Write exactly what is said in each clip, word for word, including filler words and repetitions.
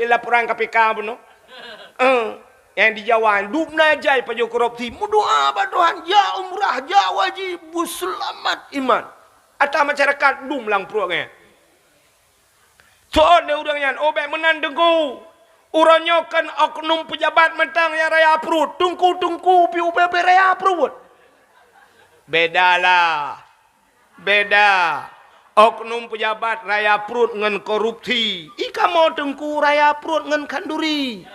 laporan K P K bunoe. Eh, nyang di Jawa, dum na jai pajoh korupsi, meudoa bak Tuhan, jak umrah, jak haji, beuseulamat iman. Ata masyarakat dum lam pruet nyan. Soe lé ureuëng nyan, oh, bék meunan Teungku. Uroe nyoe kan oknum pejabat mantong nyang raya pruet, teungku-teungku pi ubé-ubé raya pruet. Bedalah. Beda. Oknum pejabat raya pruet ngon korupsi. I kamoe Teungku raya pruet ngon khanduri.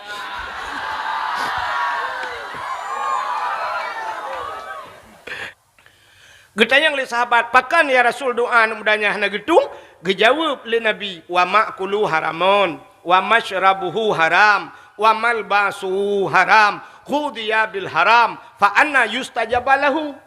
Geutanyong lé sahabat, "Pakon ya Rasul doa aneuk muda nyan hana geutueng?" Geujaweueb lé Nabi, "Wa ma'kuluhu haramun, wa masyrabuhu haram, wa malbasuhu haram, ghudhiya bil haram, fa anna yustajabu lahu?"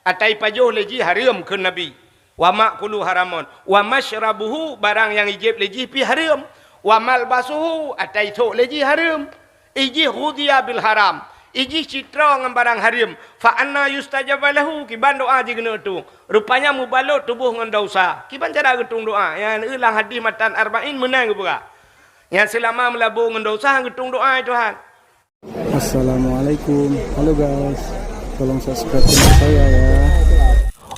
Ata ipajoh lé jih hareuem, kheun Nabi. "Wa ma'kuluhu haramun, wa masyrabuhu," barang nyang ijieb lé jih pih hareuem, "wa malbasuhu," ata isôk lé jih hareuem. Ijih ghudhiya bil haram, ijih cit droe ngon barang hareuem, fa anna yustajabu lahu, kiban doa jih keuneuk tueng. Rupanya meubalot tuboh ngon desya. Kiban cara geutueng doa? Nyan lam hadih matan Arba'in meunan geupeugah. Nyang seulama meulabô ngon desya geutueng doa, "Ya Tuhan." Assalamualaikum. Halo guys, tolong subscribe channel saya ya.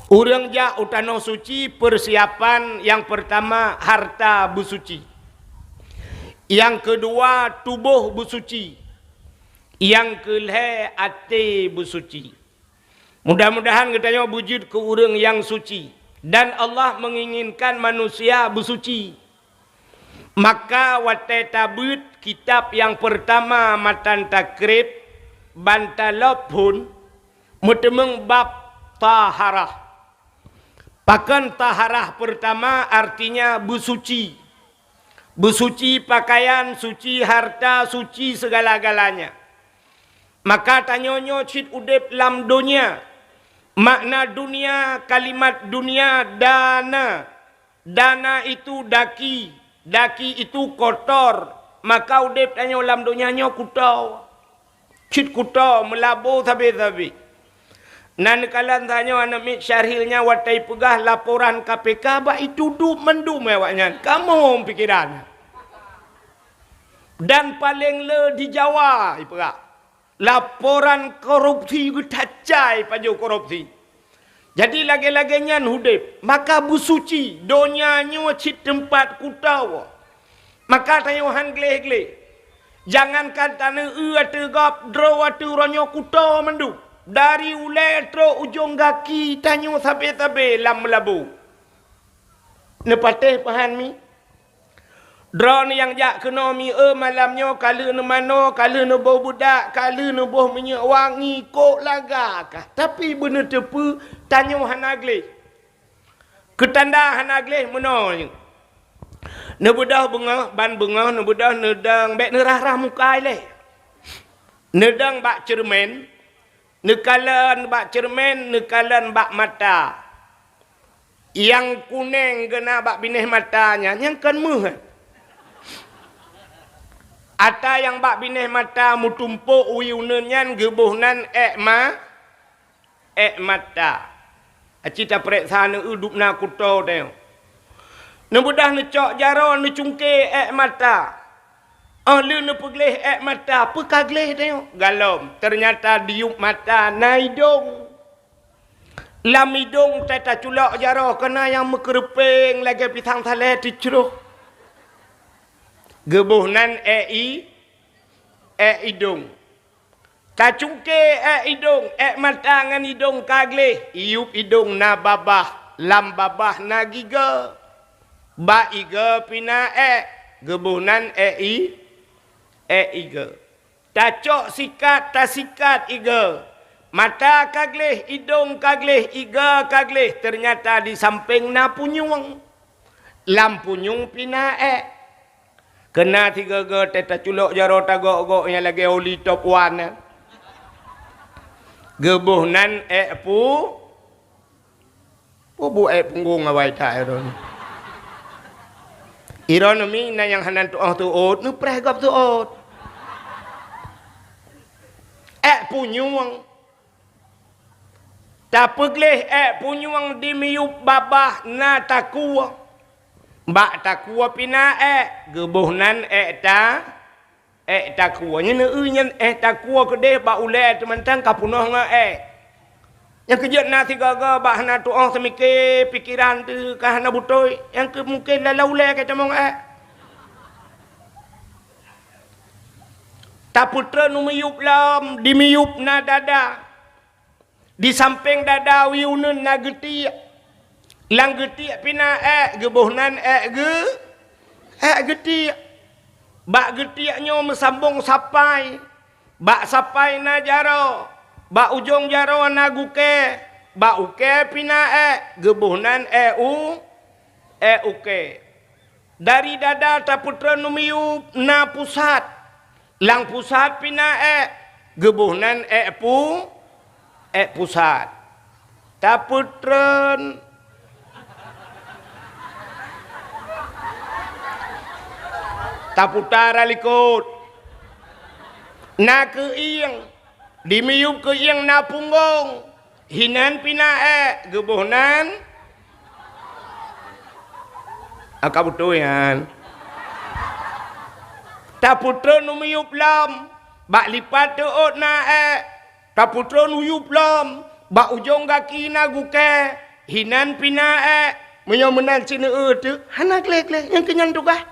Ureuëng jak u tanoh suci, persiapan nyang pertama harta beusuci. Nyang keudua tuboh beusuci. Nyang keulhée até beusuci. Mudah-mudahan geutanyoe beujeuet keu ureuëng nyang suci, dan Allah menginginkan manusia beusuci. Maka watée tabeuet kitab nyang peurtama matan Takrib ban talop phon, meuteumeung bab taharah. Pakon taharah peurtama, artinya beusuci. Beusuci pakaian, suci harta, suci segala-galanya. Maka tanyoe nyoe cit udeb lam donya. Makna dunia, kalimat dunia, dana. Dana itu daki, daki itu kotor. Maka udeb tanyoe lam donya nyoe kuto. Cit kuto, meulabô sabe-sabe. Na neukalon tanyoe aneuk miet Syahril nyan watée ipeugah laporan K P K bak itudup mandum awaknyan. Kamoe pikiran. Dan paleng le di Jawa ipeugah. Laporan korupsi geutacai pajoh korupsi. Jadi lagée-lagée nyan udeb, maka beusuci, donya nyoe cit teumpat kuto. Maka tanyoe han gleh-gleh. Jangankan taneueu ateueh gob, droe ateueh uroe nyoe kuto mandum. Dari ulée trok ujong gaki tanyoe sabe-sabe lam meulabô. Neupatéh peuhan mi? Droeneuh nyang jak keunoe mi, eu, malam nyoe ka lheueh neumanoe, ka lheueh neuboh beudak, ka lheueh neuboh minyeuk wangi, kok laga kah. Tapi beuneuteupeu tanyoe hana gleh. Keutanda hana gleh meunoe nyoe. Neubeudôh beungoh, ban beungoh neubeudôh neudong, bék neurah-rah muka ilée. Neudong bak ceureumen, neukalon bak ceureumen, neukalon bak mata. Nyang kuneng geuna bak binéh mata nyan, nyan kon méuh. Ata nyang bak binéh mata meutumpôk wie uneuen nyan geuboh nan ék ma-, ék mata. Aci tapareksa neueu dub na kuto tanyoe. Neubeudôh neucok jaroe neucungke ék mata. Óh lheueh neupeugleh ék mata, peu ka gleh tanyoe? Galom. Teunyata diyueb mata na idong. Lam idong teuh taculok jaroe, keunan nyang meukeureupieng lagée pisang salée teucroh. Geuboh nan ék i-, ék idong. Tacungke ék idong, ék mata ngon idong ka gleh, iyueb idong na babah, lam babah na gigoe. Bak igoe pih na ék, geuboh nan ék i-, ék igoe. Tacok sikat, tasikat igoe. Mata ka gleh, idong ka gleh, igoe ka gleh, teunyata di sampéng na punyueng. Lam punyueng pih na ék. Keunan sigoe-goe teuh taculok jaroe tagok-gok nyang lagée oli top one nyan. Geuboh nan ék pu-, Peue buet ék punggong awai that droeneuh? Droeneuh mi na nyang hana tuoh teuôt, neupreh gob teuôt. Ék punyueng. Tapeugleh ék punyueng di miyueb babah na takue. Bak takue pih na ék, geuboh nan ék ta-, ék takue. Nyan eu nyan ék takue keudeh bak ulée teumantang ka peunoh ngon ék. Nyang keujeuet na sigoe-goe bak hana tuoh seumike pikeran teuh ka hana beutôi, nyang keu mungken lam ulée ka tamong ék. Tapeutreun u miyueb lom, di miyueb na dada. Di sampéng dada u uneuen na geutiek. Lam geutiek pih na ék, geuboh nan ék geu-, ék geutiek. Bak geutiek nyoe meusambong sapai. Bak sapai na jaroe. Bak ujong jaroe na gukée. Bak ukée pih na ék, geuboh nan ék u-, ék ukée. Dari dada tapeutreun u miyueb na pusat. Lam pusat pih na ék, geuboh nan ék pu-, ék pusat. Tapeutreun, taputar likot. Na keuieng, di miyueb keuieng na punggong. Hinan pih na ék, geuboh nan. Aka beutôi nyan. Tapeutreun u miyueb lom, bak lipat teuôt na ék. Tapeutreun u yueb lom, bak ujong gaki na gukée. Hinan pih na ék, meunyoe meunan sineue teuh, hana gleh-gleh, nyang keu nyan tugaih.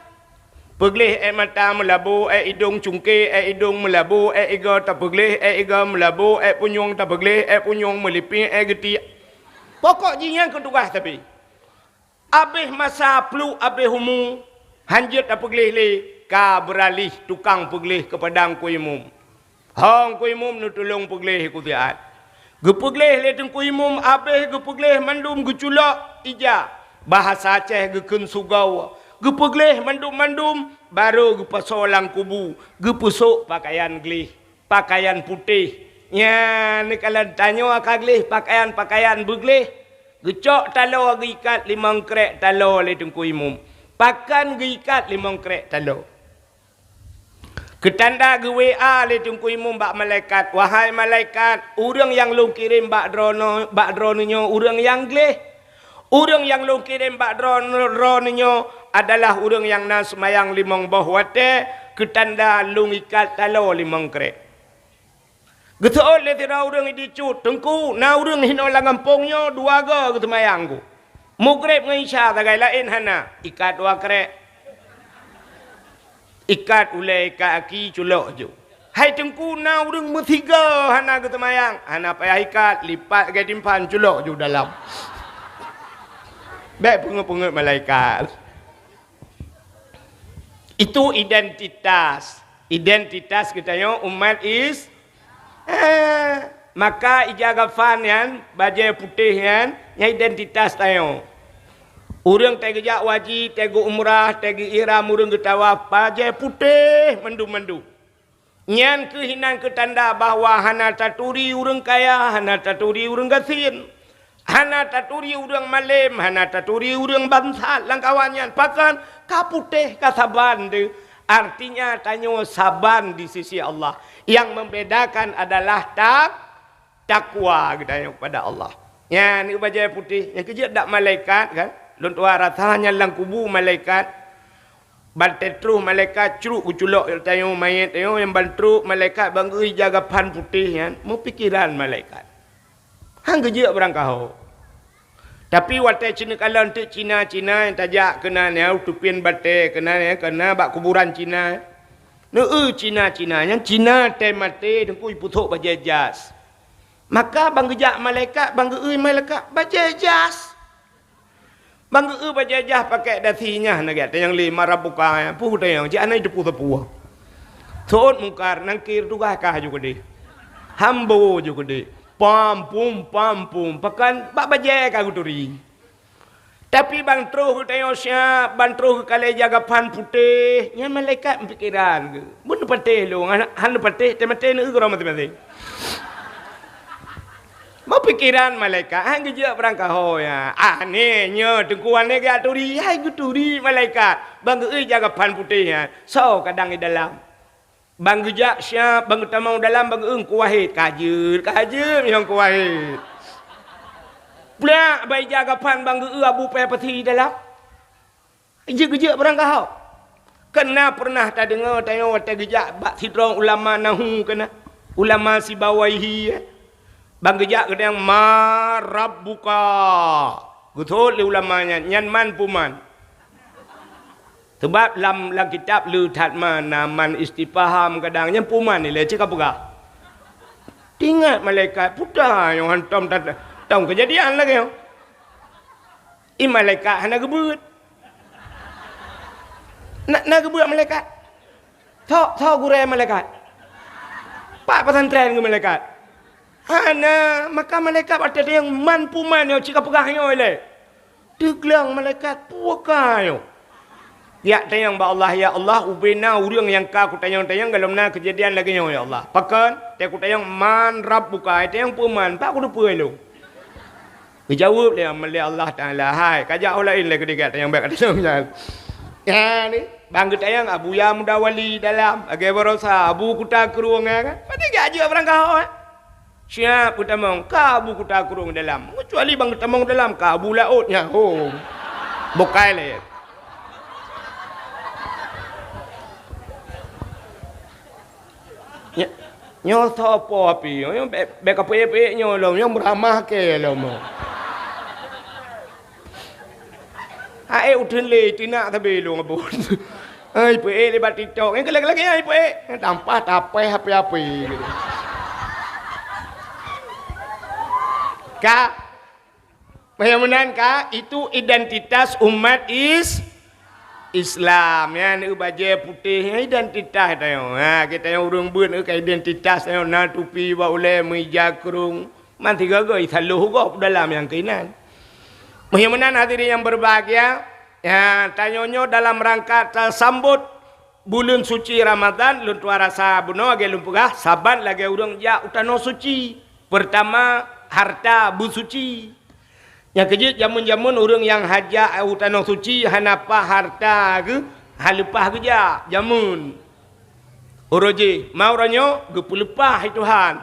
Peugleh ék mata meulabo, ék idong cungke, ék idong meulabo, ék igoe tapeugleh, ék igoe meulabo, ék punyueng tapeugleh, ék punyueng meulipéh, ék geutiek. Pokok jih nyan keu tugaih sabe. Abéh masa pluek abéh umu, hanjeuet tapeugleh lé, ka beuralih tukang peugleh keu padang keu imum. Ho Teungku Imum neutulông peugleh keu siat. Geupeugleh lé Teungku Imum, abéh geupeugleh mandum geuculok ija. Bahasa Aceh geukheun sugoe. Geupeugleh mandum-mandum, barô geupasoe lam kubu, geupeusôk pakaian gleh, pakaian putéh. Nyan neukalon tanyoe ka gleh pakaian-pakaian beugleh. Geucok taloe geuikat limong krék taloe lé Teungku Imum. Pakon geuikat limong krék taloe? Keutanda geu-W A lé Teungku Imum bak malaikat, "Wahai malaikat, ureuëng nyang lôn kirém bak droeneuh, bak droeneuh nyoe ureuëng nyang gleh. Ureuëng nyang lôn kirém bak droeneuh, droeneuh nyoe adalah ureuëng nyang na seumayang limong boh watée, keutanda lôn ikat taloe limong krék." Geuseuôt lé sidroe ureuëng di Cut, "Teungku, na ureuëng hinoe lam gampông nyoe dua goe geuseumayang ku. Mugreb ngon Isya sagai, laén hana, ikat dua krék. Ikat ulée, ikat aki, culok ju." "Hai Teungku, na ureuëng meusigoe hana geuseumayang." "Hana payah ikat, lipat lagée timphan, culok ju dalam." Bék peungeut-peungeut malaikat. Itu identitas. Identitas geutanyoe umat Is-, eh, maka ija gafan nyan, bajée putéh nyan, nyan identitas tanyoe. Ureuëng teugeujak waji, teuge umrah, teuge ihram, ureuëng geutawaf, bajée putéh mandum-mandum. Nyan kheueh hinan keu tanda bahwa hana taturi ureuëng kaya, hana taturi ureuëng gasien, hana taturi ureuëng malém, hana taturi ureuëng bansat lamkawan nyan. Pakon? Ka putéh, ka saban teuh. Artinya tanyoe saban di sisi Allah. Yang membedakan adalah tak-, takwa geutanyoe kepada Allah. Nyan keuh bajée putéh, nyang keujeuet dak malaikat kan? Lôn tuha rasa nyan lam kubu malaikat. Ban teutroh malaikat crok geuculok tanyoe manyét tanyoe, nyang ban trok malaikat ban geuh ija gafan putéh nyan, meupikeran malaikat. Han geujeuet beurangkaho. Tapi watée cit neukalon teuk Cina-Cina nyang tajak keunan nyan, u teupian batée keunan nyan, keunan bak kuburan Cina. Neu-eu Cina-Cina nyan, Cina tée maté teungku jipeusôk bajée jas. Maka ban geujak malaikat, ban geu-eu malaikat bajée jas. Ban geu-eu bajée jas pakék dasi nyan, na gata nyang lé mara buka nyan, peue tanyong, jih hana jiteupeue sapeue. Seuôt Mungkar, Nakir tugaih kah ju keudeh. Hambo ju keudeh. Pam pum, pam pum, pakon bak bajée ka geuturi. Tapi ban troh geutanyoe siab, ban troh geukalée ija gafan putéh, nyan malaikat meupikeran geuh. Beu neupatéh lôn, hana, hana neupatéh, teumaté neu-eu keudroe maséng-maséng. Meupikeran malaikat, han geujeuet beurangkaho nyan. Aneh nyoe, teungku aneh geujak turi, hai geuturi malaikat. Ban geu-eu ija gafan putéh nyan, soe kadang di dalam. Ban geujak siab, ban geutamong dalam, ban geu-eu Teungku Wahid. Ka jeuet, ka jeuet nyoe Teungku Wahid. Plak, ban ija gafan ban geu-eu Abu Peh Pasi dalam. Jeuet-jeuet barangkaho. Kan na pernah tadeungoe tanyoe watée geujak bak sidroe ulama nahu keunan. Ulama Sibawaihi, eh. Ban geujak geutanyong, "Man rabbuka?" Geuseuôt lé ulama nyan, "Nyan man peue man?" Sabab lam, lam kitab le that man, na man istifham kadang, nyan peue man ilée cit ka peugah. Teuingat malaikat, peue ta nyoe hantom that-, tom keujadian lagée nyoe. I malaikat hana geubeuet. Na, na geubeuet malaikat? Soe, soe gurée malaikat? Pat pesantren keu malaikat? Hana, maka malaikat watée tanyong man peue man nyoe cit ka peugah nyoe ilée. Teugleng malaikat, peue ka nyoe? Jak tanyong bak Allah, "Ya Allah, ubena ureuëng nyang ka kutanyong-tanyong golom na keujadian lagée nyoe, ya Allah." "Pakon?" "Tée kutanyong, 'Man rabbuka?' Ai tanyong peue man, pat kuteupeue lôn." Geujaweueb lé, lé Allah Taala, "Hai, kajak ho laén lé keudeh, tanyong bék katanyong nyan." Nyan, ban geutanyong Abuya Muda Wali dalam, lagée baroesa Abu Kuta Krueng, ya kan? Padahai geujak barangkaho, eh? Siap geutamong, ka Abu Kuta Krueng dalam. Keucuali ban geutamong dalam, ka Abu Laôt nyan. Ho. Bukai lé. Nyo-, nyoe soe po api? Nyoe bék, bék kapeuék-pék nyoe lom, nyoe meuramah kée lom. Hai uteuen lé, teunak sabe lôn abon. Hai peuék lé bak TikTok. Nyang keu lagée-lagée hai peuék. Tampah tapéh api-api. Ka. Nyang meunan ka, itu identitas umat is-, Islam. Nyan bajée putéh, nyan identitas tanyoe. Ha, geutanyoe ureuëng beuet ka identitas tanyoe, na tupi bak ulée, meuija krueng. Man sigoe-goe, isaloh gob dalam nyang keunan. Meunyoe meunan hadirin yang berbahagia, ya, tanyoe nyoe dalam rangka tasambot buleuen suci Ramadhan, lôn tuan rasa bunoe lagée lôn peugah, saban lagée ureuëng jak u tanoh suci. Peurtama, harta beusuci. Nyang keujeuet jameun-jameun ureuëng nyang hajat u tanoh suci hana paih harta geuh, hana leupah geujak jameun. Uroe jih, ma uroe nyoe geupeuleupah lé Tuhan.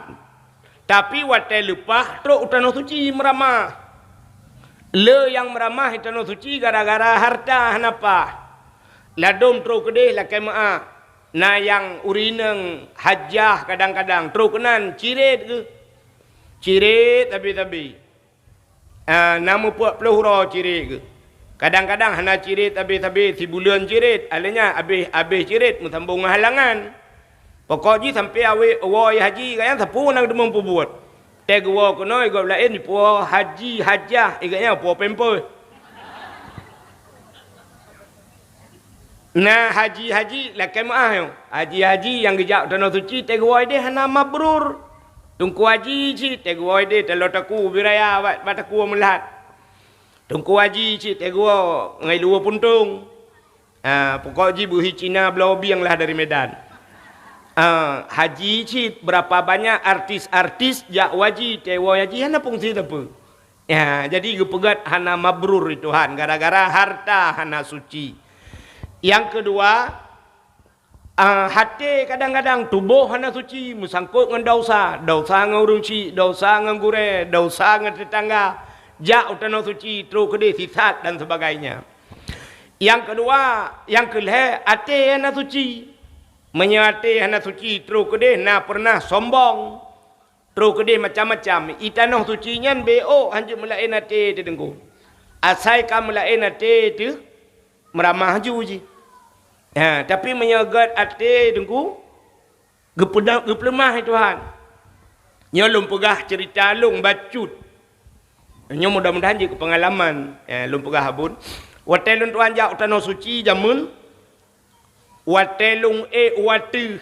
Tapi watée leupah trok u tanoh suci meuramah. Le nyang meuramah i tanoh suci gara-gara harta hana paih. Ladom trok keudeh lakée meuáh. Na nyang ureuëng inong hajah kadang-kadang trok keunan cirét geuh. Cirét sabe-sabe. Ah, na meupeuet ploh uroe cirét geuh. Kadang-kadang hana cirét sabe-sabe, sibuleuen cirét, alheuh nyan abéh-abéh cirét meusambong ngon halangan. Pokok jih sampoe awai woe haji, gobnyan sapeue na geuteumé peubuet. Tée geuwoe keunoe, gob laén jipuwoe haji hajah, gobnyan puwoe pampers. Na haji-haji lakée meuáh nyoe. Haji-haji nyang geujak u tanoh suci teuh geuwoe ideh hana mabrur. Teungku haji cit teuh geuwoe ideh taloe takue bak raya, bak, bak takue meulat. Teungku haji cit teuh geuwoe ngon luweue puntông. Ah, pokok jih beuhi Cina bloe bieng lah dari Medan. Ah, haji cit berapa banyak artis-artis jak haji, teuh woe haji hana fungsi sapeue. Ya, jadi geupeugét hana mabrur lé Tuhan gara-gara harta hana suci. Nyang keudua, ah, até kadang-kadang tuboh hana suci meusangkot ngon desya, desya ngon ureuëng chik, desya ngon gurée, desya ngon teutangga, jak u tanoh suci trok keudeh sisat dan sebagainya. Nyang keudua, nyang keulhée até hana suci. Meunyoe até hana suci trok keudeh na peureunah sombong. Trok keudeh macam-macam. I tanoh suci nyan bék ôk hanjeuet meulaén até teuh Teungku. Asai ka meulaén até teuh meuramah ju jih. Ha, tapi meunyoe gét até Teungku, geupeudong, geupeuleumah lé Tuhan. Nyoe lôn peugah ceurita lôn bacut. Nyoe mudah-mudahan jeuet keu peungalaman. Eh, lôn peugah abon. Watée lôn tuan jak u tanoh suci jameun, watée lôn ék u ateueh,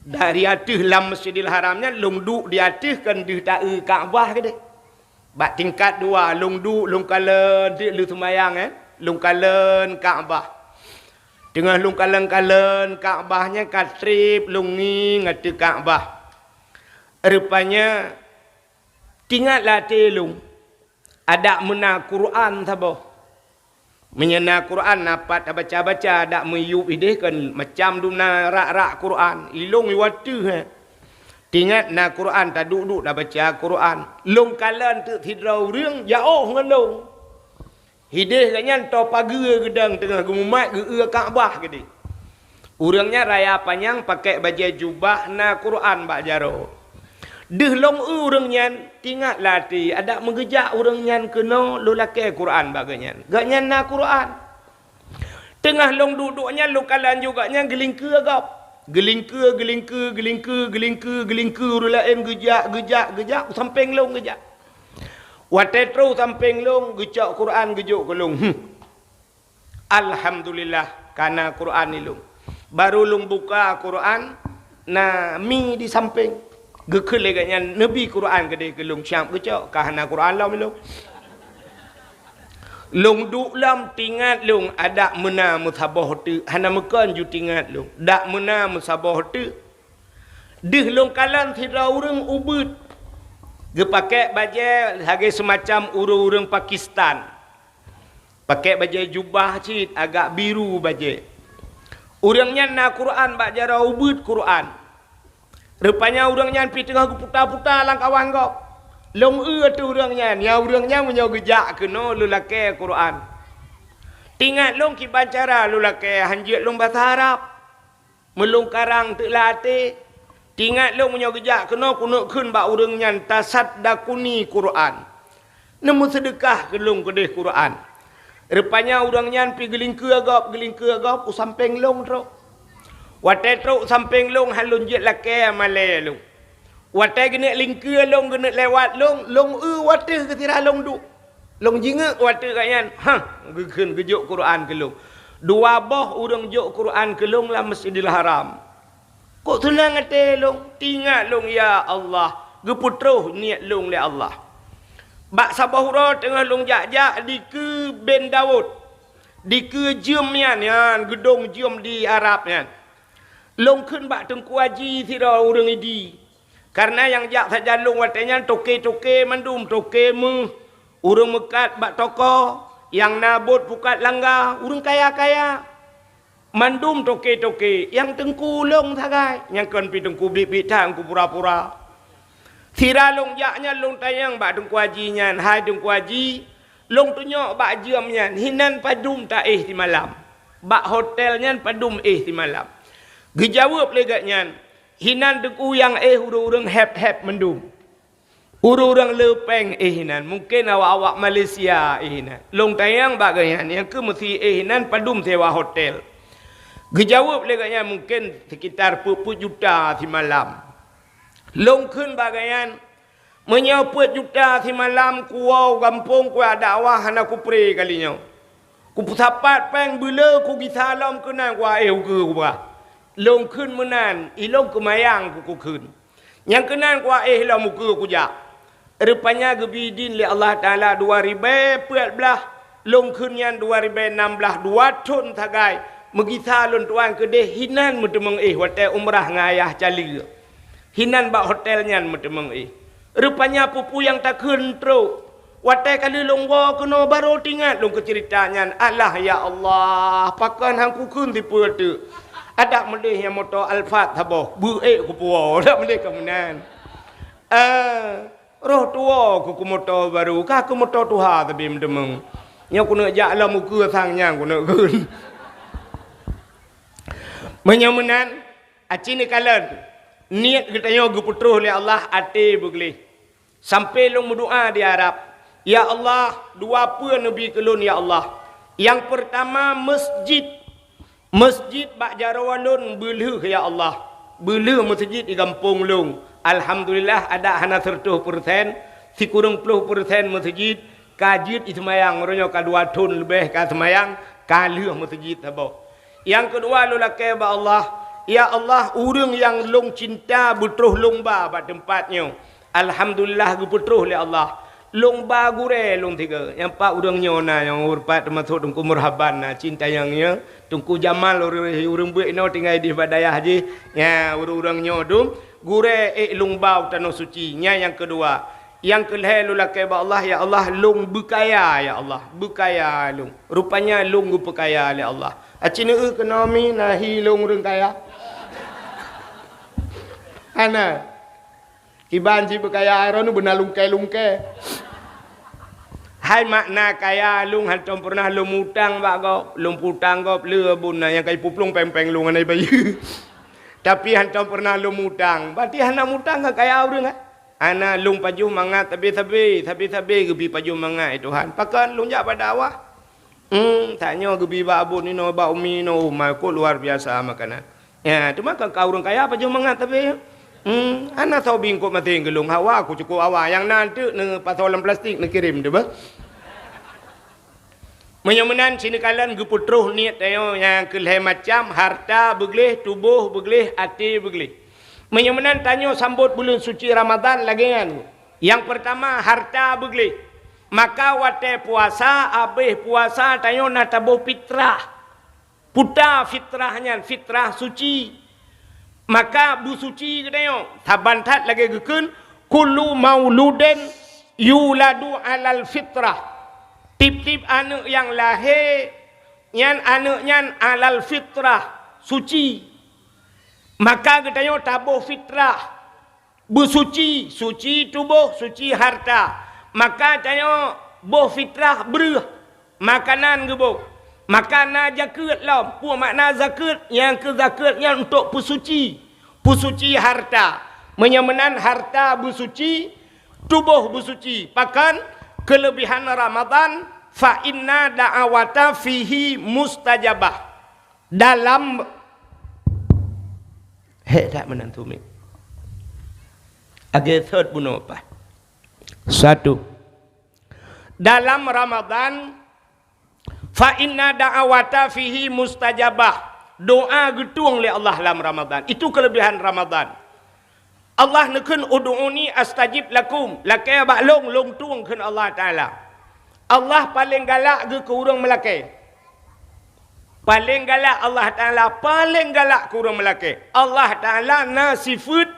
dari ateueh lam Masjidil Haram nyan, lôn duek di ateueh kon deuh taeu Ka'bah keudeh. Bak tingkat dua, lôn duek, lôn kalon, deuek lheueh seumayang, eh, lôn kalon Ka'bah. Teungoh lôn kalon-kalon Ka'bah nyan ka treb lôn ngieng ateueh Ka'bah. Rupanya, teuingat lam até lôn, adak meunan Quran saboh. Meunyoe na Quran, na pat tabaca-baca, dak meuyueb ideh kon macam dum na rak-rak Quran. Ilôn i wateueh, eh. Teuingat na Quran, taduek-duek tabaca Quran. Lôn kalon teuk sidroe ureuëng, jiôh ngon lôn. Ideh gobnyan toe pageue geudong teungoh geumumat geu-eu Ka'bah keudeh. Ureuëng nyan raya panyang pakèk bajée jubah na Quran bak jaroe. Deuh lôn eu ureuëng nyan, tingat lam até, adak meugeujak ureuëng nyan keunoe lôn lakée Quran bak gobnyan. Gobnyan na Quran. Teungoh lôn duek-duek nyan lôn kalon juga nyan geulingkeue gob. Geulingkeue, geulingkeue, geulingkeue, geulingkeue, geulingkeue ureuëng laén geujak, geujak, geujak u sampéng lôn geujak. Watée troh sampéng lôn geucok Quran geujok keu lôn. Hmm. Alhamdulillah, ka na Quran di lôn. Barô lôn buka Quran, na mi di sampéng. Geukheun lé gobnyan neubi Quran keudeh keu lôn, siab geucok, ka hana Quran lom lôn. Lôn duek lom, tingat lôn, adak meuna meusaboh teuk, hana meukon ju tingat lôn. Dak meuna meusaboh teuk. Deuh lôn kalon sidroe ureuëng ubeuet. Geupakèk bajée lagée seumacam ureuëng-ureuëng Pakistan. Pakèk bajée jubah cit agak biru bajée. Ureuëng nyan na Quran bak jaroe, ubeuet Quran. Rupanya ureuëng nyan pih teungoh geuputa-puta lam kawan gob. Lôn eu ateueh ureuëng nyan, ya ureuëng nyan meunyoe geujak keunoe lôn lakée Quran. Tingat lôn kiban cara lôn lakée, hanjeuet lôn basa Arab. Meulôn karang teuk lam até, tingat lôn meunyoe geujak keunoe keuneuk kheun bak ureuëng nyan tasaddaquni Quran. Neumeuseudeukah keu lôn keudeh Quran. Rupanya ureuëng nyan pih geulingkeue gob, geulingkeue gob u sampéng lôn trok. Watée trok u sampéng lôn han lôn jeuet lakée malée lôn. Watée geuneuk lingkeue lôn, geuneuk lewat lôn, lôn eu watée geusira lôn duek. Lôn jingeuk watée gobnyan, hah, geukheun geujok Quran keu lôn. Dua boh ureuëng jok Quran keu lôn lam Masjidil Haram. Kok seunang até lôn, tingat lôn, ya Allah, geupeutroh niet lôn lé Allah. Bak saboh uroe teungoh lôn jak-jak dikeue Ben Daud, dikeue jeuem nyan, nyan geudong jeuem di Arab nyan. Lôn kheun bak Teungku Haji sidroe ureuëng Idi. Kareuna nyang jak sajan lôn watée nyan toke-toke mandum, toke méuh, ureuëng meukat bak toko, nyang na bot pukat langga, ureuëng kaya-kaya. Mandum toke-toke, nyang teungku lôn sagai, nyang kon pih teungku biet-biet that, teungku pura-pura. Sira lôn jak nyan lôn tanyong bak Teungku Haji nyan, "Hai Teungku Haji, lôn tunyok bak jeuem nyan, hinan padum taéh simalam? Bak hotel nyan padum éh simalam?" Geujaweueb lé gobnyan, "Hinan Teungku nyang éh ureuëng-ureuëng héb-héb mandum. Ureuëng-ureuëng le péng éh hinan, mungken awak-awak Malaysia éh hinan." Lôn tanyong bak gobnyan, "Nyang keuh meusi éh hinan padum sewa hotel?" Geujaweueb lé gobnyan, "Mungken sekitar peuet-peuet juta simalam." Lôn kheun bak gobnyan, "Meunyoe peuet juta simalam kuwoe u gampông kuyak dakwah hana kupré kali nyoe. Kupeusapat péng beuleu kugisa lom keunan kuéh ukeue kubah." Lôn kheun meunan, ilôn keumayang kukheun. Nyang keunan kuéh lom ukeue kujak. Rupanya geubi idin lé Allah Taala dua ribée peuet blaih, lôn kheun nyan dua ribée nam blaih, dua thon sagai, meugisa lôn tuan keudeh hinan meuteumeung éh watée umrah ngon ayah cali. Hinan bak hotel nyan meuteumeung éh. Rupanya peue-peue nyang takheun trok. Watée ka lheueh lôn woe keunoe barô teuingat lôn keu ceurita nyan. Alah ya Allah, pakon han kukheun sipeue teuk. Adak meudeh nyang moto Alphard saboh, beu ék kupuwoe, adak meudeh ka meunan. Eh, roh tuwoe keu, keu moto barô, ka keu moto tuha sabe meuteumeung. Nyoe keuneuk jak lom ukeue sang nyan keuneuk kheun. Meunyoe meunan, aci neukalon, niet geutanyoe geupeutroh lé Allah, até beugleh. Sampai lôn meudoa di Arab, "Ya Allah, dua peue neubi keu lôn, ya Allah. Nyang peurtama, masjid. Masjid bak jaroe lôn beulheueh, ya Allah. Beulheueh masjid di gampông lôn. Alhamdulillah, adak hana seureutoh peureusén, sikureueng ploh peureusén masjid ka jeuet jiseumayang, uroe nyoe ka dua thon leubeh ka seumayang, ka lheueh masjid saboh. Nyang keudua lôn lakée bak Allah, ya Allah, ureuëng nyang lôn cinta beutroh lôn ba bak teumpat nyoe. Alhamdulillah, geupeutroh lé Allah. Lôn ba gurée lôn tiga. Nyang pat ureuëng nyoe na nyang ureuëng pat teumasok Teungku Murhaban na, cinta nyang nyoe. Teungku Jamal ureuëng, ureuëng beuet inoe tinggai di bak dayah jih. Nya, ureuëng-ureuëng nyoe dum gurée ék lôn ba u Tanoh Suci. Nya nyang keudua. Nyang keulhée lôn lakée bak Allah, ya Allah, lôn beukaya, ya Allah, beukaya lôn. Rupanya lôn geupeukaya lé Allah. Aci neueu keunoe mi na hi lôn ureuëng kaya. Hana. Kiban cit beukaya, droeneuh beuna lungkée-lungkée. Hai makna kaya, lôn hantom peureunah lôn mutang bak gob, lôn putang gob le bun na nyang ka jipuplueng péng-péng lôn hana jibayeue. Tapi hantom peureunah lôn mutang, berarti hana mutang ngon kaya ureuëng, eh? Hana, lôn pajoh mangat sabe-sabe, sabe-sabe geubi pajoh mangat, eh Tuhan. Pakon lôn jak bak dakwah? Hmm, tanyoe geubi bak abon inoe, bak umi inoe, oh, ma, kok luar biasa makanan. Ya, teuma kan ka ureuëng kaya pajoh mangat tapi, hmm, hana soe bingkot maté geulong hawa, ku cukôp hawa. Nyang na teuk neupasoe lam plastik neukirém teuh bah. Meunyoe meunan, sineukalon geupeutroh niet tanyoe nyang keu lhée macam, harta beugleh, tuboh beugleh, até beugleh. Meunyoe meunan, tanyoe sambot buleuen suci Ramadhan lagée nyan. Nyang peurtama, harta beugleh. Maka watée puasa, abéh puasa, tanyoe na taboh fitrah. Puta fitrah nyan, fitrah suci. Maka beusuci geutanyoe, saban that lagée geukheun, "Kullu mauludin yuladu alal fitrah." Tieb-tieb aneuëk nyang lahé, nyan aneuëk nyan alal fitrah, suci. Maka geutanyoe taboh fitrah. Beusuci, suci tuboh, suci harta. Maka tanyoe boh fitrah breuh, makanan geuboh. Maka na zakeuet lom. Peue makna zakeuet? Nyang keu zakeuet nyan untuk peusuci, peusuci harta. Meunyoe meunan harta beusuci, tuboh beusuci. Pakon? Keuleubehan Ramadhan, "Fa inna da'awata fihi mustajabah." Dalam, hék that meunan tu, Mi. Agée sot bunoe paih. Satu. Dalam Ramadhan, "Fa inna da'awata fihi mustajabah." Doa geutueng lé Allah lam Ramadhan. Itu keuleubehan Ramadhan. Allah neukheun, "Ud'uni astajib lakum." Lakée bak lôn, lôn tueng, kheun Allah Taala. Allah paleng galak geuh keu ureuëng meulakée. Paleng galak Allah Taala, paleng galak keu ureuëng meulakée. Allah Taala na sifeuet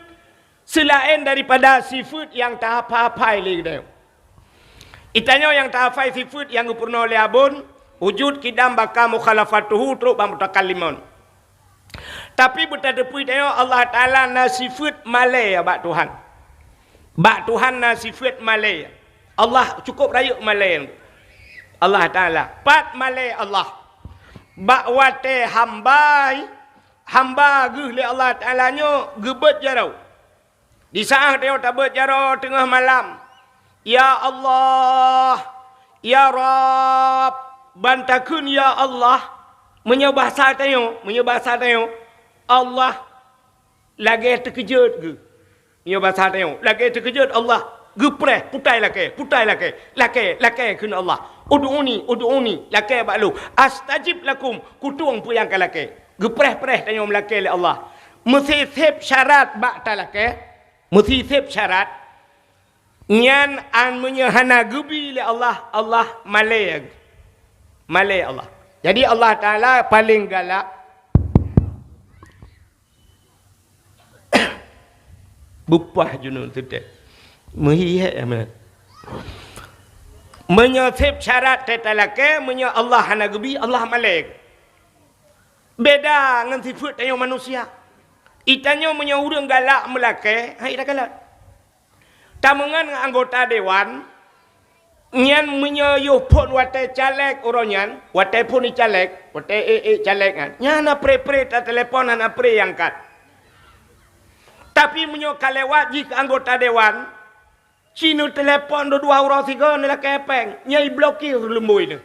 seulaén daripada sifeuet nyang tahafai-hafai lé geutanyoe. Geutanyoe nyang tahafai sifeuet nyang geupeurunoe lé abon, wujud, qidam, baqa, mukhalafatuhu, trok bak mutakallimon. Tapi beutateupeue tanyoe Allah Taala na sifeuet malée bak Tuhan. Bak Tuhan na sifeuet malée. Allah cukôp rayeuk malée. Allah Taala. Pat malée Allah? Bak watée hamba, hamba geuh lé Allah Taala nyoe geubeuet jaroe. Di saát tanyoe tabeuet jaroe teungoh malam, "Ya Allah, ya Rabb," ban takheun "Ya Allah", meunyoe basa tanyoe, meunyoe basa tanyoe, Allah lagée teukeujot geuh. Meunyoe basa tanyoe, lagée teukeujot Allah, geupreh, "Putai lakée, putai lakée, lakée, lakée," kheun Allah. "Ud'uni, ud'uni, lakée bak lôn. Astajib lakum, kutueng peue nyang kalakée." Geupreh-preh tanyoe meulakée lé Allah. Meusiseb syarat bak talakée, meusiseb syarat, nyan an meunyoe hana geubi lé Allah, Allah malée, malée Allah. Jadi Allah Taala paleng galak. Bupah junun teutek. Meuhihek amat. Meunyoe seb syarat teutalakée, meunyoe Allah hana geubi, Allah malée. Beda ngon sifeuet tanyoe manusia. Itanyoe meunyoe ureuëng galak meulakée, hai takalon. Tameungon ngon anggota dewan, nyan meunyoe yoh phon watée caleg uroe nyan, watée phon caleg, watée ék-ék caleg nyan, nyan hana pré-pré tatelepon, hana pré angkat. Tapi meunyoe ka lewat jih keu anggota dewan, ci neutelepon dua-dua uroe sigoe neulakée péng, nyan iblokir lumboi neuh.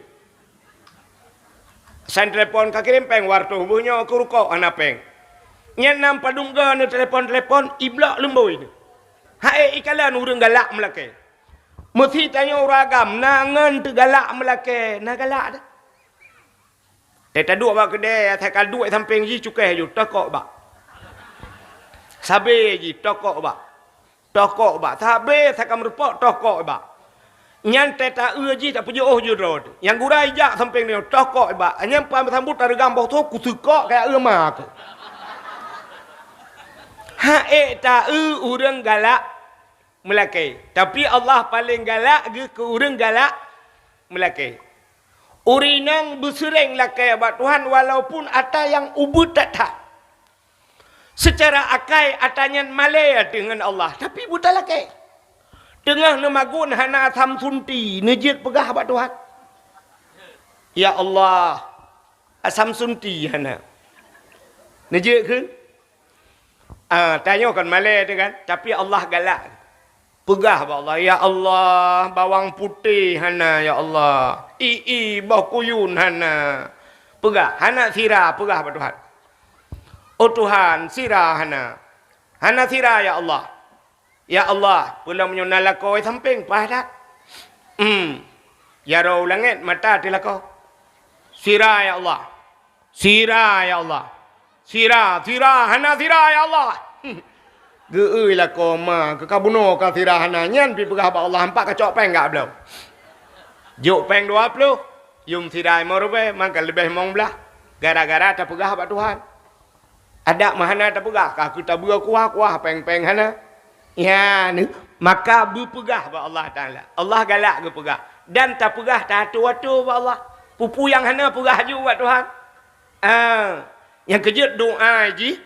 San telepon ka kirém péng, wartoh boh nyoe keu rukok hana péng. Nyan nam padum goe neutelepon-telepon, iblok lumboi neuh. Hai ikalon ureuëng galak meulakée. Meusi tanyoe ureuëng agam na ngon teugalak meulakée, na galak dah. Teuka duek bak keudée, asai ka duek sampéng jih cukéh ju, tokok bak. Sabé jih, tokok bak. Tokok bak. Sabé asai ka meurumpok, tokok bak. Nyan teuka eu jih, tapeujeuôh ju droe teuh. Nyang gura ijak sampéng nyoe, tokok bak. Nyan pah meusambot tareugam boh tho, kuseukok kaya eu ma keuh. Haék taeu ureuëng galak meulakée. Tapi Allah paleng galak geuh keu ureuëng galak meulakée. Ureuëng inong beuseureng lakée bak Tuhan walaupun atra nyang ubeut that-that. Seucara akai atra nyan malée ateueh ngon Allah, tapi beutalakée. Teungoh neumagun hana asam sunti, neujeuet peugah bak Tuhan. Ya Allah, asam sunti hana. Neujeuet kheun? Ah, tanyoe kon malée teuh kan, tapi Allah galak. Peugah bak Allah, "Ya Allah, bawang putéh hana, ya Allah. I-i boh kuyun hana." Peugah, hana sira, peugah bak Tuhan. "Oh Tuhan, sira hana. Hana sira, ya Allah." "Ya Allah, peue lom nyoe na lakoe sampéng paih that. Hmm. Jaroe u langét mata teuh lakoe. Sira, ya Allah. Sira, ya Allah. Sira, sira, hana sira, ya Allah." Geu-eu lakoe ma, keu ka bunoe ka sira hana, nyan pi peugah bak Allah, "Hampa kacok péng gak bloe. Jok péng dua ploh, yum sira limong ribée, maka leubeh limong blaih." Gara-gara tapeugah bak Tuhan. Adak meuhana tapeugah, ka keu tabeue kuah-kuah, péng-péng hana. Ya, ni, maka beupeugah bak Allah Taala. Allah galak geupeugah. Dan tapeugah taato-ato bak Allah. Peue-peue nyang hana peugah ju bak Tuhan. Ah, nyang keujeuet doa jih,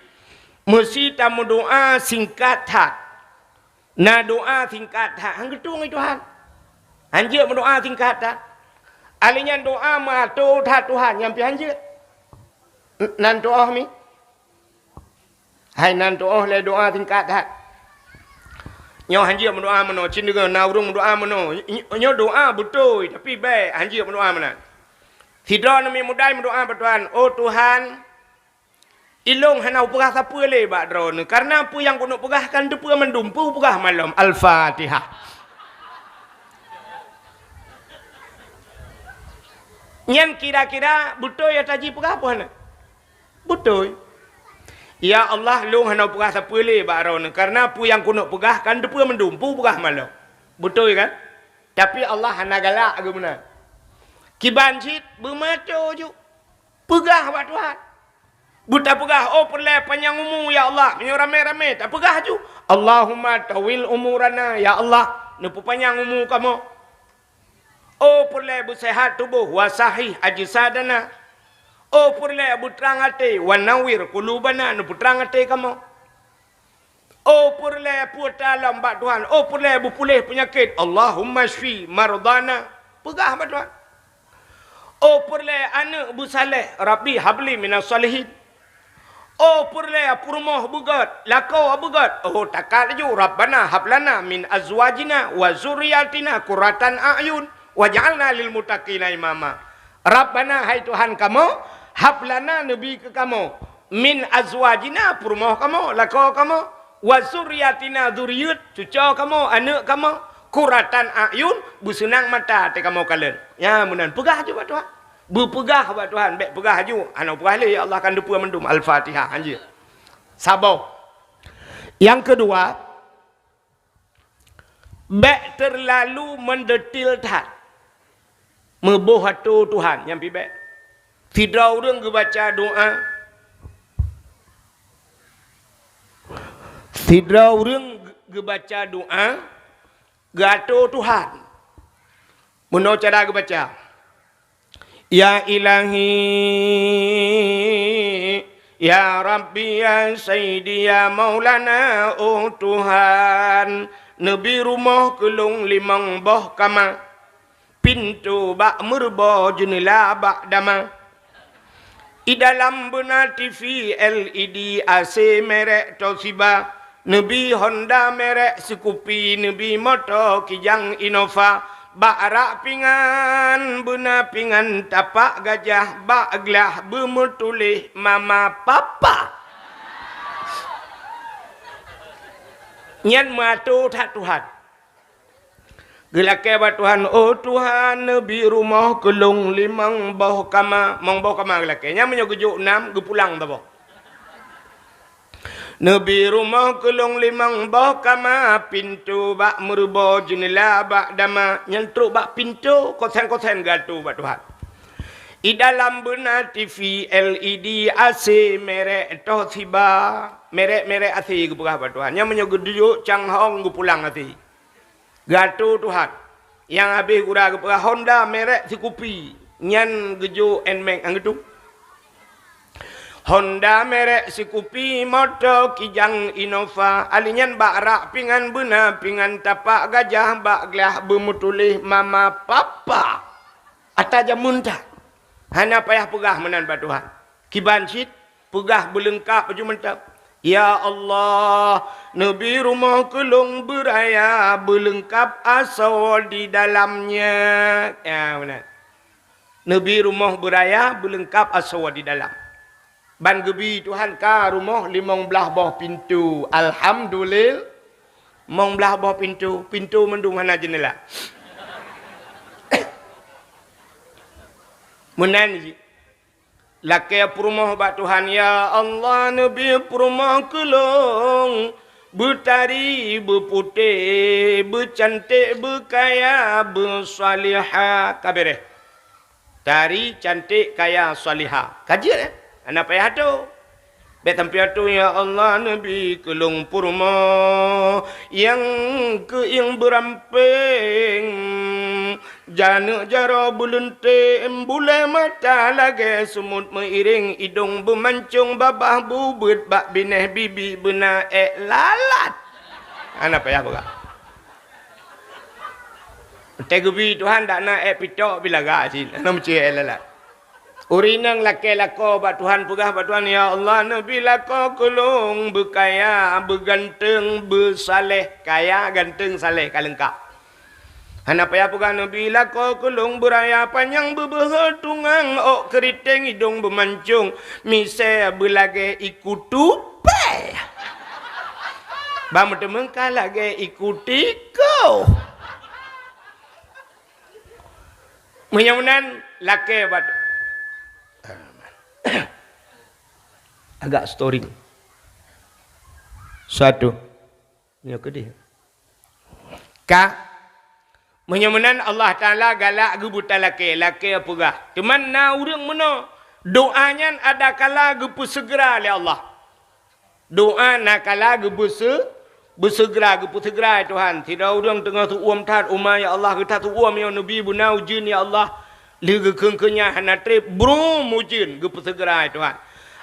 meusi tameudoa singkat that. Na doa singkat that, han geutueng lé Tuhan. Hanjeuet meudoa singkat that. Alèh nyan doa meuato that Tuhan, nyan pih hanjeuet. N-, nan tuoh mi. Hai nan tuoh lé doa singkat that. Nyoe hanjeuet meudoa meunoe, cit deungoe na ureueng meudoa meunoe. Ny-, nyoe doa beutôi, tapi bèk hanjeuet meudoa meunan. Sidroe aneuk miet muda meudoa bak Tuhan, "Oh Tuhan, ilôn hana kupeugah sapeue lé bak droeneuh, kareuna peue nyang keuneuk peugah kan teupeue mandum, peue kupeugah malom." Al-Fatihah. Nyan kira-kira beutôi ata jipeugah peue hana? Beutôi. "Ya Allah, lôn hana peugah sapeue lé bak droeneuh, kareuna peue nyang keuneuk peugah kan teupeue mandum, peue peugah malom." Beutôi kan? Tapi Allah hana galak geuh meunan. Kiban cit beumeuato ju. Peugah bak Tuhan. Beutapeugah, "Oh, peureulèe panyang umu, ya Allah." Meunyoe ramé-ramé, tapeugah ju, "Allahumma tawil umurana, ya Allah, neupeupanyang umu kamoe." Oh, peureulèe beuseuhat tuboh, "Wa sahih ajsadana." Oh, peureulèe beutrang até, "Wa nawwir qulubana," neupeutrang até kamoe. Oh, peureulèe peue ta lom bak Tuhan. Oh, peureulèe beupuléh peunyakét, "Allahumma syfi mardana." Peugah bak Tuhan. Oh, peureulèe aneuk beusaléh, "Rabbi habli minas shalihin." Oh, peureulèe peurumoh beugèt, lakoe beugèt. Oh, takat laju, "Rabbana hablana min azwajina wa zurriyatina qurratan a'yun waj'alna lil muttaqina imama." Rabbana, hai Tuhan kamoe, hablana, neubi keu kamoe, min azwajina, peurumoh kamoe, lakoe kamoe, wa zurriyatina, zurieuet, cucoe kamoe, aneuk kamoe, qurratan a'yun, beuseunang mata até kamoe kalon. Nyan meunan peugah ju bak Tuhan. Beupeugah bak Tuhan, bèk peugah ju, "Hana peugah lé, ya Allah, kan teupeue mandum." Al-Fatihah, hanjeuet. Saboh. Nyang keudua, bèk teurlalu meudetil that. Meuboh atô Tuhan, nyan pih bèk. Sidroe ureueng geubaca doa. Sidroe ureueng geubaca doa, geuatô Tuhan. Meunoe cara geubaca. Ya Ilahi, ya Rabbi, ya Sayyidi, ya Maulana, oh Tuhan, neubi rumoh keu lôn limong boh kama, pintoe bak meureubo, jeuneula bak dama. I dalam beuna T V L E D, A C merek Toshiba, neubi Honda merek Scoopy, neubi moto Kijang Innova, bak rak pingan beuna pingan tapak gajah, bak glah beumeutuléh mama papa. Nyan meuatô that Tuhan. Geulakée bak Tuhan, "Oh Tuhan, neubi rumoh keu lôn limong boh kama." Mong boh kama geulakée. Nyan meunyoe geujok nam, geupulang saboh. "Neubi rumoh keu lôn limong boh kama, pintoe bak meureubo, jeuneula bak dama." Nyan trok bak pintoe, kosen-kosen geuatô bak Tuhan. I dalam beuna T V L E D, A C merek Toshiba, merek-merek A C geupeugah bak Tuhan. Nyan meunyoe geujok canghong, geupulang A C. Geuatô Tuhan. Nyang habéh gura geupeugah Honda merek Scoopy, nyan geujok Nmax, han geutueng. Honda merek sikupi, moto Kijang Innova. Ali nyan bak rak pingan beuna, pingan tapak gajah, bak glah beumeutuléh mama papa. Ata jameun that. Hana payah peugah meunan bak Tuhan. Kiban cit, peugah beuleungkab baju mantap. Ya Allah, neubi rumoh keu lôn beuraya, beuleungkab asoe di dalamnya. Ya, meunan. Neubi rumoh beuraya, beuleungkab asoe di dalam. Ban geubi Tuhan ka rumoh limong blaih boh pintoe. Alhamdulillah. Limong blaih boh pintoe, pintoe mandum hana jeundela. Meunan jih. Lakée peurumoh bak Tuhan, "Ya Allah, neubi peurumoh keu lôn, beutari, beuputéh, beucanték, beukaya, beusalihah." Ka beureh. Tari, cantik, kaya, salihah. Ka jeuet, eh? Hana payah atoe. Bék sampoe atoe, "Ya Allah, neubi keu lôn peurumoh nyang keuieng beurampéng, janeuk jaroe beuleuntém, bulée mata lagée seumut meuiréng, idong beumancong, babah bubeuet, bak binéh bibi beuna ék lalat." Hana payah peugah. Teugubi Tuhan dak na ék pitok bilaga cit, hana meucue ék lalat. Ureuëng inong lakée lakoe bak Tuhan, peugah bak Tuhan, "Ya Allah, neubi lakoe keu lôn beukaya, beuganteng, beusaleh." Kaya, ganteng, saleh ka leungkab. Hana payah peugah, "Neubi lakoe keu lôn beuraya, panyang beubeuhe tungang, ôk keuriteng, idong beumancong, misée beulagée iku tupée." Ban meuteumé ka lagée iku tikoh. Meunyoe meunan, lakée bak agak storing. Satu. Nyoe keudeh. Ka. Meunyoe meunan Allah Taala galak geubeuta lakée, lakée peugah. Teuma na ureuëng meunoe, doá nyan adakala geupeuseugera lé Allah. Doá nakala geubeuse-, beuseugera, geupeuseugera, "Ya Tuhan, sidroe ureuëng teungoh seuuem that uma, ya Allah, geuthat seuuem nyoe neubi beuna ujeuen, ya Allah." Lheueh geukheun keu nyan hana treb, brum ujeuen geupeuseugera, ya Tuhan.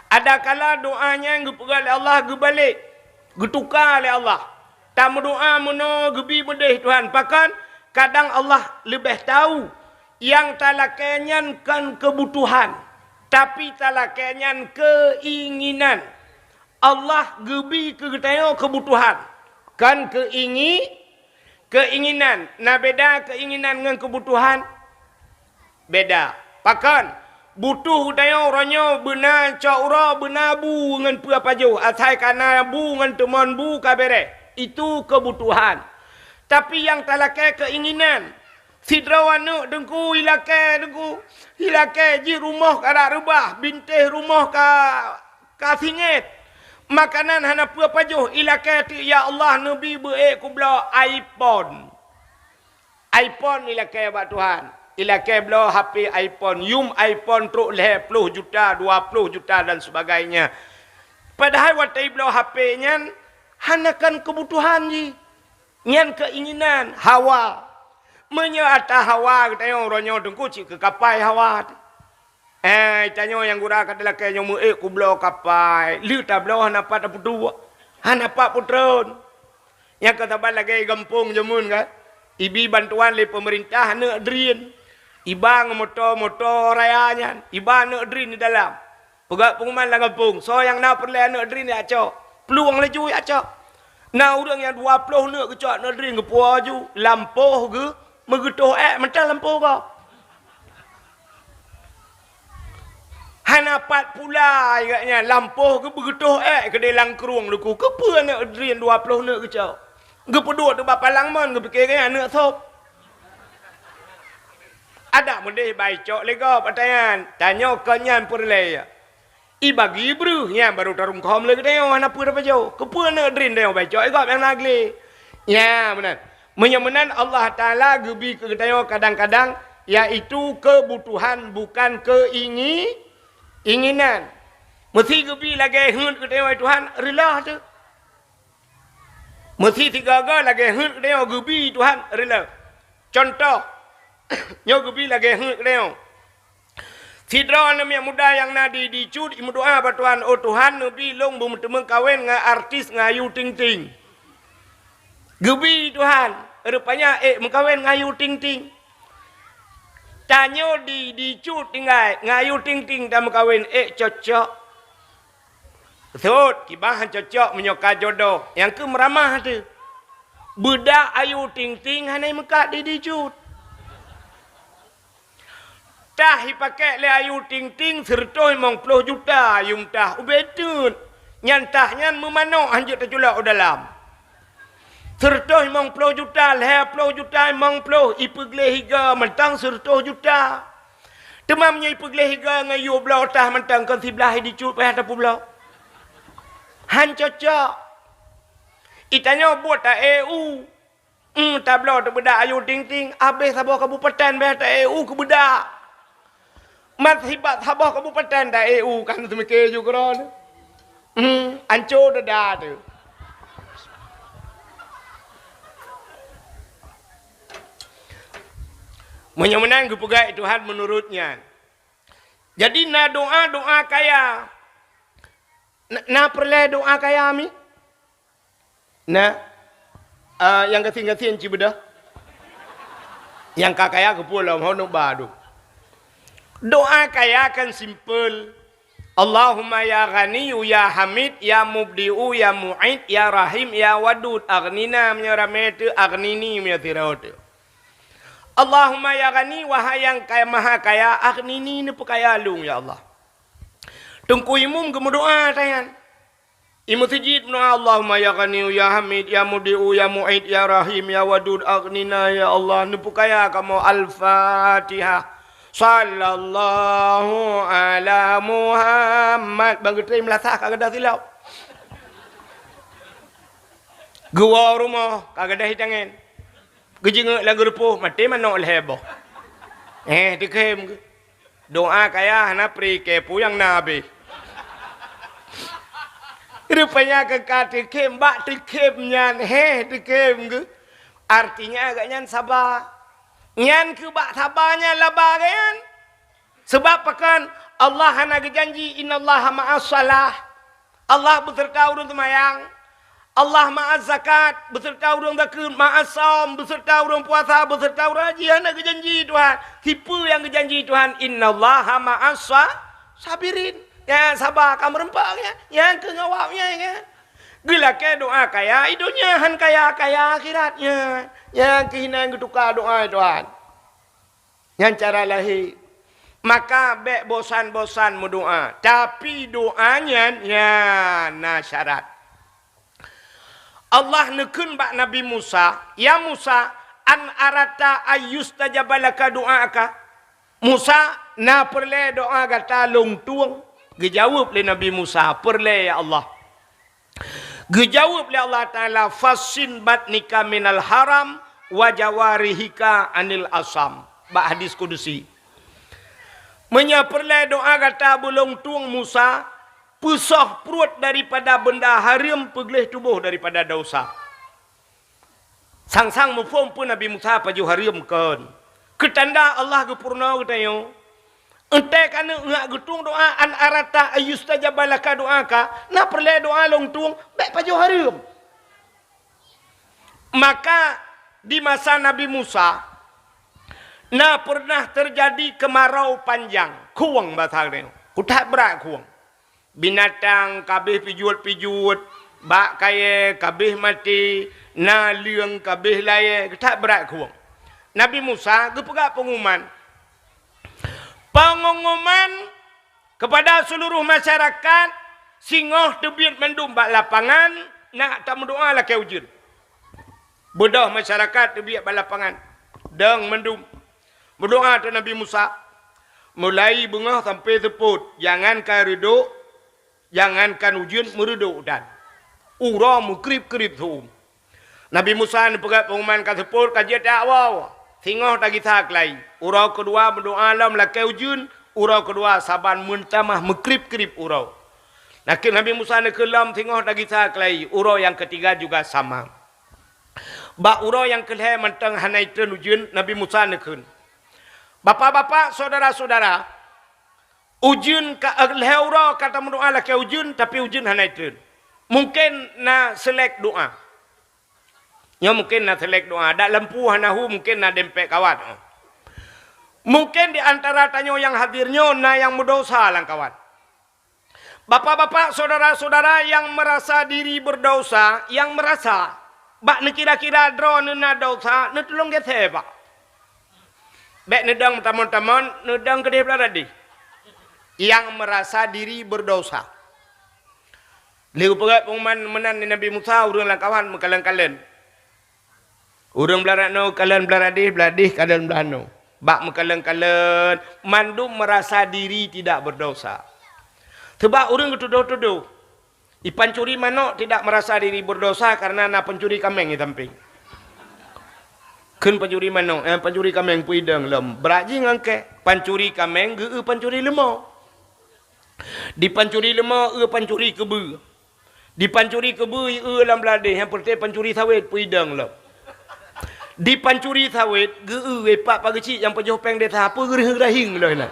Adakala doá nyan geupeugah lé Allah geubalek, geutuka lé Allah. Tameudoá meunoe geubi meudeh Tuhan, pakon? Kadang Allah leubeh tahu nyang talakée nyan kon keubutuhan, tapi talakée nyan keuinginan. Allah geubi keu geutanyoe keubutuhan, kon keuingi-, keuinginan. Na beda keuinginan ngon keubutuhan? Beda. Pakon? Butuh geutanyoe uroe nyoe beuna cok uroe, beuna bu ngon peue pajoh, asai ka na bu ngon teumon bu ka beres. Itu keubutuhan. Tapi nyang talakée keuinginan, sidroe aneuëk teungku ilakée teungku, ilakée jih rumoh ka rab reubah, bintéh rumoh ka ka singét. Makanan hana peue pajoh, ilakée teuk, "Ya Allah, neubi beu-ék kubloe iPhone." iPhone ilakée bak Tuhan. Ilakée bloe H P iPhone, yum iPhone trok lhée ploh juta, dua ploh juta dan sebagainya. Padahai watée ibloe H P nyan hana kon keubutuhan jih. Nyan keuinginan, hawa. Meunyoe ata hawa geutanyoe uroe nyoe teungku cit keu kapai hawa. Eh, tanyoe nyang gura ka talakée nyoe meu-ék kubloe kapai, lheueh tabloe hana pat tapeuduek, hana pat peutreun. Nyang ka saban lagée gampông jameun kan, ibi bantuan lé peumeurintah aneuëk drien, iba ngon moto-moto raya nyan, iba aneuëk drien di dalam. Peugah peunguman lam gampông, soe nyang na peureulée aneuëk drien jak cok, plueng laju jak cok. Na ureuëng nyang dua ploh neuk geucok aneuëk drien geupuwoe aju, lampôh geuh meugeutoh ék mantong lampôh gob. Hana pat pula gobnyan, lampôh geuh beugeutoh ék keudeh lam krueng luku. Keupeue aneuëk drien dua ploh neuk geucok? Geupeuduek teuk bak palang mon, geupike gobnyan aneuëk sop. Adak meudeh bai cok lé gob ata nyan, tanyoe kon nyan peureulée. Ibagi breuh nyan barô tarungkôm lé geutanyoe hana peue tapajoh. Keupeue aneuëk drien tanyoe bai cok lé gob nyang na glé? Nyan meunan. Meunyoe meunan Allah Taala geubi keu geutanyoe kadang-kadang, yaitu keubutuhan bukan keuingi-, inginan. Meusé geubi lagée heuet geutanyoe, "Tuhan, reuloh teuh." Meusé sigoe-goe lagée heuet geutanyoe geubi Tuhan reuloh. Cuntoh, nyoe geubi lagée heuet geutanyoe. Sidroe aneuk miet muda nyang na di, di Cut, imeudoa bak Tuhan, "Oh Tuhan, neubi lôn beumeuteumeung kawen ngon artis ngon Ayu Ting Ting." Geubi Tuhan, rupanya ék meukawen ngon Ayu Ting Ting. Tanyoe di, di Cut tinggai, ngon Ayu Ting Ting tameukawen, ék cocok. Sot, kiban han cocok meunyoe ka jodoh. Nyang keu meuramah teuh. Beudak Ayu Ting Ting hana meukat di, di Cut. Tah ipakék lé Ayu Ting Ting sireutôh limong ploh juta, Ayu meutah ubé teut. Nyan tah nyan meumanok hanjeuet teuculok u dalam. Sireutôh limong ploh juta, lhèe ploh juta, limong ploh, ipeugleh iga mantong sireutôh juta. Teuma meunyoe ipeugleh iga ngon yue bloe tah mantong kon siblaih di Cut payah tapeubloe. Han cocok. Itanyoe buet ta-E U. Hmm, tabloe teubeudak Ayu Ting Ting, abéh saboh kabupaten beh ta-E U keubeudak. Mat sibat saboh kabupaten ta-E U kan seumiké ju keudroe. Hmm, anco dada teuh. Meunyoe meunan geupeugah Tuhan meunurot nyan. Jadi na doa-doa kaya. Na, na peureulèe doa kaya mi? Na, ah, nyang gasien-gasien ci beudôh. Nyang ka kaya keupeue lom, hon ba dum. Doa kaya kan simpel. Allahumma ya Ghaniyyu ya Hamid ya Mubdi'u ya Mu'id ya Rahim ya Wadud. Aghnina meunyoe ramé teuh, aghnini meunyoe sidroe teuh. Allahumma ya Ghani, wahai nyang kaya, maha kaya, aghnini, neupeukaya lôn ya Allah. Teungku Imum geumeudoa tanyan. Imum sijid meudoa, "Allahumma ya Ghaniyyu ya Hamid ya Mubdi'u ya Mu'id ya Rahim ya Wadud aghnina ya Allah, neupeukaya kamoe." Al-Fatihah. Sallallahu ala Muhammad. Bang geutrém meulasah ka gadôh silop. Geuwoe rumoh ka gadôh itangen. Geujingeuk lam geurupoh, maté manok lhèe boh. Eh, teukhém geuh. Doa kaya hana pri keu peue nyang na abéh. Rupanya keu ka teukhém, bak teukhém nyan, heh, teukhém geuh. Artinya agak nyan saba. Nyan keu bak saba nyan laba geuh nyan. Seubab pakon? Allah hana geujanji, "Innallaha ma'as shalah." Allah beuseureuta ureuëng seumayang. Allah ma'az zakat, beuseureuta ureuëng zakeuet, ma'as saum, beuseureuta ureuëng puasa, beuseureuta ureuëng haji. Hana geujanji Tuhan. Sipeue nyang geujanji Tuhan? "Innallaha ma'as sa-, sabirin." Nyang saba ka meureumpok nyan, nyang keu ngawab nyan, nyan. Geulakée doa kaya i donya, han kaya-kaya akhirat nyan. Nyang keuh inan geutuka doa Tuhan. Nyan cara lahé. Maka bék bosan-bosan meudoá. Tapi doá nyan, nyan na syarat. Allah neukheun bak Nabi Musa, "Ya Musa, an arata ayyustajaba laka du'aaka?" Musa, na peureulée doá gata lôn tueng? Geujaweueb lé Nabi Musa, "Peureulée, ya Allah." Geujaweueb lé Allah Taala, "Fassin batnika minal haram wa jawarihika anil asam." Bak hadis kudusi. Meunyoe peureulée doá gata beulông tueng Musa, peusoh pruet daripada beunda hareuem, peugleh tuboh daripada desya. Sang-sang muphom peue Nabi Musa pajoh hareuem kon. Keutanda Allah geupeurunoe geutanyoe. Entée kaneuk nyak geutueng doá, an arata ayyustajaba laka du'aaka, na peureulée doá lôn tueng, bék pajoh hareuem. Maka di masa Nabi Musa, na pernah teujadi keumarau panjang, khueng basa geutanyoe. Kuthat brat khueng. Binatang kabeh pijuet-pijuet, bak kayée kabeh maté, naleueng kabeh layée, kuthat brat khueng. Nabi Musa geupeugah peunguman, peunguman kepada seluruh masyarakat, singoh teubiet mandum bak lapangan, nak tameudoá lakée ujeuen. Beudôh masyarakat teubiet bak lapangan, dong mandum. Meudoá teuk Nabi Musa, mulai beungoh sampoe seupôt, jangankan reudok, jangankan ujeuen, meureudok dan uroe meukrib-krib seu-uem. Nabi Musa neupeugah peunguman ka seupôt, ka jeuet awai-awai, singoh tagisa keulayi. Uroe keudua meudoá lom lakée ujeuen, uroe keudua saban meutamah meukrib-krib uroe. Nakeuh Nabi Musa neukheun lom singoh tagisa keulayi, uroe nyang keutiga juga sama. Bak uroe nyang keulhée mantong hana itreun ujeuen, Nabi Musa neukheun, "Bapak-bapak, syedara-syedara, Ujeuen ka, eh, lhèe uroe ka tameudoa lakèe ujeuen, tapi ujeuen hana jitreun. Mungken na seulek doa. Nyoe mungken na seulek doa. Dak lampu hana hu, mungken na dempet kawat. Mungken di antara tanyoe nyang hadir nyoe na nyang meudesya lam kawat. Bapak-bapak, saudara-saudara yang merasa diri berdosa, yang merasa, bak neukira-kira droeneuh na desya, neutulông geuthèe, Pak. Bèk neudong tamon-tamon, neudong keudeh blah radeh. Yang merasa diri berdosa. Lheuh geupeugah pengumuman meunan lé Nabi Musa, ureueng lam kawat meukalon-kalon. Ureueng blah radeh nyoe kalon blah radeh, blah radeh kalon blah nyoe. Bak meukalon-kalon, mandum merasa diri tidak berdosa. Sebab ureueng geutudoh-tudoh. I pancuri manok tidak merasa diri berdosa karena na pancuri kaméng di sampéng. Kheun pancuri manok, eh, pancuri kaméng peudong lom. Brat jih ngon kèe. Pancuri kaméng geu-eu pancuri leumô. Di pancuri leumô, eu pancuri keubeue. Di pancuri keubeue, eu lam blah radeh, nyang peureté pancuri sawét peudong lom. Di pancuri sawét, geu-eu, eh, pak pageuchik nyang pajoh péng desa, peue geureuh-geureuh lom nyan.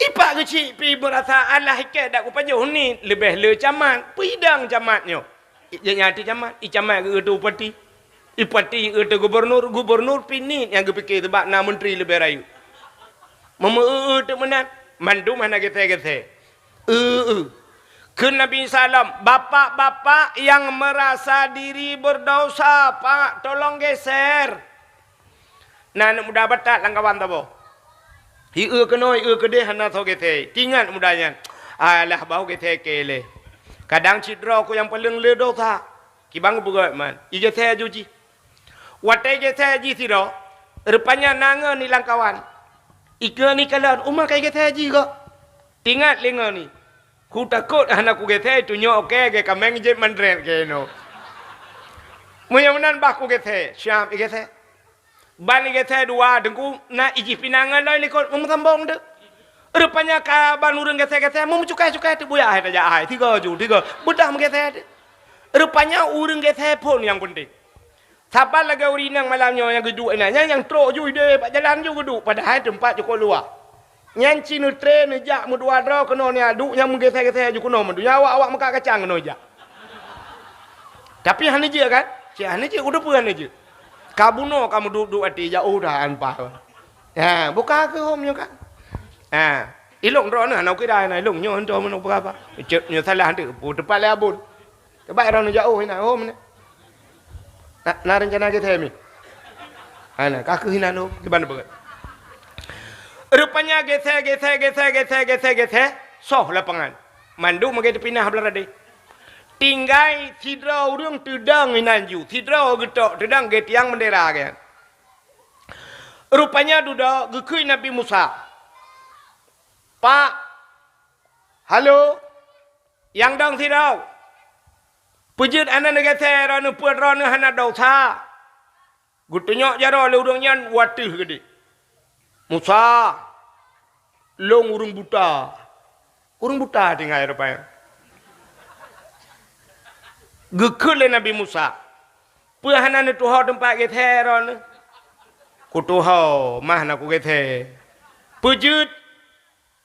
Ipak geuchik pi meurasa alah ikèe dak kupajoh ni leubeh le camat, peudong camat nyoe. Ijak nyan ateueh camat, i camat geu-eu teu bupati. I bupati geu-eu teu gubernur, gubernur pi niet nyang geupike sebab na menteri leubeh rayeuk. Meumeu-eu teu meunan, mandum hana geuthèe-geuthèe. Eu-eu. Kheun Nabi Isa lom, "Bapak-bapak yang merasa diri berdosa, Pak, tolong geser." Na aneuk muda batat lam kawan saboh. Hi-eu keunoe, hi-eu keudeh hana soe geuthèe. Teuingat muda nyan, "Alah, bah geuthèe keu lé." Kadang cit droe ku nyang paleng le dosa. Kiban geupeugah man, igeuthèe aju jih. Watèe igeuthèe jih sidroe, rupanya na ngon i lam kawan. Ikeu ni kalon, uma ka igeuthèe jih kok. Teuingat lé ngon ni. Kutakot hana kugeuthèe, tunyok oke, geukaméng jeuet mandret keunoe. Meunyoe meunan bah kugeuthèe, siap igeuthèe. Ban igeuthèe dua, Teungku, na ijih pinangan lom likot, meumeusambong teuk. Rupanya ka ban ureueng geuthèe-geuthèe, meumeucukai-cukai teuk buya hai tajak hai, tiga ju, tiga. Beudah meugeuthèe teuk. Rupanya ureueng geuthèe phôn nyang peunteng. Saban lagèe ureueng inong malam nyoe nyang geuduek inan, nyan nyang trok ju ideh bak jalan ju geuduek, padahai teumpat cukôp luwah. Nyan ci neutre neujak meudua droe keunoe nia duek nyang meugeuthèe-geuthèe ju keunoe meudua awak-awak meukat kacang keunoe jak. Tapi hana jeuet kan? Cit hana jeuet, udeupeue hana jeuet. Ka bunoe ka meuduek-duek até jak udah an paih. Ha, buka keu hom nyoe kan. Ha, ilong droeneuh hana kira na ilong nyoe henteu meunoe peugah apa. Cit nyoe salah tu, teumpat lé abon. Coba droeneuh jak oh inan hom ni. Na, na rencana geuthèe mi? Hana, ka kheueh inan hom, kiban beureukat. Rupanya geuthèe, geuthèe, geuthèe, soh lapangan. Mandum lagèe teupinah blah radeh. Tinggai sidroe ureueng teudong inan ju, sidroe geutok teudong geutiang beundera geuh. Rupanya dudoe geukheun Nabi Musa, "Pak, halo, nyang dong sidroe! Peue jeuet hana neugeuthèe droeneuh, peue droeneuh hana desya?" Geutunyok jaroe lé ureueng nyan u ateueh geude. "Musa, lôn ureueng buta." Ureueng buta tinggai rupanya. Geukheun lé Nabi Musa, "Peue hana neutuho teumpat geuthèe droeneuh?" "Kutuho, mah na kugeuthèe." "Peue jeuet?"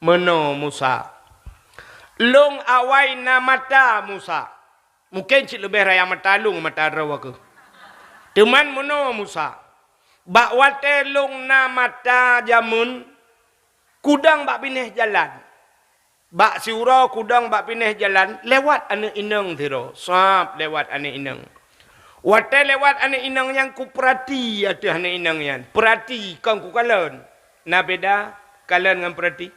"Meunoe Musa, lôn awai na mata Musa." Mungken cit leubeh raya mata lôn mata droe kheueh. Teuma meunoe Musa, bak watèe lôn na mata jameun, kudong bak binéh jalan. Bak siuroe kudong bak binéh jalan, lewat aneuk inong sidroe, sab lewat aneuk inong. Watèe lewat aneuk inong nyan kupeurati ateueh aneuk inong nyan, peurati kon kukalon. Na beda kalon ngon peurati?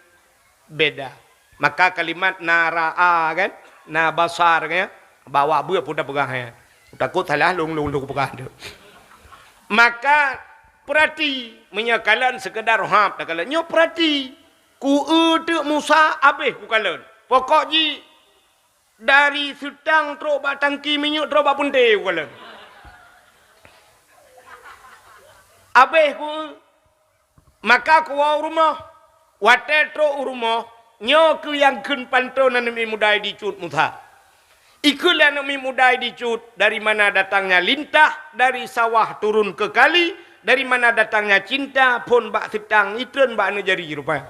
Beda. Maka kalimat na ra'a kan, na basar kan, bak awak beuet pun tapeugah nyan. Takot salah lôn, lôn, lôn peugah tu. Maka peurati, meunyoe kalon seukeudar hab takalon. Nyoe peurati, ku eu teuk Musa habéh kukalon. Pokok jih dari seutang trok bak tangki minyeuk trok bak peunte kukalon. Habéh ku eu. Maka kuwoe u rumoh. Watèe trok u rumoh, nyoe kheueh nyang kheun pantôn aneuk miet muda di Cut Musa. Ikheun lé aneuk miet muda di Cut, dari mana datangnya lintah, dari sawah turun ke kali, dari mana datangnya cinta, phôn bak seutang, itreun bak aneuk jari rupanya.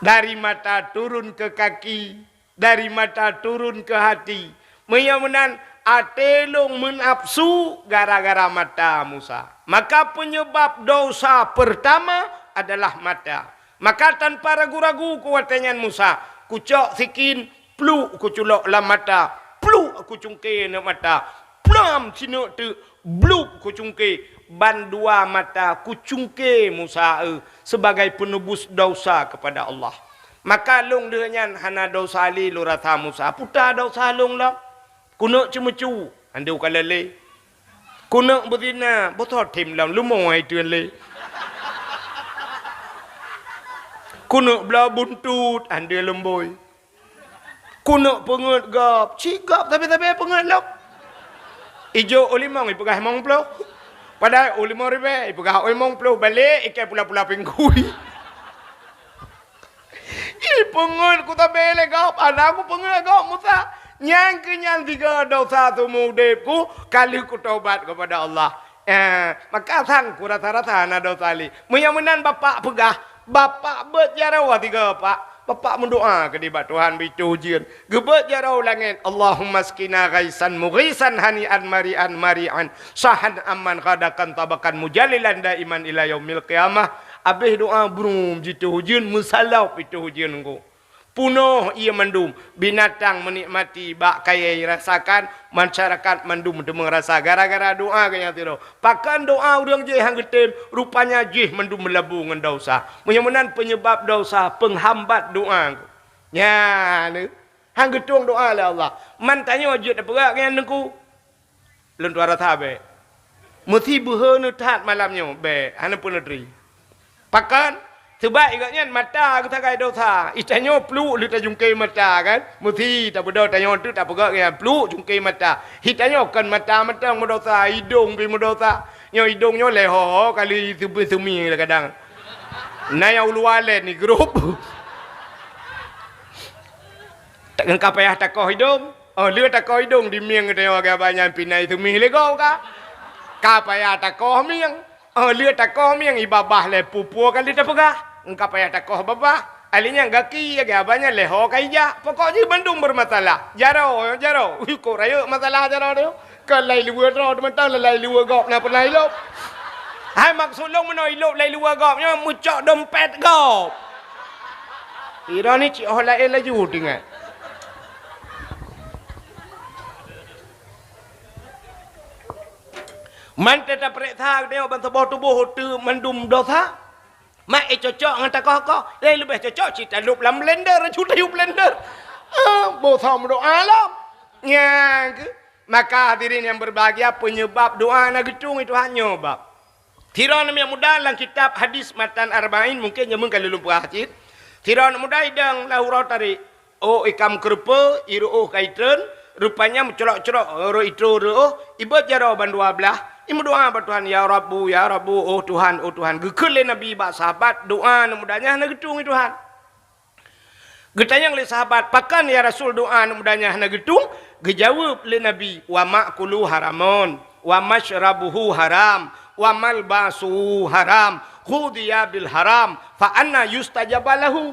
Dari mata turun ke kaki, dari mata turun ke hati. Meunyoe meunan, até lôn meunafsu gara-gara mata Musa. Maka penyebab dosa pertama adalah mata. Maka tanpa ragu-ragu ku watée nyan Musa, kucok sikin, pluk kuculok lam mata, pluk kucungke neuk mata, plam sineuk teuk, blub kucungke, bandua mata kucungke Musa, eh, sebagai penebus dosa kepada Allah. Maka lôn lheueh nyan hana dosa lé lôn rasa Musa. Puta dosa lôn lom. Kuneuk ceumeucue, han deuh ka lé. Kuneuk beuzina, beutôi them lom, leumo ai teuen lé. Kuneuk bloe buntut, han deuh leumbôi. Kuneuk peungeut gob, cit gob sabe-sabe peungeut lom. Ijok u limong ipeugah limong ploh. Padahai u limong ribée ipeugah u limong ploh, balek ikai pula-pula pinggui. Ipeungeut ku sabe lé gob, hana kupeungeut gob Musa. Nyang keu nyan sigoe dosa seumeu udeb ku, ka lheueh kutobat keupada Allah. Eh, maka sang kurasa-rasa na dosa lé. Meunyoe meunan bapak peugah, bapak beuet jaroe tiga pak. Bapak meudoa keudeh bak Tuhan beuitoh ujeuen. Geubeuet jaroe u langét, "Allahumma askina ghaisan mughisan hani'an mari'an mari'an sahan amman ghadakan tabakan mujalilan daiman ila yaumil qiyamah." Abéh doa brum jitoh ujeuen, meusalop itoh ujeuen ngon. Punoh ié mandum, binatang meunikmati bak kayée rasakan, masyarakat mandum teumé rasa gara-gara doa geuh nyang sidroe. Pakon doa ureuëng jih han geutem, rupanya jih mandum meulabu ngon dosa. Meunyoe meunan peunyeubab dosa, peunghambat doa. Nyan, han geutueng doa lé Allah. Man tanyoe jeuet tapeugah nyan Teungku. Lôn tuan rasa bék. Meusi beuhe neuthat malam nyoe bék, hana peuneutri. Pakon? Seubab gobnyan mata geusagai dosa. Itanyoe pluek lheueh tajungke mata kan. Meusi tabeudôh tanyoe teuk tapeugah nyan pluek jungke mata. Itanyoe kon mata mantong meudosa, idong pih meudosa. Nyoe idong nyoe lé ho kali seumi-seumi kadang. Na nyang uluwa lé ni grup. Tak ka payah takoh idong. Oh, lheueh takoh idong di mieng geutanyoe agak banyak pinai seumi lego ka. Ka payah takoh mieng. Oh, lheueh takoh mieng ibabah lé pupua kali tapeugah. Engka payah takoh babah. Ali nyang gaki agak banyak lé ho ka ijak. Pokok jih bandum bermasalah. Jaro, jaro. Ui, kok rayeuk masalah jaro tu. Ka lai luwa droe teumantong, lai luwa gob na pernah ilop. Hai maksud lôn meunoe ilop lai luwa gob nyoe meucok dompet gob. Ira ni cik oh laén laju teuingat. Man teuta peuriksa geutanyoe ban saboh tuboh teu mandum dosa. Mak eh cocok ngon takoh-koh, eh leubeh cocok cit talop lam blender, aju tayue blender. Ah, boh sa meudoa lom. Nyang keuh. Maka hadirin yang berbahagia, penyebab doa na geutueng itu hanya bab. Sidroe aneuk muda lam kitab hadis matan Arba'in, mungkin jameun ka lôn peugah cit. Sidroe aneuk muda idong lam uroe tarék. Oh, ikam keureupeue, iruôh ka itreun, rupanya meucrok-crok rot itreun ruôh, ibeuet jaroe bandua blaih, imeudoa bak Tuhan, "Ya Rabbu, ya Rabbu, oh Tuhan, oh Tuhan." Geukheun lé Nabi bak sahabat, doa aneuk muda nyan hana geutueng Tuhan. Geutanyong lé sahabat, "Pakon ya Rasul doa aneuk muda nyan hana geutueng?" Geujaweueb lé Nabi, "Wa ma'kuluhu haramun, wa masyrabuhu haram, wa malbasuhu haram, ghudhiya bil haram, fa anna yustajabu lahu."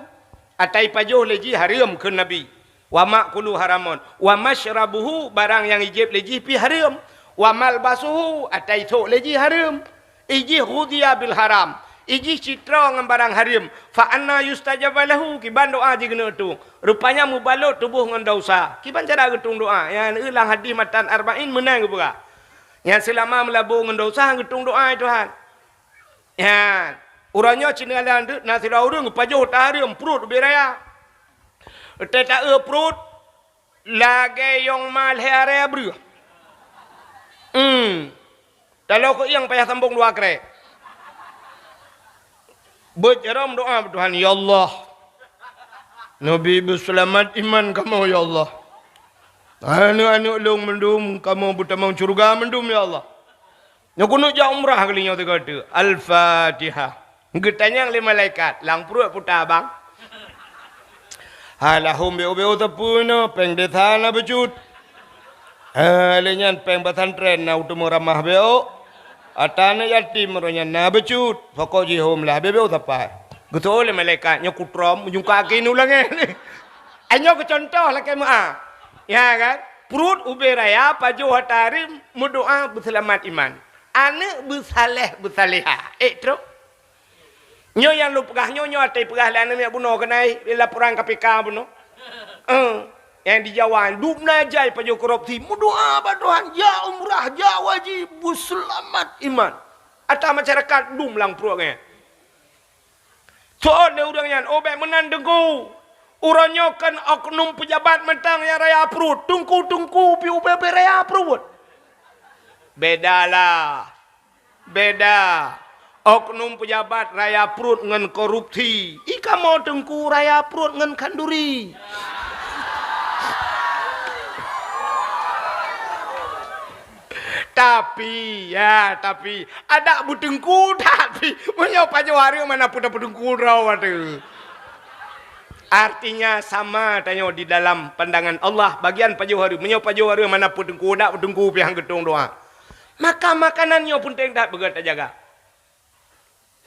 Atai pajoh lé jih hareuem kheun Nabi. "Wa ma'kuluhu haramun, wa masyrabuhu," barang nyang ijieb lé jih pih hareuem. "Wa malbasuhu," atai sôk lé jih hareuem. Ijih ghudhiya bil haram. Ijih cit droe ngon barang hareuem. "Fa anna yustajabu lahu," kiban doa jih geuneuk tueng. Rupanya meubalot tuboh ngon dosa. Kiban cara geutueng doa. Nyan lam hadis matan Arba'in meunan geupeugah. Nyan seulama meulabu ngon dosa geutueng doa Tuhan. Nyan. Uroe nyoe cit na lam deuek na sidroe ureuëng geupajoh ta hareuem pruet ubit raya. Teuta eu pruet lagée yong ma lhée arée breueh. Hmm. Taloe keu ieng payah sambong dua krek. Beuet jaroe meudoa bak Tuhan, "Ya Allah, neubi beuseulamat iman kamoe, ya Allah. Aneuk-aneuk lôn mandum kamoe beutamong syeuruga mandum, ya Allah." Nyoe keuneuk jak umrah kali nyoe sigoe teuk. Al-Fatihah. Geutanyong lé malaikat, "Lam pruet peue ta, Bang?" "Hai lahom beu-beu teupeu nyoe, péng desa na bacut." "Eh, lé nyan péng pesantren na uteumé ramah beu. Ata aneuk yatim roh nyan na bacut. Pokok jih hom lah beu-beu sapai." Geutôh lé malaikat, "Nyoe kutrom, ujong kaki nu langét." Nyoe keu contoh lakée meu'ah. Ya kan? Pruet ubé raya, pajoh ata hareuem, meudoa beuseulamat iman. Aneuk beusaléh, beusalehah. Ék trok? Nyoe nyang lôn peugah nyoe, nyoe até peugah lé aneuk miet bunoe keunan, laporan K P K bunoe. Eh, nyang di Jawa, dum na jai pajoh korupsi, meudoa bak Tuhan, jak umrah, jak haji, beuseulamat iman. Ata masyarakat dum lam pruet nyan. Seuôt lé ureuëng nyan, "Oh, bék meunan, Teungku. Uroe nyoe kon oknum peujabat mantong nyang raya pruet. Teungku-teungku pih ubé-ubé raya pruet." Bedalah. Beda. Oknum peujabat raya pruet ngon korupsi. I kamoe Teungku raya pruet ngon khanduri. Tapi, ya, tapi, adak beuteungku that pih. Meunyoe pajoh hareuem hana peue tapeuteungku droe ateueh. Artinya sama tanyoe di dalam pandangan Allah, bagian pajoh hareuem. Meunyoe pajoh hareuem hana peue teungku, adak beuteungku pih han geutong doa. Maka makanan nyoe peunteng that beugöt tajaga.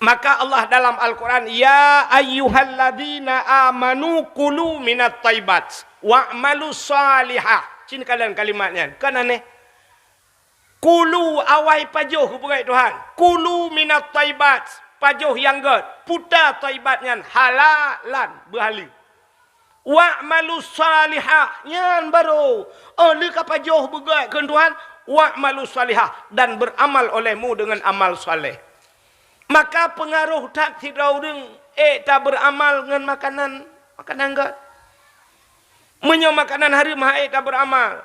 Maka Allah dalam Al-Quran, "Ya ayyuhalladzina amanu kulu minat thayyibat wa'malu shalihah." Cit kalon kalimat nyan. Kan aneh. "Kulu," awai pajoh, geupeugah Tuhan. "Kulu minat thayyibat," pajoh nyang göt. Peue thayyibat nyan? Halalan, beuhaleue. "Wa'malu shalihah," nyan barô. Oh, lheueh ka pajoh beugöt kheun Tuhan, "Wa'malu shalihah," dan beramal olehmu dengan amal saleh. Maka peungaroh that sidroe ureuëng ék tabeuramal ngon makanan, makanan göt. Meunyoe makanan hareuem han ék tabeuramal,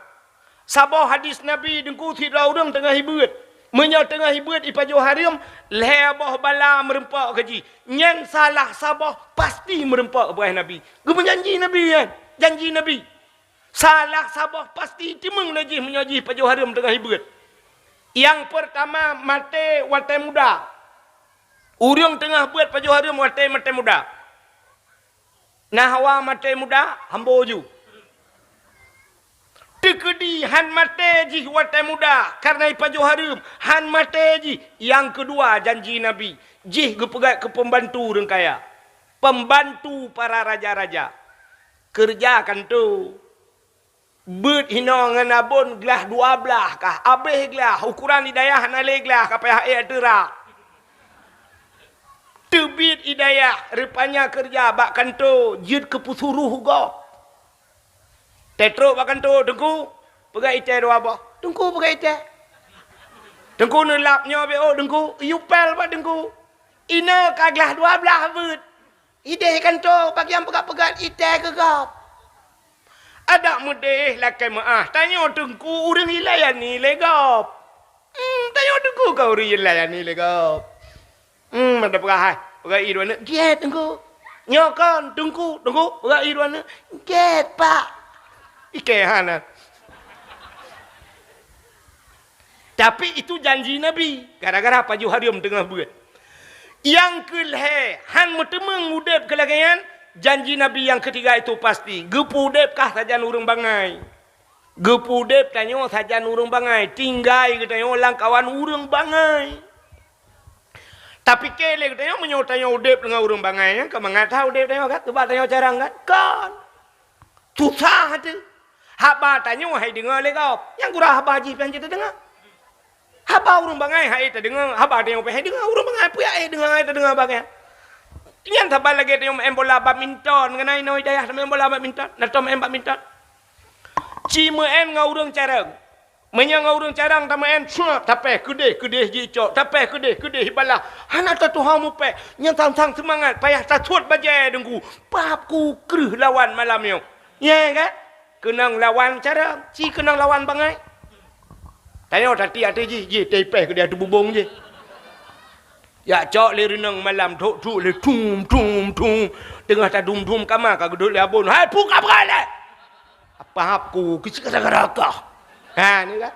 Saboh hadis Nabi, Teungku, sidroe ureuëng teungoh ibeuet. Meunyoe teungoh ibeuet ipajoh hareuem, lhée boh bala meurumpok keu jih. Nyan salah saboh pasti meurumpok, peugah Nabi. Geumeujanji Nabi nyan, janji Nabi. Salah saboh pasti teumeung lé jih meunyoe jih pajoh hareuem teungoh ibeuet. Nyang peurtama, maté watée muda. Ureuëng teungoh beuet pajoh hareuem watée, maté muda. Na hawa maté muda, hambo ju. Teukeudi han maté jih watée muda, kareuna ipajoh hareuem, han maté jih. Nyang keudua, janji Nabi, jih geupeugét keu peumbantu ureuëng kaya, peumbantu para raja-raja. Keureuja kantô. Beuet hinoe ngon abon glah dua blaih kah, abéh glah, ukuran i dayah hana lé glah, ka payah ék ateueh rak. Teubiet i dayah, rupanya keureuja bak kantô, jeuet keu peusuroh gob. Teutrok bak kantô, "Teungku, peugöt itéh dua boh." "Teungku, peugöt itéh." "Teungku, neulap nyoe beuh, oh, Teungku." "Yue pél bak Teungku." "Inoe ka glah dua blaih beuet." Idéh kantô, bak nyang peugöt-peugöt itéh keu gob. Adak meudéh lakée meu'ah, tanyoe Teungku ureuëng ilayani lé gob. Hmm, tanyoe Teungku ka ureuëng ilayani lé gob. Hmm, meunan peugah hai, peugah ié dua neuk, "Gét, Teungku." "Nyoe kon, Teungku, Teungku," peugah ié dua neuk, "Gét, Pak." Ikée hana. Tapi itu janji Nabi, gara-gara pajoh hareuem teungoh beuet. Nyang keu lhée, han meuteumeung udeb keu lagée nyan, janji Nabi nyang keutiga itu pasti, geupeu udeb kah sajan ureuëng bangai. Geupeu udeb tanyoe sajan ureuëng bangai, tinggai geutanyoe lamkawan ureuëng bangai. Tapike lé geutanyoe, meunyoe tanyoe udeb deungon ureuëng bangai nyan, ka mangat that udeb tanyoe kan? Keubah tanyoe carang kan? Kon. Susah ateueh. Haba tanyoe hai deungoe lé gob. Nyang gura haba jih pih han jeuet tadeungoe. Haba ureuëng bangai hai tadeungoe, haba tanyoe pih hai deungoe, ureuëng bangai peue hai deungoe, hai tadeungoe haba nyan. Nyan saban lagée tanyoe meu'en bola badminton, keunan inoe dayah tameu'en bola badminton, na tom meu'en badminton. Ci meu'en ngon ureuëng carông. Meunyoe ngon ureuëng carông tameu'en, suet, tapéh keudeh-keudeh jicok, tapéh keudeh-keudeh ibalah. Hana tatuho mupéh. Nyan sang-sang seumangat, payah tasuet bajée deungku. Pap ku kreueh lawan malam nyoe. Nyang ka? Keunong lawan carông, ci keunong lawan bangai. Tanyoe tatiek ateueh jih, jih tapéh keudeh ateueh bubông jih. Jak cok lé reunong malam, trok-trok lé thum, thum, thum. Teungoh tadum-dum kama ka geudok lé abon. "Hai, peue ka beugalak?" "Apa hab ku, keu cit ka sagara kah." Ha, ni kan?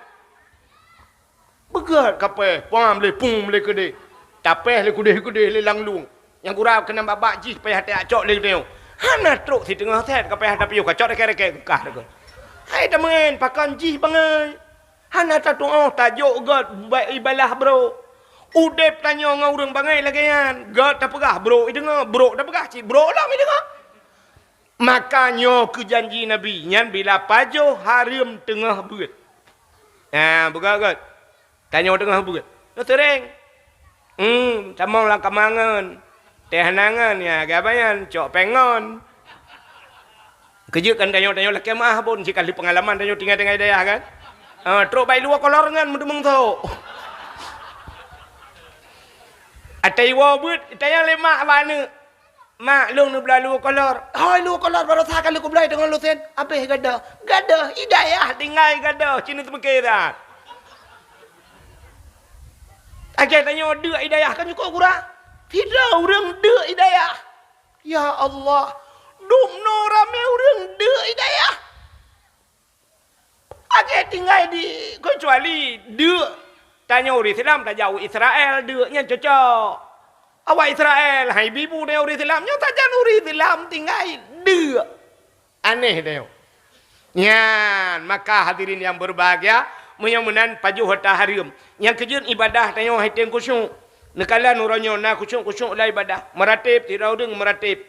Beugét kapéh, pam lé pum lé keudeh. Tapéh lé keudeh-keudeh lé lam lueng. Nyang gura keunan babah jih payah tacok lé geutanyoe. Hana trok siteungoh sét ka payah tapiôh ka cok rekét-rekét kah deungon. Hai tameu'en pakon jih bangai. Hana tatu'oh tajok gét ba-, ibalah brôk. Udeb tanyoe ngon ureuëng bangai lagée nyan, gét tapeugah brok ideungoe, brok tapeugah cit brok lom ideungoe. Maka nyoe keu janji Nabi nyan bila pajoh hareuem teungoh beuet. Nah, beugét-gét. Tanyoe teungoh beuet. Nyoe seuréng. Hmm, tamong lam kamangan. Teh nangan, ya, gabayan, cok pengon. Keujeuet kan tanyoe, tanyoe lakée meuah bon, cit ka lheueh peungalaman tanyoe tinggai-tinggai dayah kan. Ah, trok bai luwa kolor ngon meudeumeng tho. Atai woe beuet, tayang lé mak bak aneuk. Mak, lôn neubloe luwa kolor. Hoi, luwa kolor baroesa ka lheueh kubloe deungon lusen. Abéh gadoh. Gadoh, hidayah tinggai gadoh, cit neuteupeukira. Agai tanyoe deuk hidayah kan cukôp gura. Sidroe ureuëng deuk hidayah. Ya Allah, dumnoe ramé ureuëng deuk hidayah. Agai tinggai di, keucuali deuk tanyoe ureuëng Islam tajak u Israel, deuk nyan cocok. Awak Israel, hai bibu tanyoe ureuëng Islam, nyoe sajan ureuëng Islam tinggai deuk. Aneh tanyoe. Nyan, maka hadirin yang berbahagia, meunyoe meunan pajoh hareuta hareuem. Nyang keujeuet ibadah tanyoe hai tem khusyuk. Neukalon uroe nyoe na khusyuk-khusyuk lam ibadah. Meuratéb, sidroe ureuëng meuratéb.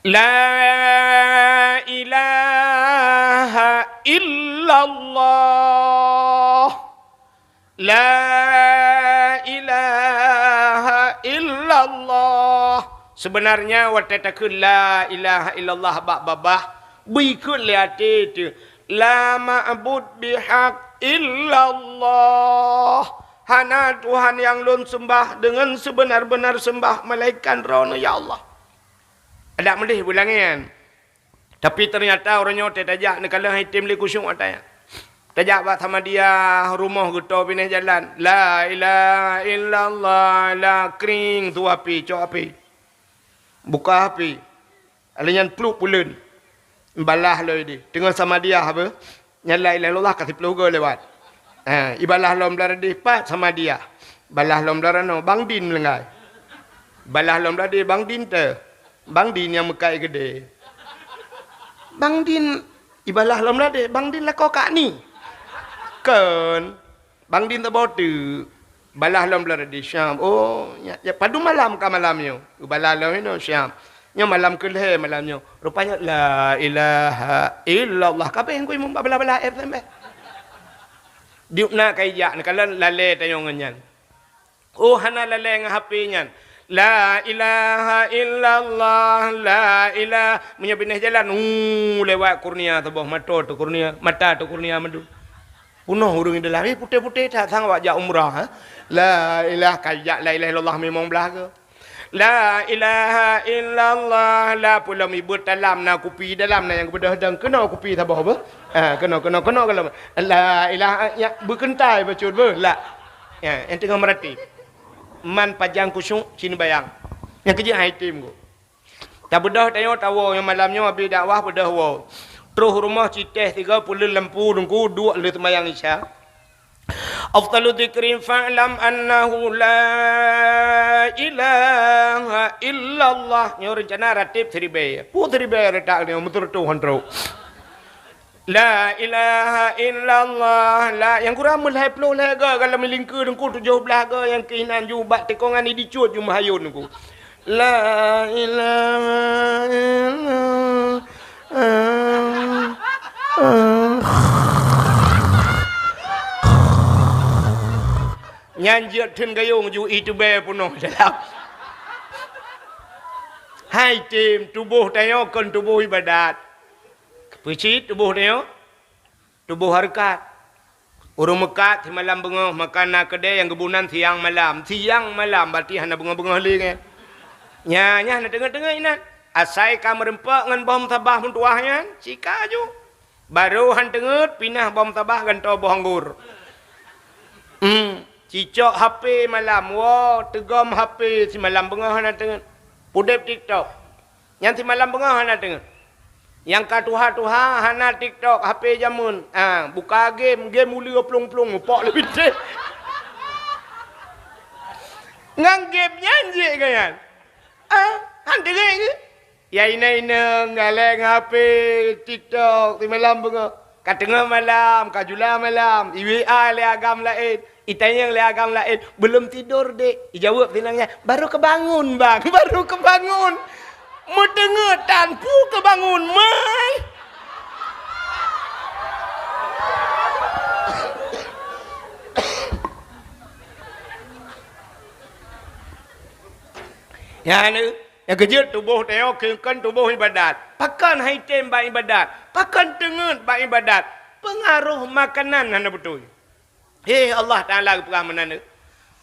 La ilaha illallah. La ilaha illallah. Sebenarnya watée takheun la ilaha illallah bak babah, beuikot lé até teuh, la ma'bud bihaq illallah. Hana Tuhan nyang lôn seumbah deungon seubeuna-beuna seumbah melainkan Droeneuh, ya Allah. Adak meudeh beulangén. Tapi teunyata uroe nyoe teuh tajak neukalon hai tem lé khusyuk ata nyan. Tajak bak Samadiyah, rumoh geuto binéh jalan. La ilaha illallah, la kring, su api, cok api. Buka api. Lheueh nyan pluek puleuen. Ibalah lom ideh. Teungoh Samadiyah beuh. Nyan la ilaha illallah ka siplôh goe lewat. Ha, ibalah lom blah deh pat Samadiyah. Balah lom blah ranoe Bang Din meulinggai. Balah lom blah deh Bang Din teuh. Bang Din nyang meukat keudè. Bang Din ibalah lom blah deh, Bang Din lakoe kak ni. Kon. Bang Din teuboh teuk. Balah lom blah deh Syam. Oh, nya, nya padum malam ka malam nyoe. Balah lom inoe Syam. Nyoe malam keulhèe malam nyoe. Rupanya la ilaha illallah. Kabeh ngui meubalah-balah air sembeh. Diuk na kai jak neukalon lalé tanyoe ngon nyan. Oh, hana lalé ngon H P nyan. La ilaha illallah, la ilah. Meunyoe binéh jalan, uh, lewat kurnia saboh, mata teuh kurnia, mata teuh kurnia mandum. Peunoh ureuëng di dalam, eh, putéh-putéh that sang awak jak umrah, eh. La ilah, kajak la ilaha illallah mimong blah ke. La ilaha illallah, la pulam ibeuet dalam na kupi, dalam na nyang geubeudôh dong. Keunoe kupi saboh beuh. Ah, keunoe, keunoe, keunoe kalau. La ilaha, ya, beukeuntai bacut beuh. La. Ya, nyang teungoh meuratéb. Man pajan khusyuk, cit neubayang. Nyang keujeuet hai tem ku. Tabeudôh tanyoe tawoe nyang malam nyoe abéh dakwah beudôh woe. Troh rumoh cit teh tiga puleuen lampu teungku duek lheueh seumayang Isya. Afdalu dzikri fa'lam annahu la ilaha illallah. Nyoe reuncana ratéb siribèe. Peue siribèe reutak nyoe meuteureutoh han trok. La ilaha illallah. La, nyang kurang meulhèe ploh lhèe goe, kalau meulingkeue teungku tujoh blah goe, nyang keuh inan ju bak tikongan ni dicut ju meuhayôn teungku. La ilaha illallah. Nyan jeuet theun gayông ju itubée peunoh dalam. Hai tem, tuboh tanyoe kon tuboh ibadat. Peue cit tuboh tanyoe? Tuboh hareukat. Ureuëng meukat simalam beungoh, maka na keudée nyang geubunan siang malam. Siang malam, berarti hana beungoh-beungoh lé nyan. Nya, nya hana teungeut-teungeut inan. Asai ka meureumpok ngon boh meusabah meutuwah nyan, sika ju. Barô han teungeut, pinah boh meusabah gantoe boh anggor. Hmm, cicok H P malam, woe, teugom H P simalam beungoh hana teungeut. Pudeb TikTok. Nyan simalam beungoh hana teungeut. Nyang ka tuha-tuha hana TikTok, H P jameun. Ah, buka game, game uleue plueng-plueng mupok lé bintéh. Ngon game nyan jeuet keu nyan. Ah, han teungeut keuh. Ya inong-inong, galeng H P, TikTok, simalam beungoh. Ka teungoh malam, ka jula malam, i-W A lé agam laén. Itanyong lé agam laén, "Belum tidur, Dek?" Ijaweueb sinan nyan, "Baru kebangun, Bang, baru kebangun." Meuteungeut tan, peue keubangun, mai. Nyan, nyang keujeuet tuboh tanyoe keu-, kon tuboh ibadat. Pakon han item bak ibadat? Pakon teungeut bak ibadat? Peungaroh makanan hana beutôi. Hé, Allah Taala geupeugah meunan.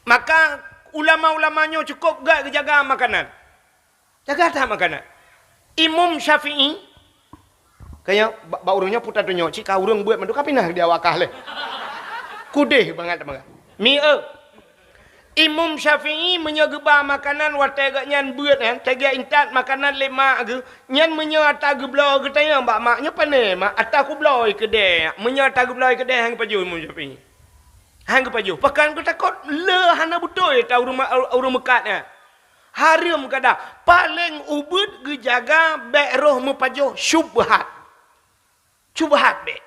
Maka ulama-ulama nyoe cukôp gét geujaga makanan. Jaga that makanan. Imam Syafi'i, kayang ba-, bak ureuëng nyoe puta tunyok, cit ka ureuëng beuet mandum ka pinah di awak kah lé. Kudeh bangat teuma. Mi eu. Imam Syafi'i meunyoe geuba makanan watée gobnyan beuet nyan, teuga intat makanan lé mak geuh, nyan meunyoe ata geubloe geutanyong bak mak nyoe, "Pane, Mak, ata kubloe keudeh?" Meunyoe ata geubloe keudeh, han geupajoh Imam Syafi'i. Han geupajoh. Pakon geutakot le hana beutôi ata ureuëng ma-, ureuëng meukat nyan. Hareuem kada, paleng ubeuet geujaga bék roh meupajoh syubhat. Syubhat bék.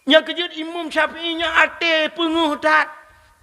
Nyang keujeuet Imam Syafi'i nyan até peungeuh that,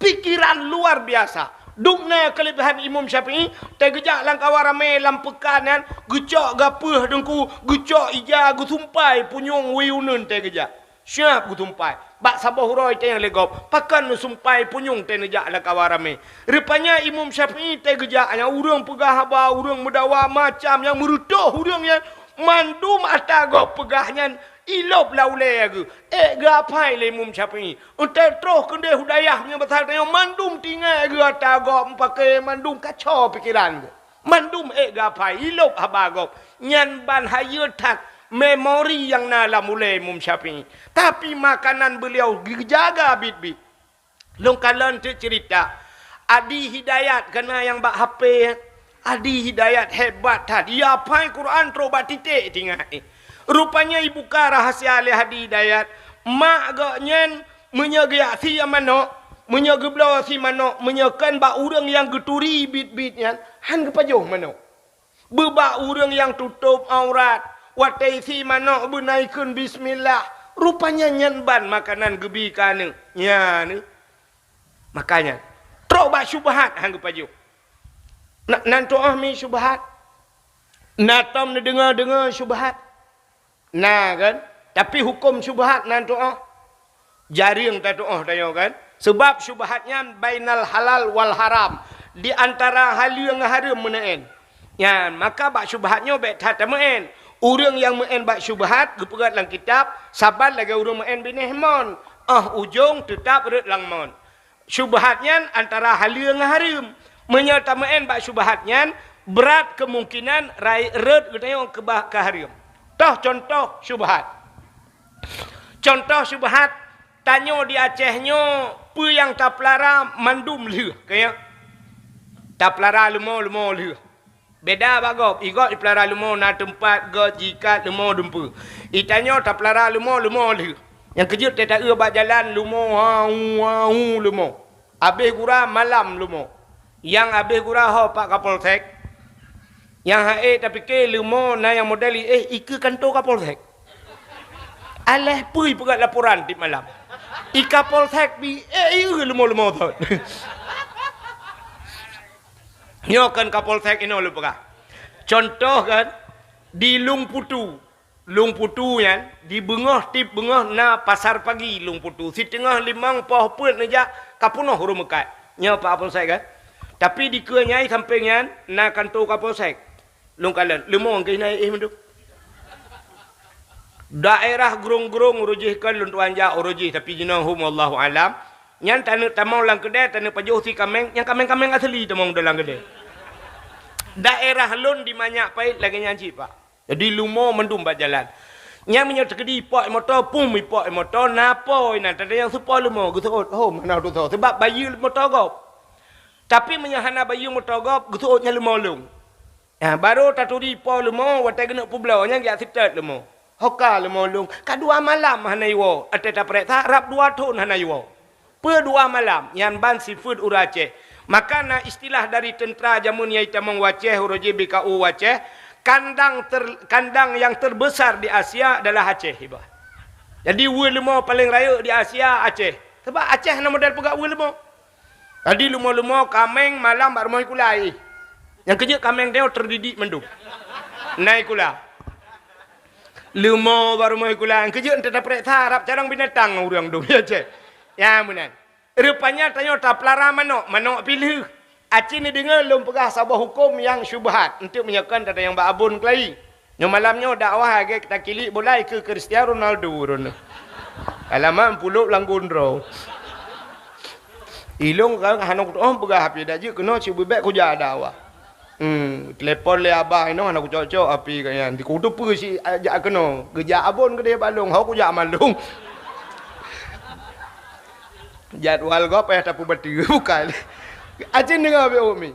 pikeran luar biasa. Dum na keuleubehan Imam Syafi'i, teugeujak lam kawan ramé lam peukan nyan, geucok gapeuh deungku, geucok ija, geusumpai punyueng wie uneuen teugeujak. Siab geusumpai. Bak saboh uroe tanyong lé gob, "Pakon neusumpai punyueng teuneujak lam kawan ramé?" Rupanya Imam Syafi'i teugeujak nyan ureuëng peugah haba, ureuëng meudawa macam nyang meureutoh ureuëng nyan, mandum ata gob peugah nyan ilop lam ulée geuh. Ék geuapai lé Imam Syafi'i. Eunteuk troh keudeh u dayah nyan basa tanyoe mandum tinggai geuh ata gob meupaké mandum kacau pikeran geuh. Mandum ék geuapai, ilop haba gob. Nyan ban hayeue that memori nyang na lam ulée Imam Syafi'i. Tapi makanan beuliau geujaga biet-biet. Lôn kalon teuk ceurita, Adi Hidayat kana nyang bak H P. Adi Hidayat hebat that. Ia apai Quran trok bak titék tinggai. Rupanya ibuka rahasia lé Adi Hidayat, mak gobnyan meunyoe geujak sie manok, meunyoe geubloe sie manok, meunyoe kon bak ureuëng nyang geuturi biet-biet nyan, han geupajoh manok. Beubak ureuëng nyang tutôb aurat, watée sie manok beuna ikheun bismillah, rupanya nyan ban makanan geubi keu aneuk. Nyan, makanya, trok bak syubhat han geupajoh. Na, nan tuoh mi syubhat? Na tom neudeungoe-deungoe syubhat? Na kan? Tapi huköm syubhat nan tuoh? Jareueng tatuoh tanyoe kan? Sebab syubhat nyan bainal halal wal haram, di antara haleue ngon hareuem meuneu'en. Nyan, maka bak syubhat nyoe bék that tameu'en. Ureuëng nyang meu'en bak syubhat geupeugét lam kitab, saban lagée ureuëng meu'en binéh mon, óh ujong teutab rhot lam mon. Syubhat nyan antara haleue ngon hareuem. Meunyoe tameu'en bak syubhat nyan, brat keumungkinan rai-, rhot geutanyoe keubah keu hareuem. Toh cuntoh syubhat. Cuntoh syubhat, tanyoe di Aceh nyoe peue nyang tapeulara mandum lheueh, ka nyan? Tapeulara leumo-leumo lheueh. Beda bak gob, i gob ipeulara leumo na teumpat gob jiikat leumo dumpeue. I tanyoe tapeulara leumo-leumo lheueh. Nyang keujeuet teuta-eu bak jalan leumo, hau, hau leumo. Abéh gura malam leumo. Nyang abéh gura ho pak Kapolsek. Nyang ha'e tapike leumo na nyang model i éh ikeue kanto Kapolsek. Aléh peue ipeugét laporan tiep malam. I Kapolsek bi éh ieu leumo-leumo thon. Nyoe kon Kapolsek inoe lôn peugah. Cuntoh kan, di Lueng Putu. Lueng Putu nyan, di beungoh tiep beungoh na pasar pagi Lueng Putu. Siteungoh limong poh peuet neujak, ka peunoh ureuëng meukat. Nyoe pak Kapolsek kan. Tapi dikeue nyai sampéng nyan na kanto Kapolsek. Lôn kalon, leumo keuh na éh mandum. Daerah Grong-Grong uroe jih kon lôn tuan jak uroe jih, tapi jinoe hom wallahu alam. Nyan taneuk tamong lam keudè, taneuk pajoh sie kaméng, nyang kaméng-kaméng asli tamong dalam keudè. Daerah lôn di Manyak Pait lagée nyan cit, Pak. Jadi leumo mandum bak jalan. Nyan meunyoe teukeudi ipok moto, pum ipok moto, na po inan, tanda nyang seupo leumo, geuseuôt, hom hana teusoe, sabab bayeue moto gob. Tapi meunyoe hana bayeue moto gob, geuseuôt nyan leumo lôn. Nyan, barô taturi po leumo, watée geuneuk peubloe, nyan geujak seutôt leumo. Hoka leumo lôn, ka dua malam hana iwoe, watée tapareksa, rab dua thon hana iwoe. Peue dua malam, nyan ban sifeuet ureuëng Aceh. Maka na istilah dari teuntra jameun nyang itamong u Aceh, uroe jih B K U Aceh, kandang ter-, kandang yang terbesar di Asia adalah Aceh, iba. Jadi, weue leumo paleng rayeuk di Asia, Aceh. Sabab Aceh na model peugah weue leumo. Jadi leumo-leumo kaméng malam bak rumoh sikula. Nyang keujeuet kaméng tanyoe teudidik mandum. Na sikula. Leumo bak rumoh sikula. Nyang keujeuet teupeuriksa rab carông binatang ureuëng dum. Ya, cek. Ya, meunan. Rupanya tanyoe tapeulara manok, manok pih lheueh. Aci neudeungoe lôn peugah saboh huköm nyang syubhat. Eunteuk meunyoe kon tatanyong bak Abon keulayi. Nyoe malam nyoe dakwah lagée takilik bola ikeue Cristiano Ronaldo droeneuh. Alamat pulok lam gondrong. Ilôn ka hana kutoh peugah api dak jeuet keunoe cit beubek kujak dakwah. Hmm, telepon lé abah inoe hana kucok-cok api ka nyan. Di kuteupeu si jak keunoe. Geujak Abon keudeh balong, ho kujak malong. Jadwal gob payah tapeubateue bukan. Aci deungoe bek umi.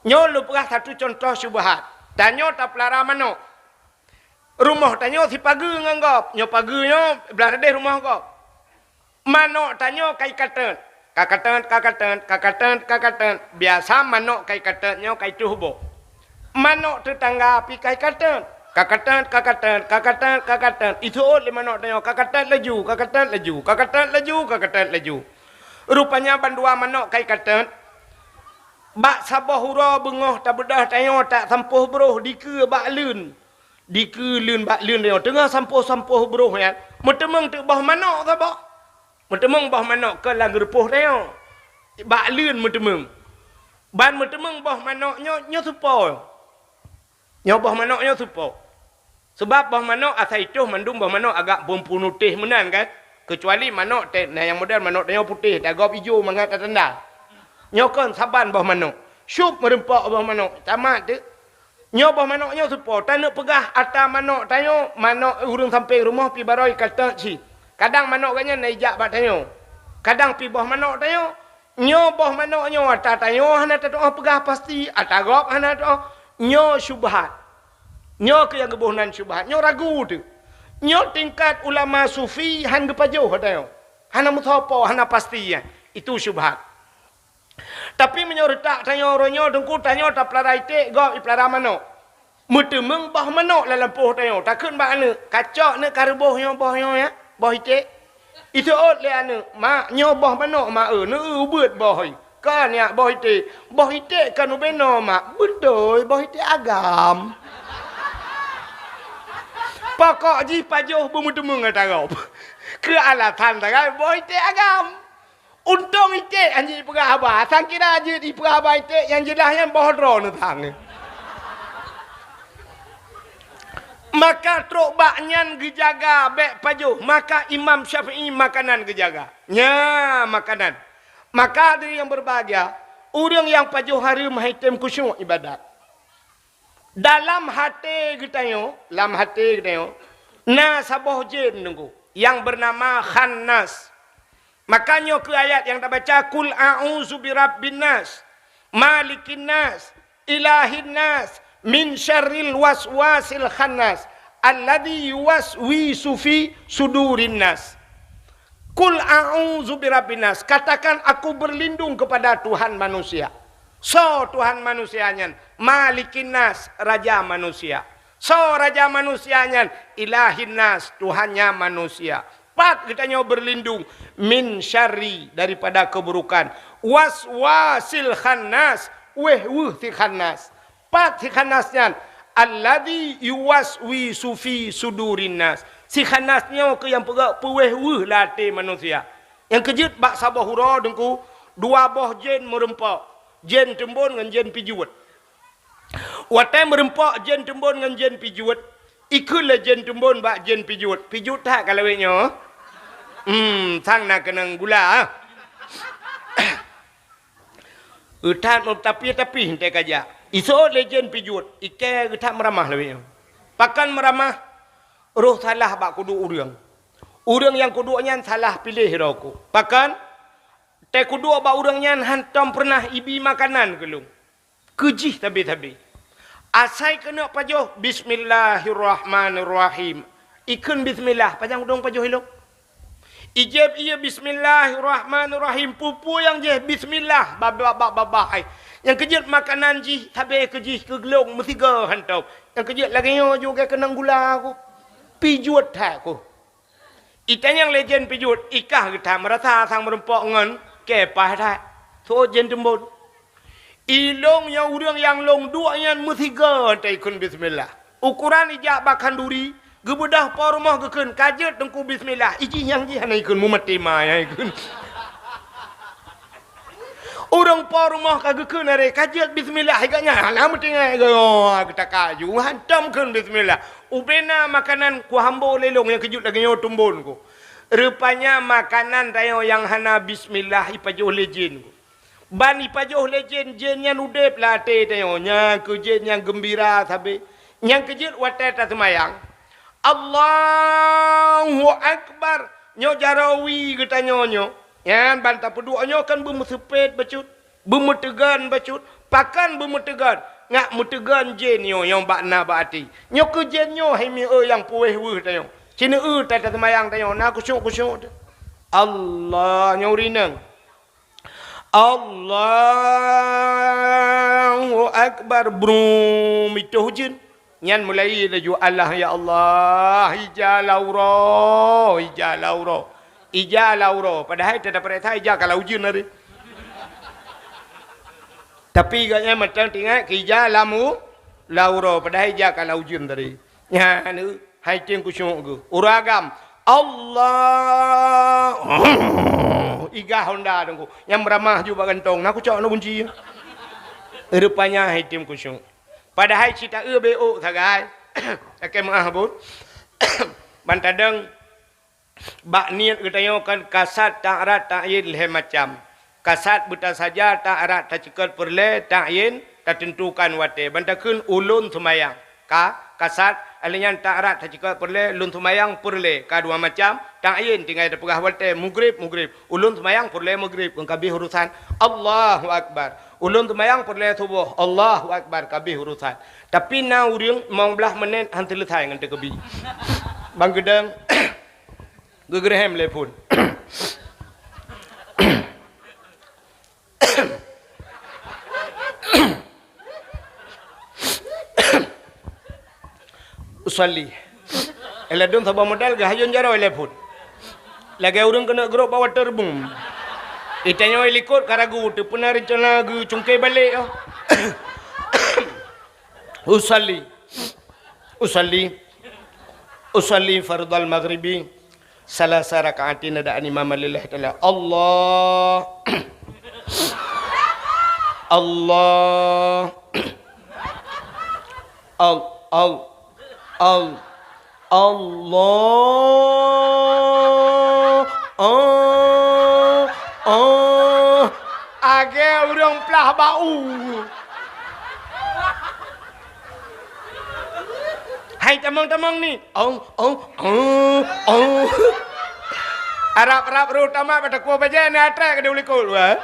Nyoe lôn peugah satu contoh syubhat. Tanyoe tapeulara manok. Rumoh tanyoe sipageue ngon gob. Nyoe pageue nyoe blah leudeh rumoh gob. Manok tanyoe ka ikateut. Ka kateut, ka kateut, ka kateut, ka kateut. Biasa manok ka ikateut nyoe ka ituh boh. Manok teutangga pih ka ikateut. Ka kateut, ka kateut, ka kateut, ka kateut. Iseuôt lé manok tanyoe ka kateut laju, ka kateut laju, ka kateut laju, ka kateut laju. Rupanya bandua manok ka ikateut. Bak saboh uroe beungoh tabeudôh tanyoe tak sampôh broh dikeue bak leuen. Dikeue leuen bak leuen tanyoe teungoh sampôh-sampôh broh nyan, meuteumeung teuk boh manok saboh. Meuteumeung boh manok keu lam geurupoh tanyoe. Bak leuen meuteumeung. Ban meuteumeung boh manok nyoe, nyoe supo. Nyoe boh manok nyoe supo. Seubab boh manok asai toh mandum boh manok agak beupunutéh meunan kan. Keucuali manok teh, nah nyang model manok tanyoe putéh, tagob ijo mangat tatanda. Nyoe kon saban boh manok. Syup meureumpok boh manok, tamat teuk. Nyoe boh manok nyoe supo, taneuk peugah ata manok tanyoe, manok ureuëng sampéng rumoh pih barô ikateut cit. Kadang manok gobnyan na ijak bak tanyoe. Kadang pih boh manok tanyoe, nyoe boh manok nyoe ata tanyoe hana tatuoh peugah pasti, ata gob hana tuoh. Nyoe syubhat. Nyoe keuh nyang geuboh nan syubhat. Nyoe ragu teuk. Nyoe tingkat ulama sufi han geupajoh ata nyoe. Hana meusoe po, hana pasti nyan. Itu syubhat. Tapi meunyoe reutak tanyoe uroe nyoe teungku, tanyoe tapeulara iték gob ipeulara manok. Meuteumeung boh manok lam lampôh tanyoe, takheun bak aneuëk, "Kacok neuëk ka reuboh nyoe boh nyoe ya, boh iték." Iseuôt lé aneuëk, "Mak, nyoe boh manok mak eu, neueu ubeuet boh." "Kon nyak boh iték." "Boh iték kon ubenoe mak." "Beutôi, boh iték agam." Pokok jih pajoh beumeuteumeung ata gob. Keu alasan sagai boh iték agam. Untông iték han jeuet ipeugah haba, sang kira jeuet ipeugah haba iték nyang jeulaih nyan boh droeneuh sang. Maka trok bak nyan geujaga bék pajoh, maka Imam Syafi'i makanan geujaga. Nya makanan. Maka hadirin yang berbahagia, ureuëng nyang pajoh hareuem han item khusyuk ibadat. Dalam até geutanyoe, lam até geutanyoe, na saboh jén teungku, nyang beunama Khannas. Maka nyoe keuh ayat nyang tabaca, "Qul a'udzu birabbin nas, malikin nas, ilahin nas, min syarril waswasil khannas, alladzi yuwaswisu fi sudurin nas." "Qul a'udzu birabbin nas." Katakan, "Aku berlindung kepada Tuhan manusia." Soe Tuhan manusia nyan? Malikin nas, raja manusia. Soe raja manusia nyan? Ilahin nas, Tuhannya manusia. Pat geutanyoe berlindung? Min syarri, daripada keburukan. Waswasil khannas, wéh-weuh si khannas. Pat si khannas nyan? Alladzi yuwaswisu fi sudurin nas. Si khannas nyoe keuh nyang peugah peuwéh-weuh lam até manusia. Nyang keujeuet bak saboh uroe teungku, dua boh jén meureumpok, jén teumbon ngon jén pijuet. Watée meureumpok jén teumbon ngon jén pijuet, ikheun lé jén teumbon bak jén pijuet, "Pijuet that ka lawét nyoe?" "Hmm, sang na keunong gula." Euthat meutapih-tapih teuka jak. Iseuôt lé jén pijuet, ikée geuthat meuramah lawét nyoe. Pakon meuramah? Roh salah bak kuduek ureuëng. Ureuëng nyang kuduek nyan salah piléh droe ku. Pakon? Tée kuduek bak ureuëng nyan hantom peureunah ibi makanan keu lôn. Keu jih sabe-sabe. Asai keuneuk pajoh, "Bismillahirrahmanirrahim." Ikheun bismillah, pajan udong pajoh ilong. Ijép ié, "Bismillahirrahmanirrahim." Peue-peue nyang jih bismillah, babah-babah hai. Nyang keujeuet makanan jih, sabe keu jih keu lôn meusigoe hantom. Nyang keujeuet lagée nyoe juga keunong gula ku. Pijuet that ku. Itanyong lé jén pijuet, ikah geuthat meurasa sang meureumpok ngon kée paih that. Soe jén teumbon? Ilôn nyang ureuëng nyang lôn duek nyan meusigoe ta ikheun bismillah. Ukoran ijak bak khanduri, geubeudôh po rumoh geukheun, "Ka jeuet Teungku bismillah." Iji nyang jih hana ikheun, mumaté ma nyang ikheun. Ureuëng po rumoh ka geukheun aré, "Ka jeuet bismillah," gobnyan hana meutinggai, oh, geutaka aju, hantom kheun bismillah. Ubena makanan kuhambô lé lôn nyang keujeuet lagée nyoe teumbon ku. Rupanya makanan tanyoe nyang hana bismillah ipajoh lé jén. Ban ipajoh lé jén, jén nyan udeb lam até tanyoe. Nyang keu jén nyang geumbira sabe. Nyang keu jeuet watée taseumayang, "Allahu Akbar." Nyoe jaroe wie geutanyoe nyoe. Nyan ban tapeuduek nyoe kan beumeuseupet bacut, beumeuteugon bacut. Pakon beumeuteugon? Ngat meuteugon jén nyoe nyang bak na bak até. Nyoe keu jén nyoe hai mieu nyang puwéh weueh tanyoe. Sineue ta taseumayang tanyoe na khusyuk-khusyuk teuh. Allah nyoe rineng. Allahu Akbar, brum, itoh jén. Nyan mulai laju Allah, ya Allah, ija lauro, ija lauro. Ija lauro, padahai teudapat rasa ija kalau jén tadi. Tapi gobnyan mantong teuingat ke ija lamu, lauro, padahai ija kalau jén tadi. Nyan, hai tem khusyuk geuh. Ureuëng agam, Allah. Igah honda teungku. Nyang meuramah ju bak gantong. Na kucok na kunci. Rupanya hai tem khusyuk. Padahai cita eu beok sagai. Akai meuah bun. Ban tadeng bak niet geutanyoe kan kasat ta'arat ta'yin lhée macam. Kasat beuta saja ta'arat taceukeut peureulée ta'yin tateuntukan watée. Ban takheun ulôn seumayang. Ka, kasat, alheuh nyan ta'arat taceukeut peureulée, lôn seumayang peureulée. Ka dua macam, ta'yin tinggai tapeugah watée, mugrib, mugrib. Ulôn seumayang peureulée mugrib, kon kabeh urusan. Allahu Akbar. Ulôn seumayang peureulée suboh, Allahu Akbar, kabeh urusan. Tapi na ureuëng limong blaih menit han seuleusoe ngon takbir. Ban geudong, geugreuhem lé phon. Usalli. Ladôm saboh modal geuhayôn jaroe lé phon. Lagée ureuëng keuneuk grob bak waterboom. Itanyoe likot ka ragu, teupeuna rencana geucungké balek, oh. Usalli. Usalli. Usalli fardal maghribi. Salasa raka'atin adaan imaman lillahi ta'ala. Allah. Allah. Al, al, al, Allah. Ah, ah. Agée ureuëng plah bak u. Hai tamong-tamong ni. Ong, ong, ong, ong. Arab-arab roh tamat bak takue bajée na atrek ka diulikot, wah.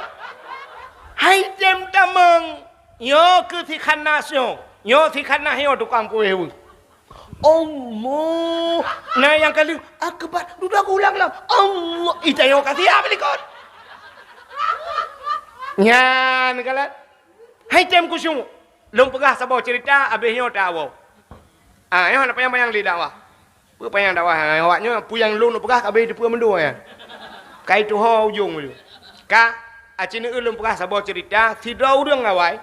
Hai tem tamong. Nyoe keu si khanas nyoe. Nyoe si khanas nyoe tukang puwéh weueh. Allah. Na nyang ka lheueh akbar. Dudoe geuulang-ulang. Allah. Itanyoe ka siap likot. Nyan kalon. Hai tem khusyuk. Lôn peugah saboh cerita, abéh nyoe tawoe. Ah, nyoe hana panyang-panyang lé dakwah. Peue panyang dakwah, ah, awak nyoe peue nyang lôn peugah ka abéh teupeue mandum nyan. Kai tuho ujong tu. Ka, aci neueu lôn peugah saboh cerita, sidroe ureuëng awai.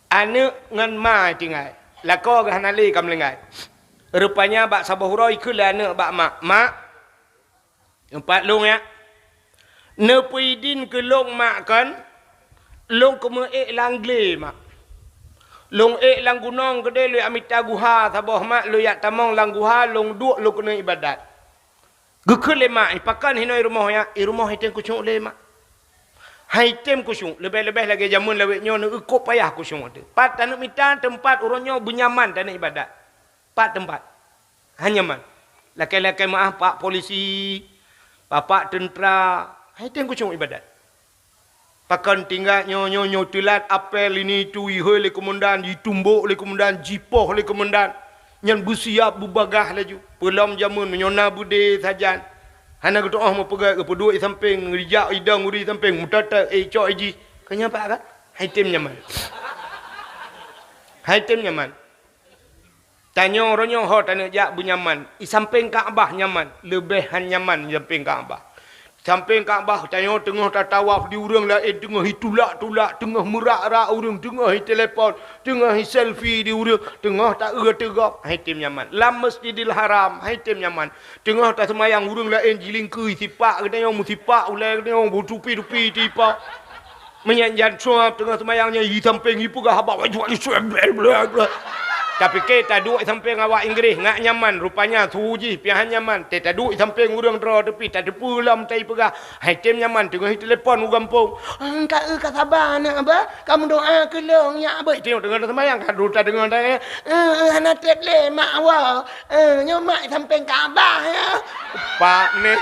Aneuëk ngon ma tinggai. Lakoe geuh hana lé ka meulinggai. Rupanya bak saboh uroe ikheun lé aneuëk bak mak, "Mak, teumpat lôn ya. Neupeuidin keu lôn mak kon, lôn keumeuék lam glé mak. Lôn ék lam gunong keudeh lôn jak mita guha saboh mak, lôn jak tamong lam guha, lôn duek lôn keuneuk ibadat." Geukheun lé mak, "Pakon hinoe i rumoh ya?" "I rumoh hai tem khusyuk lé mak." Hai tem khusyuk, leubeh-leubeh lagée jameun lawét nyoe neueu kok payah khusyuk teuh. Pat taneuk mita teumpat uroe nyoe beunyaman taneuk ibadat. Pat teumpat. Hana nyaman. Lakée-lakée meuah pak polisi, bapak teuntra, hai tem khusyuk ibadat. Pakon tinggai nyoe, nyoe, nyoe teulat apel ini itu ihôi lé keumandan, jitumbok lé keumandan, jipoh lé keumandan. Nyan beusiap beubagaih laju. Peulom jameun meunyoe na beudé sajan. Hana geutu'oh meupeugah, geupeuduek i sampéng, geujak idong ureuëng i sampéng, meutatap, eh, cok i jih. Keu nyan pat kan? Hai tem nyaman. Hai tem nyaman. Tanyoe uroe nyoe ho taneuk jak beunyaman, i sampéng Ka'bah nyaman, leubeh han nyaman i sampéng Ka'bah. Sampéng Ka'bah, tanyoe teungoh tatawaf di ureuëng laén, teungoh itulak-tulak, teungoh meurak-rak ureuëng, teungoh itelepon, teungoh iselfie di ureuëng, teungoh taeu teugok, hai tem nyaman. Lam Masjidil Haram, hai tem nyaman. Teungoh taseumayang ureuëng laén jilingkui sipak geutanyoe, meusipak ulée geutanyoe, beutupi-tupi tipak. Meunyan jan suab teungoh seumayang nyan, i sampéng ipeugah haba. Tapi ke taduek i sampéng awak Inggréh, ngak nyaman, rupanya su jih piahan nyaman. Te taduek i sampéng ureuëng droe tepi, tateupeue lom tai peugah. Hai tem nyaman teungoh itelepon u gampông. "Ka eu ka saba aneuk abah, ka meudoa keu lôn ya abah." Teungoh, teungoh seumayang ka dulu tadeungoe tanya. "Eh, hana treb lé mak wa. Eh, nyoe mak i sampéng Ka'bah ya." Pak ni.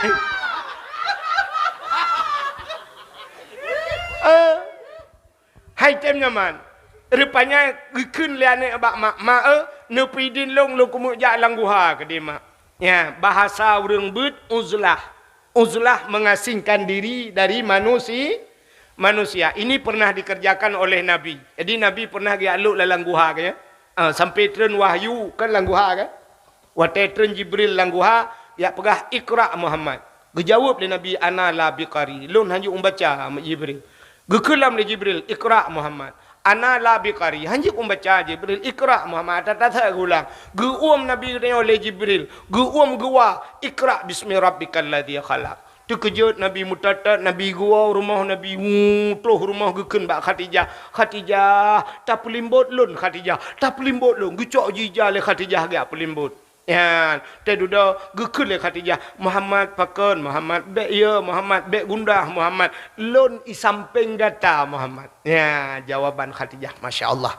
Eh. Hai tem nyaman. Rupanya geukheun lé aneuk bak mak, "Mak, eh, neupeudin lôn, lôn keumeujak lam guha keudeh, Mak." Ya, bahasa ureuëng beuet uzlah. Uzlah mengasingkan diri dari manusi-, manusia. Ini pernah dikerjakan oleh Nabi. Jadi Nabi pernah geujak lok lam guha ke, ya. Ah, sampai treun wahyu kan lam guha kan. Watée treun Jibril lam guha, jak peugah, "Iqra Muhammad." Geujaweueb lé Nabi, "Ana la biqari." "Lôn hanjeuet meubaca, Jibril." Geukheun lom lé Jibril, "Iqra Muhammad." "Ana la biqari." Hanjeuet meubaca, Jibril. "Iqra Muhammad." Ata-ata geulang. Geuuem Nabi geutanyoe lé Jibril. Geuuem geuwa, "Iqra bismi rabbikal ladzi khalaq." Teukeujot Nabi meutot-tot, Nabi geuwoe rumoh Nabi, wu, troh rumoh geukheun bak Khadijah. "Khadijah, tapeulimbot lôn, Khadijah, tapeulimbot lôn." Geucok jih ija lé Khadijah geujak peulimbot. Nyan, teududoe geukheun lé Khadijah, "Muhammad pakon, Muhammad, bék ye, Muhammad, bék gundah, Muhammad. Lôn i sampéng gata, Muhammad." Nyan, jawaban Khadijah, masya Allah.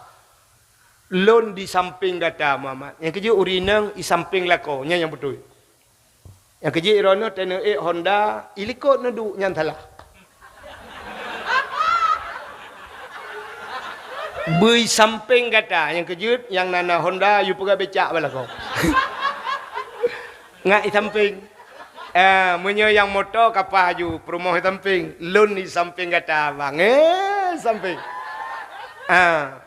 "Lôn di sampéng gata, Muhammad." Nyang keujeuet ureuëng inong i sampéng lakoe, nyan nyang beutôi. Nyang keujeuet droeneuh teuneuk ék Honda, i likot neuduek, nyan salah. Bui sampéng gata, nyang keujeuet nyang na, na Honda, yue peugah becak bak lakoe. Ngat i sampéng. Ah, meunyoe nyang moto ka paih aju, peurumoh i sampéng, lôn i sampéng gata, bang. Eh, sampéng. Ah.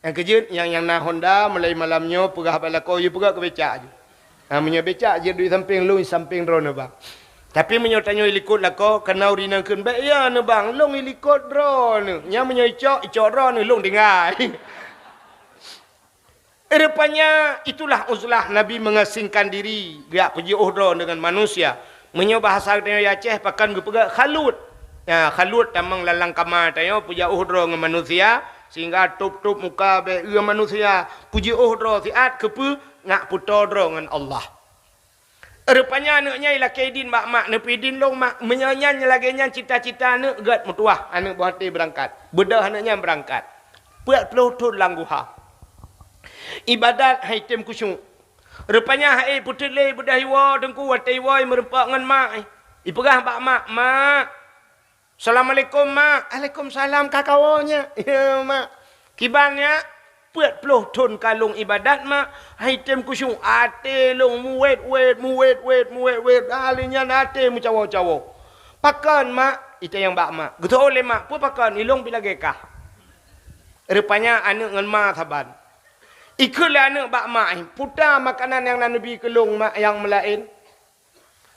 Nyang keujeuet, nyang, nyang na Honda, mulai malam nyoe peugah bak lakoe, yue peugah keu becak aju. Ha, meunyoe becak jeuet duek sampéng lôn, sampéng droeneuh bang. Tapi meunyoe tanyoe i likot lakoe, kana ureuëng inong kheun, "Bék ya neuh bang, lôn i likot droeneuh." Nyan meunyoe icok, icok droeneuh, lôn tinggai. Rupanya itulah uzlah Nabi mengasingkan diri, geujak peujiôh droe deungon manusia. Meunyoe bahasa tanyoe Aceh, pakon geupeugah khalut. Nah, khalut tamong lam kama tanyoe peujiôh droe ngon manusia, sehingga tôb-tôb muka bék eu manusia, peujiôh droe siat keupeue, nak peutoe droe ngon Allah. Rupanya aneuk nyan ilakée idin bak mak, "Neupeudin lôn, Mak." Meunyoe nyan lagée nyan cita-cita aneuk, gét meutuwah, aneuk boh até beurangkat. Beudôh aneuk nyan beurangkat. Peuet ploh thon lam guha. Ibadat hai tem khusyuk. Rupanya hai puteuet lé beudôh iwoe teungku, watée iwoe meureumpok ngon mak. Ipeugah bak mak, "Mak, assalamualaikum, Mak." "Alaikumsalam, ka kawoe nyak." "Ya, Mak." "Kiban nyak?" "Peuet ploh thon ka lôn ibadat, Mak. Hai tem khusyuk, até lôn muwét-wét, muwét-wét, muwét-wét. Hali nyan até meucawoe-cawoe." "Pakon, Mak?" Itanyong bak mak. Geutanyong lé mak, "Peue pakon?" "Ilôn pih lagée kah." Rupanya aneuk ngon ma saban. Ikheun lé aneuk bak mak, "Puta makanan nyang na neubi keu lôn, Mak, nyang meulaén.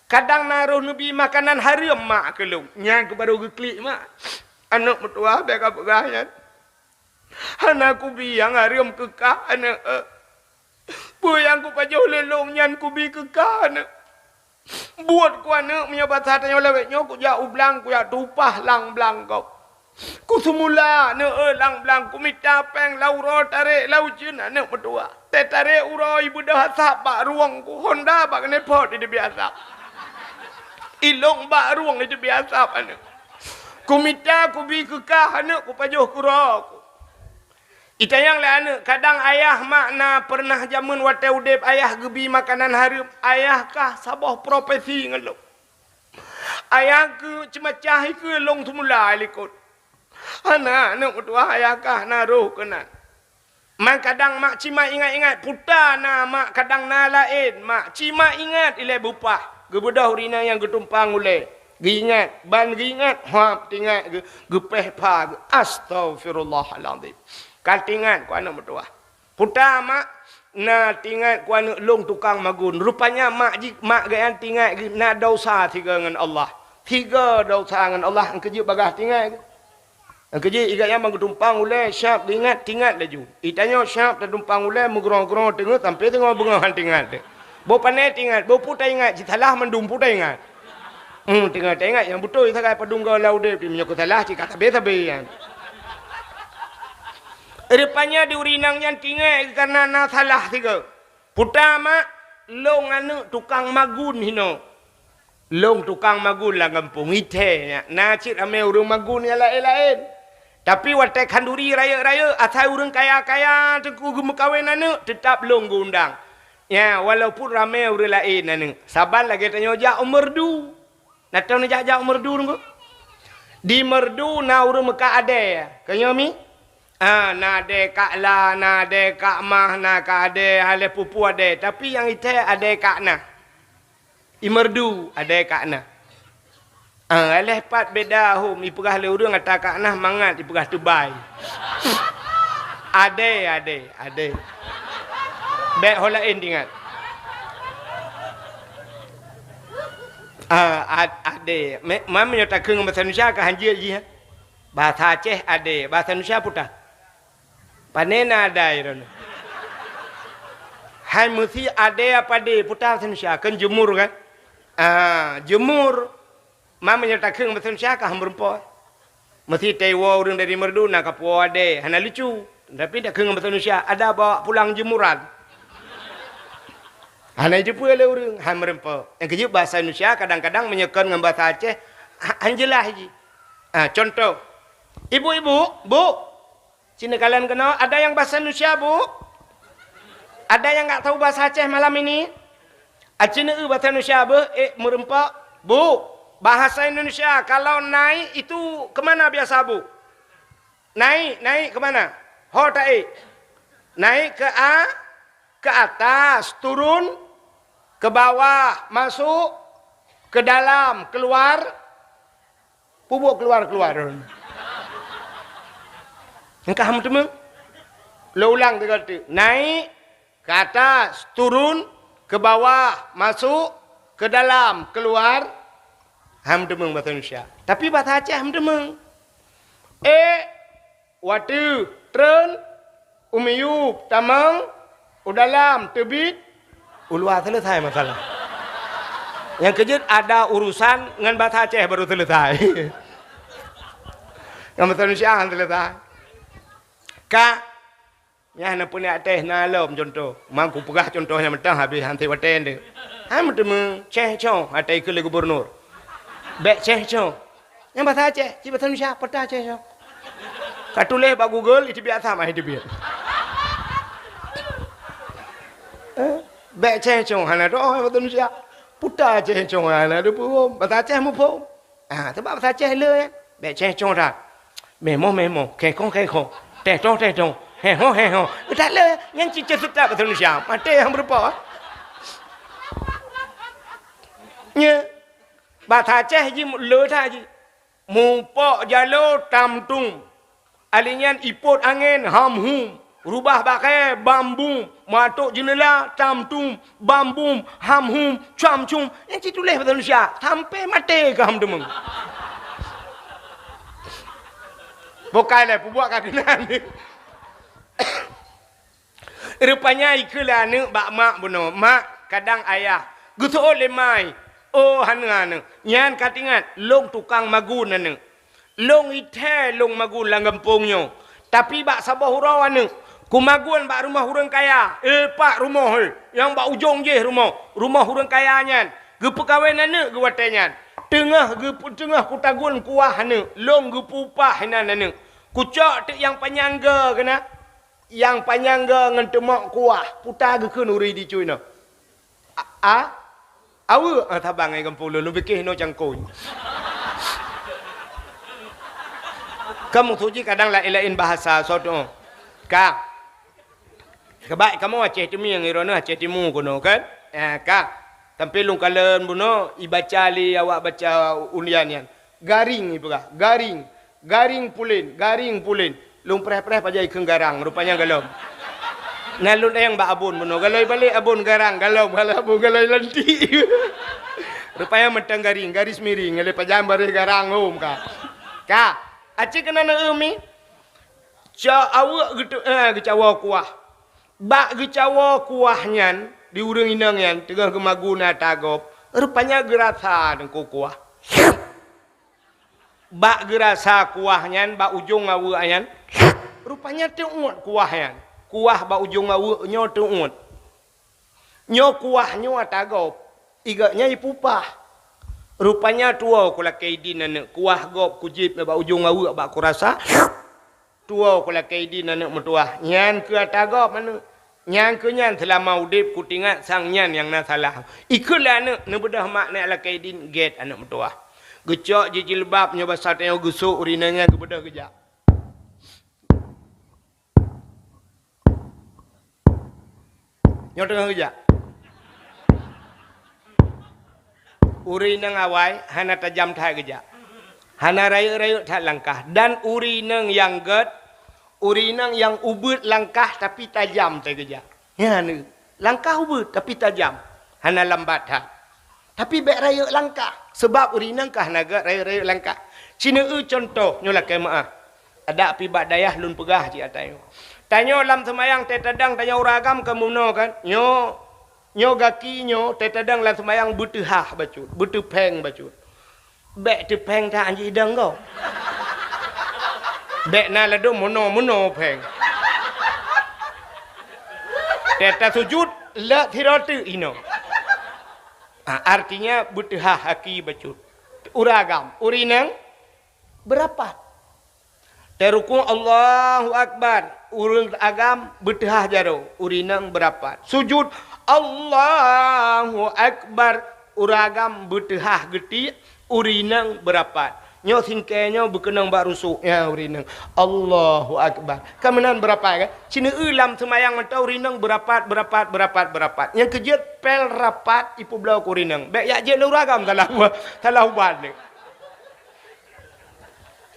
Kadang na roh neubi makanan hareuem, Mak, keu lôn." Nyan keuh barô geuklik mak. "Aneuk meutuwah, bék kapeugah nyan. Hana kubi nyang hareuem keu kah, aneuk. Peue nyang kupajoh lé lôn nyan kubi keu kah, aneuk. Buet ku, aneuk, meunyoe basa tanyoe lawét nyoe, kujak u blang, kujak tupah lam blang gob. Kuseumula, aneuk, lam blang, kumita péng lam uroe, tarek lam ujeuen, aneuk meutuwah. Teutarek uroe, ibeudôh asap bak rueng ku, honda bak keuneuk phot iteubiet asap. Ilôn bak rueng iteubiet asap, aneuk. Kumita kubi keu kah, aneuk, kupajoh keu uroe ku." Itanyong lé aneuk, "Kadang ayah mak na peureunah jameun watée udeb ayah geubi makanan hareuem, ayah kah saboh profesi ngon lôn. Ayah keuh ceumacah ikeu lôn seumula i likot." "Hana, aneuk meutuwah, ayah kah na roh keunan." "Man kadang mak cimak ingat-ingat, puta na mak kadang na laén, mak cimak ingat ilée bupah." Geubeudôh ureuëng inong nyang geutumpang ulée. Geuingat, ban geuingat, hap teuingat geu-, geupéh pha geu-, astagfirullahalazim. Ka teuingat ku aneuk meutuwah. "Puta mak, na teuingat ku aneuk lôn tukang magun." Rupanya mak jih, mak geuh nyan teuingat geuh na desya sigoe ngon Allah. Tiga desya ngon Allah, nyang keujeuet bagaih teuingat. Nyang keujeuet igat nyan ban geutumpang ulèe, siap geuingat, teuingat laju. Itanyoe siap tatumpang ulèe, meugrong-grong teungeut sampoe teungoh beungoh han teuingat. Boh pané teuingat, boh peue taingat, cit salah mandum peue taingat. Hmm, teungoh taingat nyang beutôi sagai padum goe lam udép, meunyoe keu salah cit ka sabé-sabé nyan. Rupanya di ureueng inong nyan teuingat kareuna na salah sigoe. Puta mak, lôn aneuk tukang magun hinoe. Lôn tukang magun lam gampông, ithèe nyan. Na cit ramè ureueng magun nyang laén-laén. Tapi watèe khanduri rayeuk-rayeuk, asai ureueng kaya-kaya teungku geumeukawen aneuk, teutab lôn geuundang. Nyan, walaupun ramè ureueng laén aneuk. Saban lagèe tanyoe jak u Meureudu. Na teuh neujak-jak u Meureudu teungku? Di Meureudu na ureueng meukat adèe. Keunyoe mi? Ah, na adèe Kak La, na adèe Kak Mah, na ka adèe, hai lé pupu adèe. Tapi nyang ithèe adèe Kak Na. I Meureudu adèe Kak Na. Ah, hai lé pat beda hom, ipeugah lé ureueng ata Kak Na mangat, ipeugah teubai. Adèe, adèe, adèe. Bèk ho laén teuingat. Ah, ad-, adèe. Me-, ma meunyoe takheun ngon basa Indonesia ka han jeuet jih, ha? Basa Aceh adèe, basa Indonesia puta. Pané na adèe droeneuh? Hai meusi adèe apa adèe, puta basa Indonesia, kan jeumur kan? Ah, jeumur. Ma meunyoe takheun basa Indonesia ka han meureumpok. Meusi tawoe ureueng dari Meureudu na kapuwoe adèe, hana lucu. Tapi takheun basa Indonesia, ada bawa pulang jemuran. Hana jiteupeue lé ureueng, han meureumpok. Nyang keujeuet basa Indonesia kadang-kadang meunyoe kon ngon basa Aceh, ha-, han jeulaih jih. Ah, contoh. Ibu-ibu, Bu, sini kalian keunoe, ada yang bahasa Indonesia, Bu? Ada yang nggak tahu bahasa Aceh malam ini? Aci neu basa Indonesia beuh, eh, meureumpok. Bu, bahasa Indonesia, kalau naik itu ke mana biasa, Bu? Naik, naik ke mana? Ho taék. Naik ke a-, ke atas, turun, ke bawah, masuk, ke dalam, keluar. Peubuet keuluwa-keuluwa droeneuh. Engkah meuteumé? Lôn ulang tiga kali. Naik, ke atas, turun, ke bawah, masuk, ke dalam, keluar. Han meuteumé bahasa Indonesia. Tapi bahasa Aceh meuteumé. Ék, wateuh, treun, u miyueb, tamong, u dalam, teubiet, u luwa, selesai masalah. Nyang keujeuet ada urusan ngon bahasa Aceh baru selesai. Ngon bahasa Indonesia han selesai. Ka, nyan na peuneuk teh na lom contoh. Mang kupeugah contoh nyang mantong habéh han watèe nyan. Han meuteumé ceh cong ateueh keu lé gubernur. Bèk ceh cong. Nyang bahasa Aceh, cit bahasa Indonesia, peue ta ceh cong. Ka tuléh bak Google, iteubiet asam, ah, iteubiet. Eh, bèk ceh cong, hana doh bahasa Indonesia. Peue ta ceh cong, hana teupeue. Bahasa Aceh muphom. Ah, sabab bahasa Aceh le, eh. Bèk ceh cong that. Meh moh, meh moh, kheh khoh, kheh khoh. Teh toh, teh toh. Heh hoh, heh hoh. That le, nyan cit ceh seutôt bahasa Indonesia. Maté nyang beureupa. Nyan. Bahasa Aceh jih le that jih. Mupok jaloe tam tum. Alèh nyan ipot angén ham hum. Rubah bak kayèe bam bum. Meuatok jeuneula tam tum, bam bum, ham hum, cuam cum. Nyan cit tuléh bahasa Indonesia. Sampoe maté ka han meuteumé. Bukai lé, peubuet ka keunan. Rupanya ikheun lé aneuk bak mak bunoe, "Mak, kadang ayah geuseuôt lé mai." "Oh, hana, hana." Nyan ka teuingat, lôn tukang magun aneuk. Lôn ithèe lôn magun lam gampông nyoe. Tapi bak saboh uroe aneuk, kumagun bak rumoh ureueng kaya. Eh, pat rumoh, eh, nyang bak ujong jih rumoh. Rumoh ureueng kaya nyan. Geupeukawen aneuk geuh watèe nyan. Teungoh geup-, teungoh kutagun kuah aneuk, lôn geupeu upah inan aneuk. Kucok teuk nyang panyang goe keunan. Nyang panyang goe ngon teumok kuah, peue ta geukheun ureueng di cuy nyoe. A, a? Aweuek, ah, saban ngon gampông lôn, lôn piké hinoe cangkôi. Ka meusuji kadang laén-laén bahasa, soe tuoh. Ka. Keubah kamoe Aceh Teumieng, droeneuh Aceh Timu keunoe kan? Ah, ka. Sampoe lôn kalon bunoe, ibaca lé awak baca undian nyan. Garing ipeugah, garing. Garing pulen, garing pulen. Lôn preh-preh pajan ikheun garang, rupanya galom. Na lôn ayang bak abon bunoe, galoi balek abon garang, galom, galom abon, galoi lantik. Rupanya mantong garing, garis miring, lé pajan baréh garang hom ka. Ka, aci keunan eu mi. Cok aweuek geutu-, eh, geucawoe kuah. Bak geucawoe kuah nyan, di ureuëng inong nyan teungoh geumagun ata gob, rupanya geurasa teungku kuah. Bak geurasa kuah nyan bak ujong aweuek nyan, rupanya teuôt kuah nyan. Kuah bak ujong aweuek nyoe teuôt. Nyoe kuah nyoe ata gob, i gobnyan ipupah. Rupanya tuwoe kulakée idin aneuëk, kuah gob kujieb bak ujong aweuek bak kurasa. Tuwoe kulakée idin aneuëk meutuwah, nyan keuh ata gob aneuëk. Nyan keuh nyan seulama udeb kutingat sang nyan nyang na salah. Ikheun lé aneuëk neubeudôh mak nyak lakée idin gét aneuëk meutuwah. Geucok jih jilbab nyoe basa tanyoe geusok ureuëng inong nyan geubeudôh geujak. Nyoe teungoh geujak. Ureuëng inong awai hana tajam that geujak. Hana rayeuk-rayeuk that langkah. Dan ureuëng inong nyang gét, ureuëng inong nyang ubit langkah tapi tajam that geujak. Nyan, langkah ubit tapi tajam. Hana lambat that. Tapi bék rayeuk langkah, sabab ureuëng inong ka hana gét rayeuk-rayeuk langkah. Ci neueu cuntoh nyoe lakée meuáh. Adak pih bak dayah lôn peugah cit ata nyoe. Tanyoe lam seumayang teuh tadang tanyoe ureuëng agam ka meunoe kan. Nyoe, nyoe gaki nyoe teuh tadang lam seumayang beuteuhah bacut, beuteupéng bacut. Bék teupéng that anjih idong gob. Bék na ladôm meunoe-meunoe péng. Teuh tasujut lé sidroe teuk inoe. Ah, artinya beuteuhah aki bacut. Ureuëng agam, ureuëng inong beurapat. Teuh rukuk Allahu Akbar, ureuëng agam beuteuhah jaroe, ureuëng inong beurapat. Sujut Allahu Akbar, ureuëng agam beuteuhah geutiek, ureuëng inong beurapat. Nyoe singkée nyoe beukeunong bak rusuk, ya ureuëng inong. Allahu Akbar. Ka meunan beurapat kan? Ci neueu lam seumayang mantong ureuëng inong beurapat, beurapat, beurapat, beurapat. Nyang keujeuet pél rapat ipeubloe keu ureuëng inong. Bék yak jeuet lé ureuëng agam salah, salah ubat lé.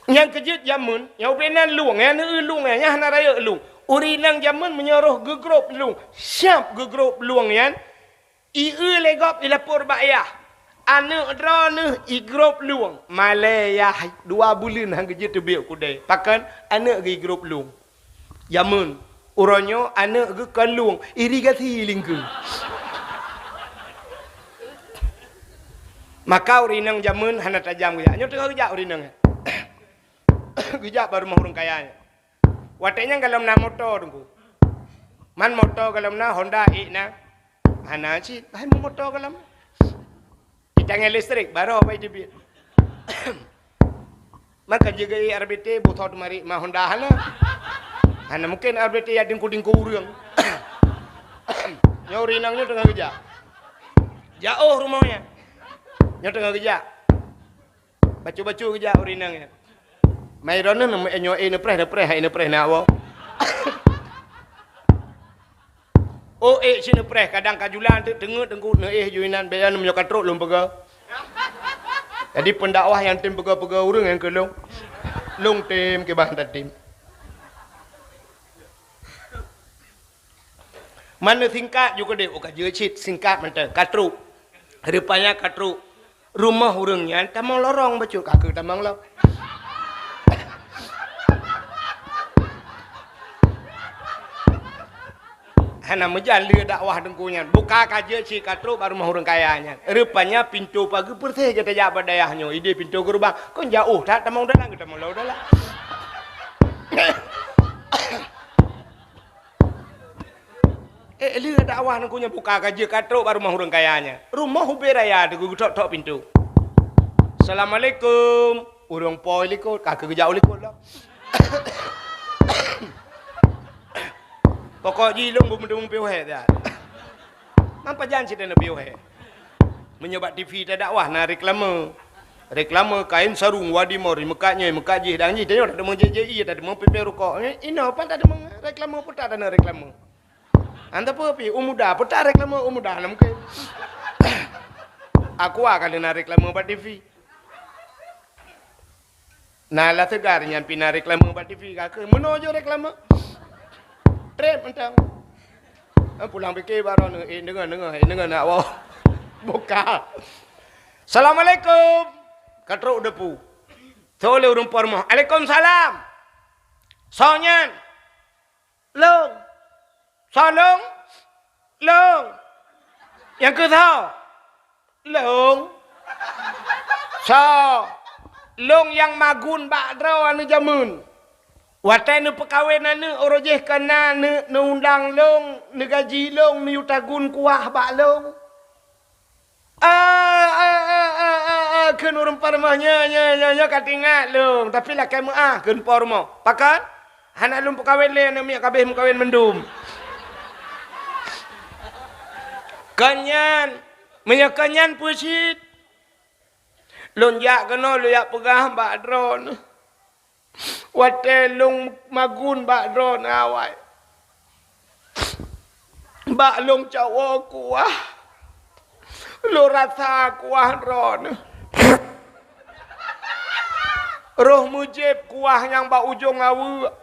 Nyang keujeuet jameun, nyang ubé nan lueng, nyang neueu lueng, nyang hana rayeuk lueng. Ureuëng inong jameun meunyoe roh geugrob lueng, siab geugrob lueng nyan, i eu lé gob ilapor bak yah. Aneuëk droeneueh igrob lueng, malée yah dua buleuen han geujeuet teubiet kudée. Pakon? Aneuëk geuh igrob lueng. Jameun, uroe nyoe aneuëk geuh kon lueng, irigasi lingkeu. Maka ureuëng inong jameun hana tajam geujak. Nyoe teungoh geujak ureuëng inong nyan. Geujak bak rumoh ureuëng kaya nyan. Watée nyan golom na moto teungku. Man moto golom na, Honda ék na. Hana cit, hai moto golom. Di tangai listrik, baroe bai teubiet. Man ka jeuet geu R B T, boh tho teumarit ma Honda hana. Hana mungken R B T ya dingku-dingku ureuëng. Nyoe ureuëng inong nyoe teungoh geujak. Jaoh rumoh nyan. Nyoe teungoh geujak. Bacut-bacut geujak ureuëng inong nyan. Mai droeneueh nyoe éh neupreh, neupreh, hai neupreh na woe. Oh, ék si neupreh, kadang ka julan teuk teungeut teungku neuéh ju inan, bék nyan meunyoe ka trok lôn peugah. Jadi pendakwah nyang tem peugah-peugah ureuëng nyang keu lôn. Lôn tem kiban tatem. Mana singkat ju keudeh, oh ka jeuet cit singkat mantong, ka trok. Rupanya ka trok. Rumoh ureuëng nyan tamong lorong bacut, ka keuh tamong lom. Hana meujan lé dakwah teungku nyan. Buka ka jeuet cit ka trok bak rumoh ureuëng kaya nyan. Rupanya pintoe pageue peureséh geuh tajak bak dayah nyoe. Ideh pintoe geurubang. Kon jaoh that tamong dalam, geutamong lom dalam. Eh, lé dakwah nangku nyan buka ka jeuet ka trok bak rumoh ureuëng kaya nyan. Rumoh ubé raya teungku geutok-tok pintoe. "Assalamualaikum." Ureuëng po likot, ka keuh geujak u likot lom. Pokok jih lôn beumeudeueng piôh hé that. Man pajan cit na piôh hé. Meunyoe bak T V tadakwah na reklame. Reklame kain sarung, wadi mori, meukat nyoe, meukat jih, dan jih, tanyoe tadeungoe J J I, tadeungoe P P Rukok. Inoe pat tadeungoe reklame, peue that tadeungoe reklame. Anta peue pi, u muda, peue that reklame u muda, na mungken. Aqua ka lheueh na reklame bak T V. Na lah segar nyan pih na reklame bak T V ka keuh. Meunoe jeuet reklame. Trép mantong. Eh, pulang pike baroe neu-, eh, deungoe, deungoe, eh, deungoe nak woe. Buka. "Assalamualaikum." Ka trok u depu. Soe lé ureuëng po rumoh. "Alaikumsalam." "Soe nyan?" "Lôn." "Soe lôn?" "Lôn." "Nyang keuh soe?" "Lôn." "Soe?" "Lôn nyang magun bak droeneuh jameun. Watée neupeukawen aneuëk, uroe jéh ka na neu-, neuundang lôn, neugaji lôn, neuyue tagun kuah bak lôn." "Ah, ah, ah, ah, ah, ah," kheun ureuëng po rumoh, "Nyoe, nyoe, nyoe, nyoe ka teuingat lôn, tapi lakée meuáh," kheun po rumoh. "Pakon?" "Hana lôn peukawen lé aneuëk miet, ka abéh meukawen mandum." "Kon nyan, meunyoe kon nyan peue cit?" "Lôn jak keunoe, lôn jak peugah bak droeneuh. Watée lôn magun bak droeneuh awai, bak lôn cok woe kuah, lôn rasa kuah droeneuh. Roh meujieb kuah nyang bak ujong aweuëk,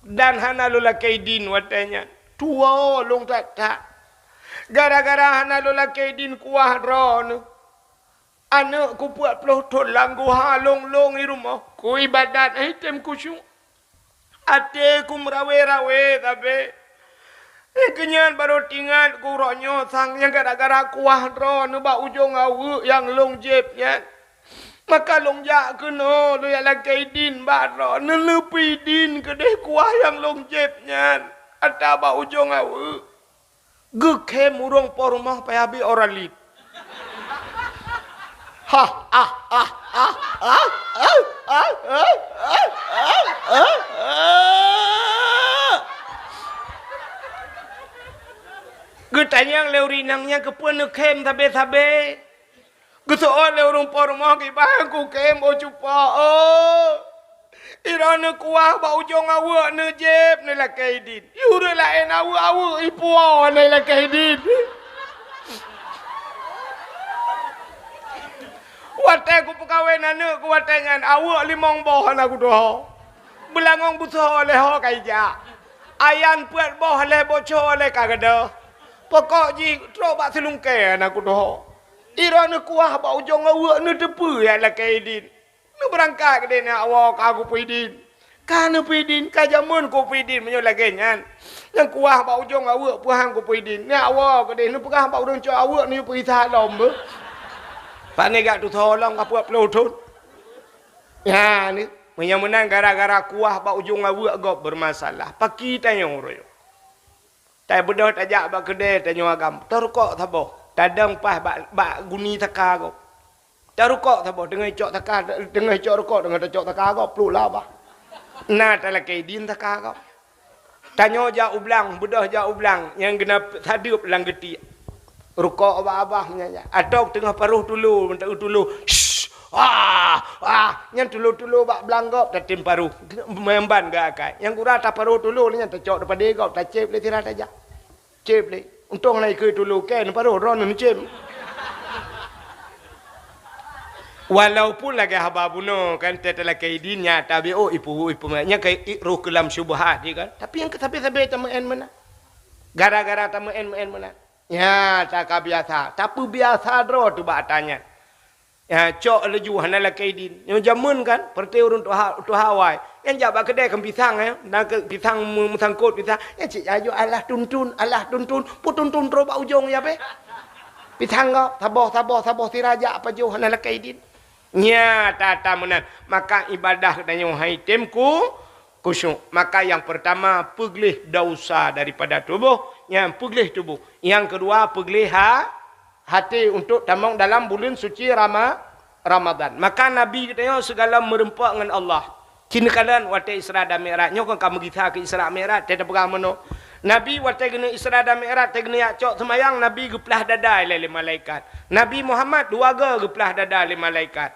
dan hana lôn lakée idin watée nyan. Tuwoe lôn that-that. Gara-gara hana lôn lakée idin kuah droeneuh, aneuëk kupeuet ploh thon lam guha lôn-lôn i rumoh, kuibadat, hana jitem khusyuk. Até kumeurawe-rawe sabe. Nyang keu nyan barô teuingat keu uroe nyoe sang nyang gara-gara kuah droeneuh bak ujong aweuëk nyang lôn jieb nyan. Maka lôn jak keunoe, lôn jak lakée idin bak droeneuh, neupeue idin keudeh kuah nyang lôn jieb nyan atra bak ujong aweuëk." Geukhém ureuëng po rumoh payah bri Oralit. Hah, ah, ah. Geutanyong lé ureuëng inong nyan, "Keupeue neukhém sabe-sabe?" Geuseuôt lé ureuëng po rumoh, "Kiban kukhém, oh cupa, oh. Droeneuh kuah bak ujong aweuëk neujieb neulakée idin. Ureuëng laén aweuëk, aweuëk ipuwoe neulakée idin. Watée kupeukawen aneuëk keu watée nyan, aweuëk limong boh hana kutuho. Beulangöng beusoe lhée ho ka ijak. Ayan peuet boh lhée boco lhée ka gadôh. Pokok jih trok bak seulungkée hana kutuho. Droeneuh kuah bak ujong aweuëk neuteupeue nyang lakée idin. Neubeurangkat keudeh neuwoe ka kupeue idin. Ka neupeue idin, ka jameun kupeue idin meunyoe lagée nyan. Nyang kuah bak ujong aweuëk peue han kupeue idin. Neuwoe keudeh neupeugah bak ureuëng cok aweuëk neuyue peugisa lom beuh. Pane gak tusoe lom ka peuet ploh thon." Nyan, meunyoe meunan gara-gara kuah bak ujong aweuëk gob beureumasalah. Paki tanyoe uroe nyoe. Tabeudôh tajak bak keudée tanyoe agam, tarukok saboh, tadong paih bak, bak guni saka gob. Tarukok saboh, teungoh icok saka, teungoh icok rukok, teungoh tacok saka gob, pluek lam babah. Na talakée idin saka gob. Tanyoe jak u blang, beudôh jak u blang, nyang geuneuk sadeueb lam geutiek. Rukok bak babah nyan, nyan. Atawa teungoh paroh tulo, meuntah tulo. Shh! Ah! Ah! Nyan tulo-tulo bak blang gob tatem paroh. Meumban geuakai. Nyang gura taparoh tulo lé nyan tacok di padé gob, tacép lé sira tajak. Cép lé. Untông na ikeue tulo kée neuparoh, droeneuh neucép. Walaupun lagée haba bunoe kan, teutalakée idin nyan tabi, oh, ipu, ipu, nyan ka i-, roh keu lam syubhat, ya kan? Tapi nyang keu sabe-sabe tameu'en meunan. Gara-gara tameu'en-meu'en meunan. Nyan, takabiasa, tapeubiasa droe teuh bak ata nyan. Ya, cok laju hana lakée idin. Nyoe jameun kan, peureuté ureuëng tuha, tuha awai. Nyang jak bak keudée kan pisang, ya. Na keu pisang meu-, meusangkot pisang. Nyang cit laju alah tuntun, alah tuntun, peutuntun trok bak ujong ya beh. Pisang gob, saboh, saboh, saboh sira jak pajoh hana lakée idin. Nyan ata-ata meunan. Maka ibadah tanyoe han item ku, khusyuk. Maka nyang peurtama, peugleh desya daripada tuboh, nyan peugleh tuboh. Nyang keudua, peugleh ha-, até untuk tamong dalam buleuen suci Rama-, Ramadan. Maka Nabi geutanyoe sigohlom meureumpok ngon Allah. Ci neukalon watée Isra dan Mi'raj. Nyoe kon ka meugisa keu Isra Mi'raj, teupeugah meunoe. Nabi watée geuneuk Isra dan Mi'raj, watée geuneuk jak cok seumayang, Nabi geuplah dada ilée lé malaikat. Nabi Muhammad dua goe geuplah dada lé malaikat.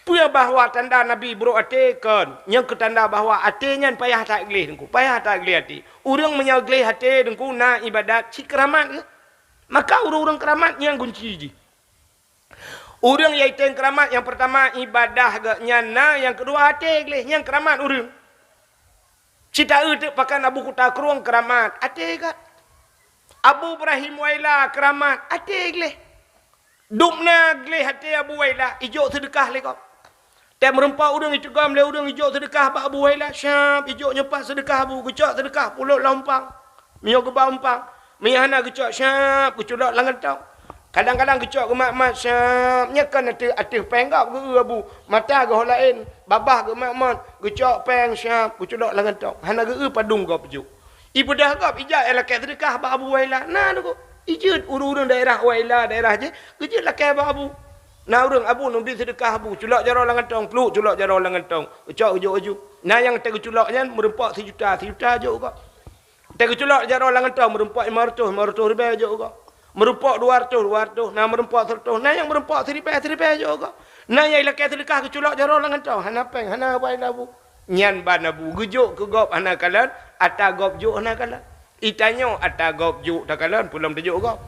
Peue bahwa tanda Nabi brok até? Kon, nyang keu tanda bahwa até nyan payah that gleh Teungku, payah that gleh até. Ureuëng meunyoe gleh até Teungku na ibadat cit keuramat geuh. Maka ureuëng-ureuëng keuramat nyan gunci jih. Ureuëng nyang item keuramat nyang peurtama ibadah geuh nyan na, nyang keudua até gleh, nyan keuramat ureuëng. Cit taeu teuk pakan Abu Kuta Krueng keuramat, até geuh. Abu Ibrahim Waila keuramat, até gleh. Dum na gleh até Abu Wailah, ijok seudeukah lé gob. Tém meurumpok ureuëng iteugom lé ureuëng ijok seudeukah bak Abu Wailah, syab ijok nyoe pat seudeukah Abu, geucok seudeukah pulot lam umpang. Meunyoe geuba umpang, meunyoe hana geucok, syab geuculok lam gantong. Kadang-kadang geucok geumat-mat, syab nyan kan ateueh, ateueh péng gob geu-eu Abu, mata geuh laén, babah geumat-mat, geucok péng, syab geuculok lam gantong. Hana geu-eu padum gob jok. Ibeudôh gob, ijak ilakée seudeukah bak Abu Wailah. Na teungku, ijeuet ureuëng-ureuëng daerah Wailah, daerah jih, geujeuet lakée bak Abu. Na ureuëng, "Abu, neubi seudeukah Abu, culok jaroe lam gantong," pluk culok jaroe lam gantong, geucok geujok laju. Na nyang teuka geuculok nyan meurumpok sijuta, sijuta jok gob. Teuka geuculok jaroe lam gantong meurumpok limong reutôh, limong reutôh ribée jok gob. Meurumpok dua reutôh, dua reutôh, na meurumpok sireutôh, na nyang meurumpok siribée, siribée jok gob. Na nyang ilakée seudeukah geuculok jaroe lam gantong, hana péng, hana Abu Wailah bu. Nyan ban Abu geujok keu gob hana kalon, ata gob jok hana kalon. Itanyoe ata gob jok takalon, peue lom teujok gob.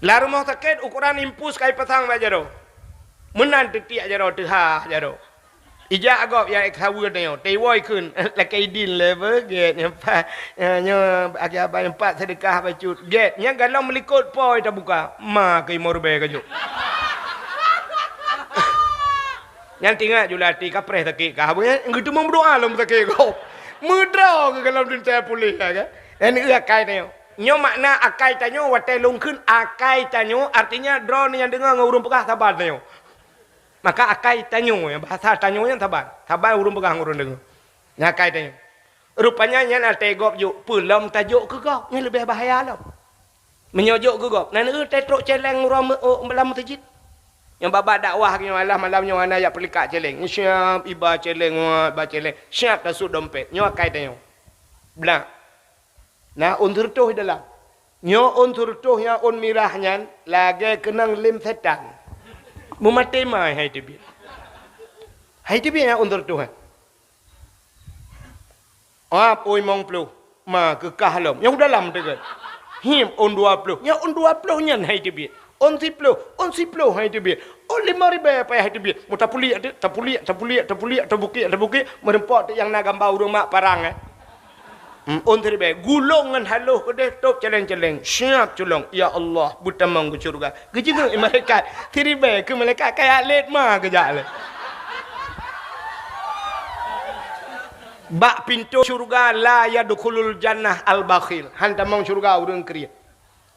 Lam rumoh sakét ukoran impus ka ipasang bak jaroe. Meunan teutiek jaroe, teuhah jaroe. Ijak gob nyang ék saweue tanyoe, teuwoe kheun, lakée idin lé beugét nyang pat, nyoe akhé abang nyang pat seudeukah bacut. Gét, nyang galom meulikot po tabuka, ma keu limong ribée ka jok. Nyan teuingat ju lam até, kapreh sakét kah, nyan geuteumé meudoa lom sakét gob. Meudroe keu galom teuntée puléh, ya kan? Nyan akai tanyoe. Nyoe makna akai tanyoe, watée lôn kheun akai tanyoe, artinya droeneuh nyang deungoe ngon ureuëng peugah saban tanyoe. Maka akai tanyoe, bahasa tanyoe nyan saban. Saban ureuëng peugah ngon ureuëng deungoe. Nyan akai tanyoe. Rupanya nyan até gob jok, peue lom tajok keu gob, nyan leubeh bahaya lom. Meunyoe jok keu gob, na neueu teutrok céléng uroe meu-, oh, lam meuseujid. Nyang babah dakwah nyoe, alah malam nyoe hana jak peulikak céléng. Siap iba céléng, wah, iba céléng. Siap tasut dompet. Nyoe akai tanyoe. Blah. Na ôn seureutôh di dalam. Nyoe ôn seureutôh nyang ôn mirah nyan lagée keunong lém sétan. Meumaté mai hai teubiet. Hai teubiet nyang ôn seureutôh nyan. Ap ôn limong ploh, ma keu kah lom. Nyang u dalam teuka. Him ôn dua ploh. Nyang ôn dua ploh nyan hai teubiet. Ôn siploh, ôn siploh hai teubiet. Ôn limong ribée payah hai teubiet. Meutapuliek teuh, tapuliek, tapuliek, tapuliek, tabukiek, tabukiek, meurumpok teuh nyang na gamba ureuëng mak parang, eh. Hmm, ôn siribée, gulong ngon haloh keudeh tôb céléng-céléng. Siap culong, ya Allah, beutamong keu syeuruga. Geujeungeuk malaikat, siribée keu malaikat kaya lét ma geujak lé. Bak pintoe syeuruga la yadkhulul jannah al-bakhil. Han tamong syeuruga ureuëng kriet.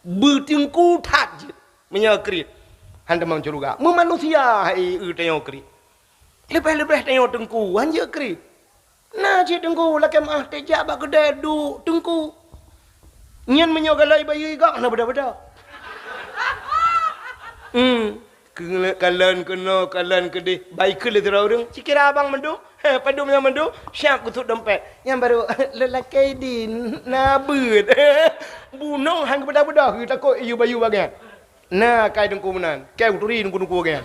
Beuteungku that jeuet meunyoe kriet. Han tamong syeuruga. Meumanusia hai eu tanyoe kriet. Leubeh-leubeh tanyoe teungku, han jeuet kriet. Na cit teungku lakée meuáh teuh jak bak keudée duek teungku. Nyan meunyoe galai bayeue igak na beda-beda. Hmm. Keu-, kalon keunoe, kalon keudeh, baikheun lé sidroe ureuëng, "Cikira abang mandum, he, padum nyang mandum, siap geutot dompet." Nyan barô lelaki di na beuet. Bunoe han geubeudôh-beudôh geutakot iyue bayeue bagian. Na kai teungku meunan, kai uturi teungku-teungku bagian.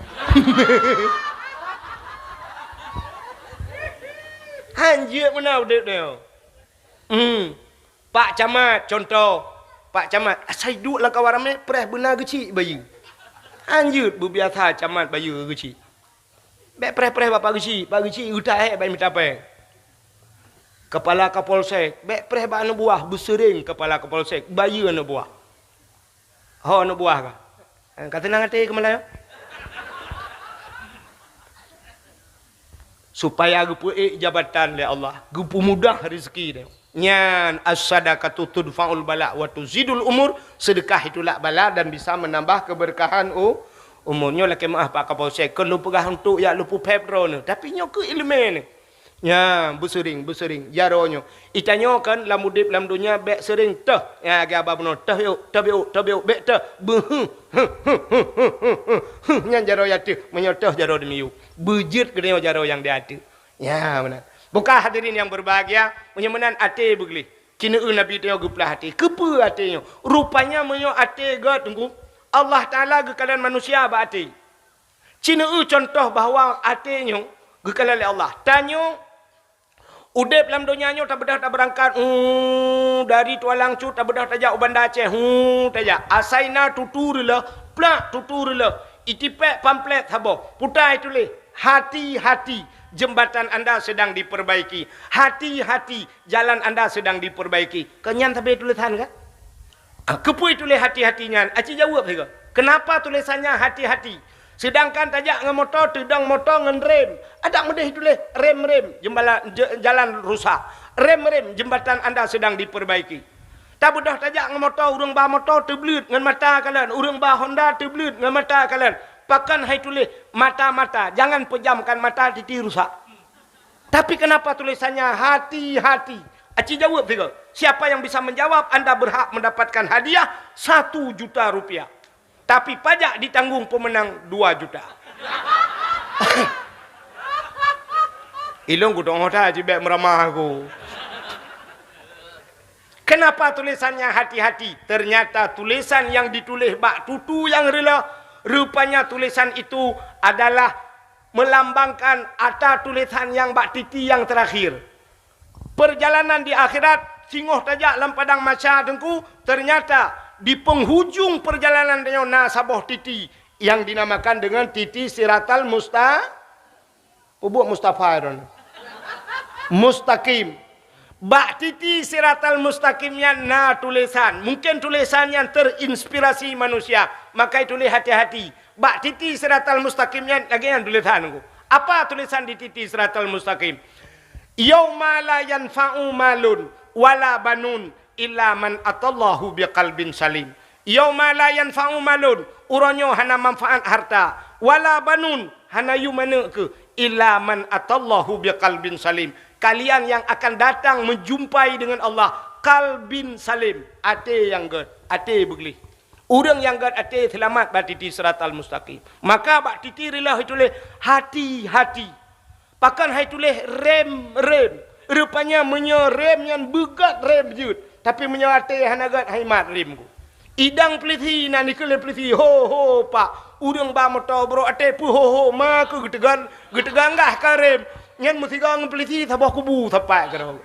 Han jeuet meunan udeb nyoe. Hmm. Pak Camat, contoh. Pak Camat, asai duek lam kawan ramé, preh beuna geuchik bayeue. Han jeuet beubiasa camat bayeue geuchik. Bék preh-preh bak Pak Geuchik, Pak Geuchik geutak hék bak mita péng. Kepala Kapolsek, bék preh bak aneuk buah, beuseuring Kepala Kapolsek, bayeue aneuk buah. Ho aneuk buah ka. Eh, ka teunang até keumalai. Supaya geupeuék jabatan lé Allah, geupeumudah rezeki dia. Nyan, "As-sadaqatu tudfa'ul bala wa tuzidul umur," sedekah itu lak bala dan bisa menambah keberkahan u-, umur. Nyoe lakée meuáh Pak Kapolsek, kon lôn peugah untuk jak lôn peuphép droeneuh, tapi nyoe keu iéleumé nyoe. Nyan, beuseuring, beuseuring, jaroe nyoe. Itanyoe kan lam udeb lam donya bék seuring teuh. Nyan, lagée haba bunoe, teuh biôk, teuh biôk, teuh biôk, bék teuh. Beuheuh, huh, huh, huh. Nyan jaroe ateueh, meunyoe teuh jaroe dimiyueb. Beujeuet geutanyoe jaroe nyang di ateueh. Ya, meunan. Buka hadirin yang berbahagia, meunyoe meunan até beugleh. Ci neueu Nabi tanyoe geuplah até. Keupeue até nyoe? Rupanya meunyoe até gét teungku, Allah Taala geukalon manusia bak até. Ci neueu contoh bahwa até nyoe geukalon lé Allah. Tanyoe udeb lam donya nyoe tabeudôh tabeurangkat, uh, dari Tualang Cut tabeudôh tajak u Banda Aceh, uh, tajak. Asai na tutu reuloh, plak tutu reuloh. Itipék pamflet saboh, putai tuléh, "Hati-hati, jembatan anda sedang diperbaiki. Hati-hati, jalan anda sedang diperbaiki." Kon nyan sabe tulésan ka? Ah, keupeue tuléh hati-hati nyan? Aci jaweueb sigoe. Kenapa tulisannya hati-hati? Sedangkan tajak ngon moto, teudong moto ngon rem. Adak meudeh tuléh rem-rem, jembala-, je-, jalan rusak. Rem-rem, jembatan anda sedang diperbaiki. Tabeudôh tajak ngon moto, ureuëng ba moto teubleuet ngon mata kalon, ureuëng ba Honda teubleuet ngon mata kalon. Pakon hai tuléh mata-mata, jangan pejamkan mata, titi rusak. Tapi kenapa tulisannya hati-hati? Aci jaweueb sigoe. Siapa yang bisa menjawab, anda berhak mendapatkan hadiah satu juta rupiah. Tapi pajak ditanggung pemenang dua juta. Ilong ku dong hoda jibek meramah aku. Kenapa tulisannya hati-hati? Ternyata tulisan yang ditulis bak tutu yang reuloh, rupanya tulisan itu adalah melambangkan ata tulisan yang bak titi yang terakhir. Perjalanan di akhirat, singoh tajak lam padang mahsyar teungku, ternyata di penghujung perjalanan tanyoe na saboh titi yang dinamakan dengan titi siratal musta-, peubuet Mustafa droen. Mustaqim. Bak titi siratal mustaqim nyan na tulisan. Mungkin tulisan nyan terinspirasi manusia. Maka tulis hati-hati. Bak titi siratal mustaqim nyan lagée nyan tulisan teungku. Apa tulisan di titi siratal mustaqim? "Yauma la yanfa'u malun wala banun illa man atallahu biqalbin salim." "Yauma la yanfa'u malun," uroe nyoe hana manfaat harta, "wala banun," hana yum aneuëk keuh, "illa man atallahu biqalbin salim." Kalian yang akan datang menjumpai dengan Allah, qalbin salim, até nyang gét, até beugleh. Ureuëng nyang gét até seulamat bak titi siratal mustaqim. Maka bak titi reuloh tuléh hati-hati. Pakon hai tuléh rem-rem. Rupanya meunyoe rem nyan beugét rem jeuet, tapi meunyoe até hana gét hai mat rem ku. Idang peulisi na dikeue lé peulisi, "Ho, ho, Pak, ureuëng ba moto brok até peuho-ho ma keu geuteugan, geuteuganggah ka rem." Nyan meusigoe ngon peulisi saboh kubu sapat keudroe.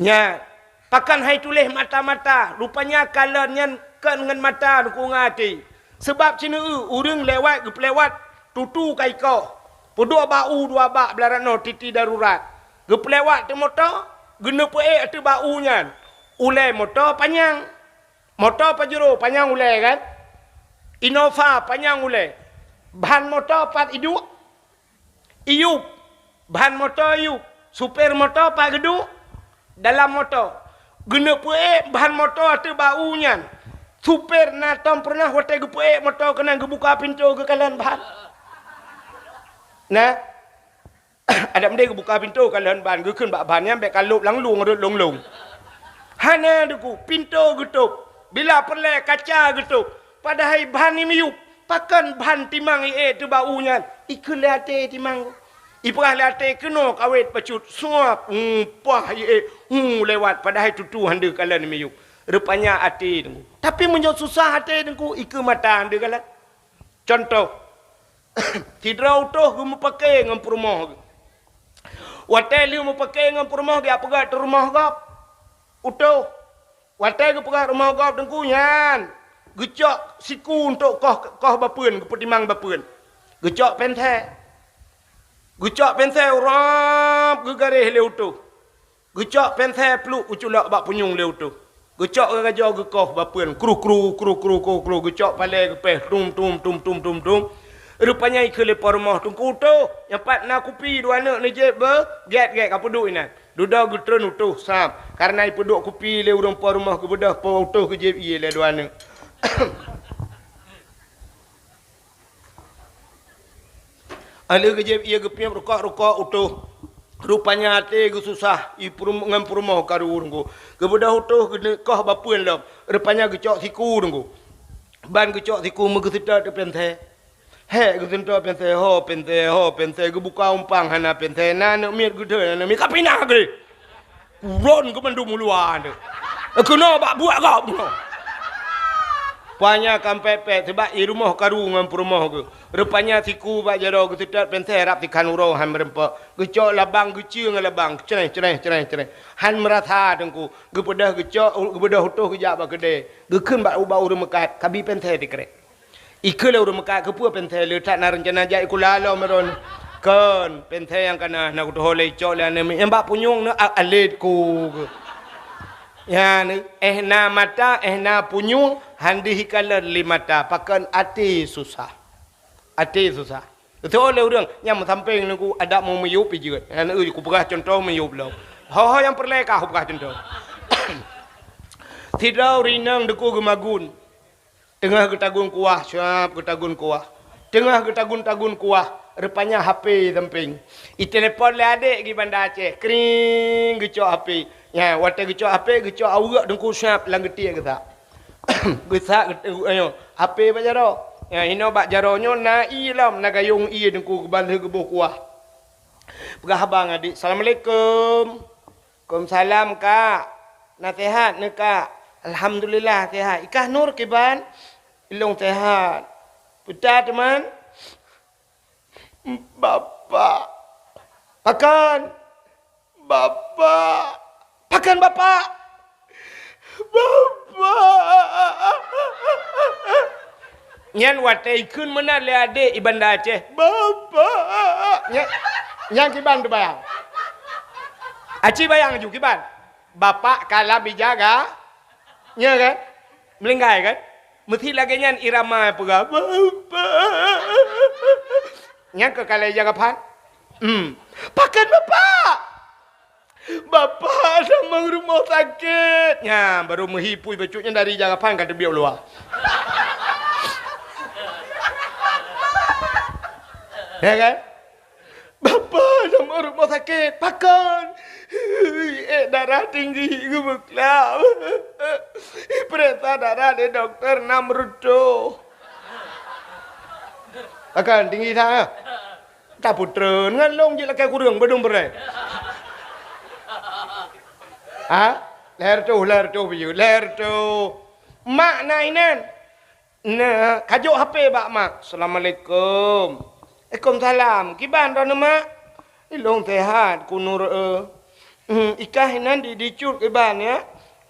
Nyan, pakon hai tuléh mata-mata, rupanya kalon nyan kon ngon mata dukung até. Sabab sineuk ureuëng lewat geupeulewat tutu ka ikoh. Peuduek bak u dua bak blah ranoe titi darurat. Geupeulewat teuk moto, geuneuk peuék ateueh bak u nyan. Ulée moto panyang. Moto Pajero panyang ulée kan? Innova panyang ulée. Ban moto pat iduek? Iyup, ban moto iyup, supir moto pat geuduek dalam moto. Geuneuk peuék ban moto ateueh bak u nyan. Supir na tom peureunah watée geupeuék moto keunan geubuka pintoe geukalon ban. Nah, adak meudeh geubuka pintoe kalon ban, geukheun bak ban nyan bék kalop lam lueng rot lông-lông. Hana teungku, pintoe geutôb. Bila peureulée kaca geutôb. Padahai ban ni miyup. Pakon ban timang ié teuh bak u nyan? Ikheun lé até timang. Ipeugah lé até keunoe kawét bacut. Suap, hmm, pah ié, hmm, lewat. Padahai tutu han deuh kalon miyup. Rupanya até teungku. Tapi meunyoe susah até teungku, ikheun mata han deuh kalon. Contoh, sidroe utôh geumeupaké ngon peurumoh geuh. Watée lheueh meupaké ngon peurumoh geuh, jak peugét rumoh gob. Utôh. Watée geupeugét rumoh gob teungku nyan, geucok siku untuk koh, koh bapeuen, geupeutimang bapeuen. Geucok pénsé. Geucok pénsé urob geugaréh lé utôh. Geucok pénsé pluek geuculok bak punyueng lé utôh. Geucok geugajoe geukoh bapeuen, kru, kru, kru, kru, kru, kru, geucok palée geupéh, tum, tum, tum, tum, tum, tum. Rupanya ikheun lé po rumoh teungku utôh, nyan pat na kupi dua aneuk neujieb beu, gét-gét ka peuduek inan. Dudoe geutreun utôh sam, kareuna ipeuduek kupi lé ureuëng po rumoh geubeudôh po utôh geujieb ié lé dua aneuk. Aleuh geujieb ié geupiep rukok-rukok utôh. Rupanya até geususah i peurum-, ngon peurumoh karu teungku. Geubeudôh utôh geuneuk koh bapeuen lom. Rupanya geucok siku teungku. Ban geucok siku meugeuseutôt pénsé. Hék geuseutôt pénsé, ho pénsé, ho pénsé, geubuka umpang hana pénsé, na aneuk miet geuthon aneuk miet ka pinah geuh. Uron keu mandum uluwa nyoe. Keunoe bak buet gob nyoe. Panya kampek-pek sibak i rumoh karu ngon peurumoh geuh. Rupanya siku bak jaroe geuseutôt pénsé rab sikhan uroe han meureumpok. Geucok labang geucue ngon labang, creh, creh, creh, creh. Han meurasa teungku. Geupeudeh geucok, geubeudôh utôh geujak bak keudè. Geukheun bak ubak ureuëng meukat, kabi pénsé sikrek. Ikheun lé ureuëng meukat, "Keupeue pénsé le that na reuncana jak ikula lom meudon?" "Kon, pénsé nyang kana na kutuho lé icok lé aneuk miet nyang bak punyueng nyoe a-, alét ku." Nyan, éh na mata, éh na punyueng, han deuh ikalon lé mata, pakon até susah. Até susah. Beutôi lé ureuëng nyang meusampéng nunggu adak meu miyueb pi jeuet. Nyan, eu, kupeugah cuntoh miyueb lom. Ho-ho nyang peureulée ka kupeugah cuntoh. Sidroe ureuëng inong deuku geumagun. Teungoh geutagun kuah, syab geutagun kuah. Teungoh geutagun-tagun kuah, rupanya H P sampéng. Itelepon lé adék di Banda Aceh, kring geucok H P. Nya, watée geucok H P, geucok aweuek teungku syab lam geutiek geusak. Geusak geut-, ayo, H P bak jaroe. Nya, inoe bak jaroe nyoe na ié lom, na gayong ié teungku geuban lheueh geuboh kuah. Peugah abang adék, "Assalamualaikum." "Waalaikumsalam, Kak. Na sehat neuh, Kak?" "Alhamdulillah, sehat. Ikah Nur kiban?" "Ilong sehat." "Peue teuma?" "Bapak." "Pakon?" "Bapak." "Pakon bapak?" "Bapak." Nyan watée ikheun meunan lé adék i Banda Aceh, "Bapak." Nyan, nyan kiban teubayang. Aci bayang ju kiban. Bapak ka lam ija ga, nya kan? Meulinggai kan? Meusti lagée nyan irama peugah, "Bapak." Nyan keu ka lheueh ija gaphan. Hmm. "Pakon bapak?" "Bapak lam rumoh sakét." Nya, baru meuhi pui bacut nyan dari ija gaphan ka teubiet u luwa. Ya kan? "Bapak lam rumoh sakét." "Pakon?" "Ék darah tinggi geubeuklam. Ipeuriksa darah lé dokto na meureutôh." "Pakon tinggi that, ya?" "Tapeutrön ngon lôn jeuet lakée kureueng beudong beurée." Ha? Lhée reutôh, lhée reutôh biyeu, lhée reutôh. Mak na inan. Na, kajok H P bak mak. "Assalamualaikum." "Waalaikumsalam. Kiban droeneuh, Mak?" "Ilong sehat, ku Nur, eh." "Hmm, ikah inan di, di cut kiban, ya?"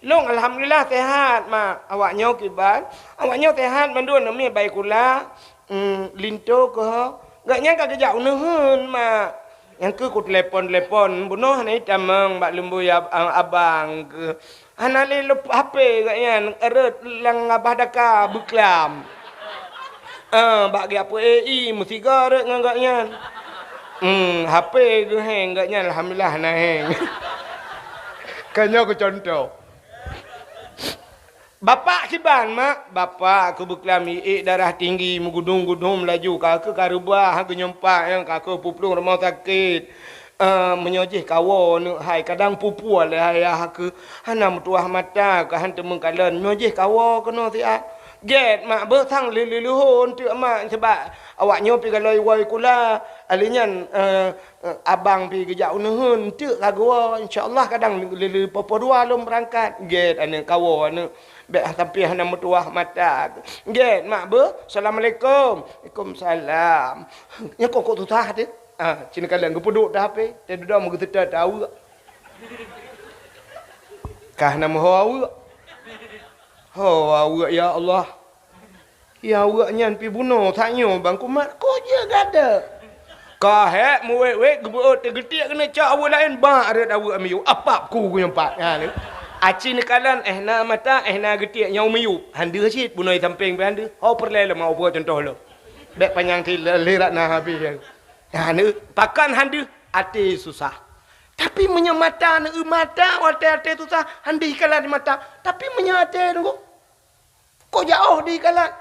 "Ilong alhamdulillah sehat, Mak." "Awak nyoe kiban?" "Awak nyoe sehat mandum, neumi baikula, hmm, linto keuh." "Gobnyan ka geujak u neuheun, Mak." Nyang keuh kutelepon-telepon, bunoe hana itamong bak lumboi ab-, abang keuh. Hana lé leup-, H P gobnyan, rhot lam babah daka beuklam. Ah, bak geujak peuék ie meusigoe rhot ngon gobnyan. Hmm, H P geuheng gobnyan, alhamdulillah hana heng. Ka nyoe keu cuntoh. "Bapak kiban, Mak?" "Bapak keuh beuklam, iék darah tinggi, meugudum-gudum laju, ka keuh ka reubah, geunyumpak, nyang ka keuh puplueng rumoh sakét. Eh, meunyoe jih kawoe neuk hai, kadang pupue lé ayah keuh, hana meutuwah mata keuh, han teumeung kalon. Meunyoe jih kawoe keunoe siat." "Gét, Mak, beuh sang lé-, lé-, leuhô eunteuk, Mak, sabab awak nyoe pih galoi woe kula. Alèh nyan, eh, eh, abang pih geujak u neuheun, eunteuk ka geuwoe. Insya Allah kadang lé-, lé-, lé-, poh-poh dua lôn beurangkat." "Gét, aneuk, kawoe, aneuk. Bèk sampai hana meutuwah mata." "Gét, Mak, beuh. Assalamualaikum." "Waalaikumsalam." Nyan kok, kok susah teuh. Ah, cit neukalon geupeuduek teuh H P, teuh dudoe meugeuseutôt teuh aweuek. Ka hana meuho aweuek. Ho aweuek, ya Allah. Ya aweuek nyan pih bunoe tanyoe bang kumat, kok jeuet gata. Ka hék meuwét-wét geubeuôt teuh geutiek keuneuk cok aweuek laén, bak rhot aweuek miyueb. Apap ku geuyue pat. Ha, ni. Aci neukalon, eh na mata, eh na geutiek nyang miyueb. Han deuh cit, bunoe sampéng pih han deuh. Ho peureulée lom, ho peucuntoh lom. Bèk panyang cit, lé, lé rat na habéh. Ha, ni, pakon han deuh, até susah. Tapi meunyoe mata, neu mata, watée até susah, han deuh ikalat di mata. Tapi meunyoe até nunggu, kok jaoh deuh ikalat.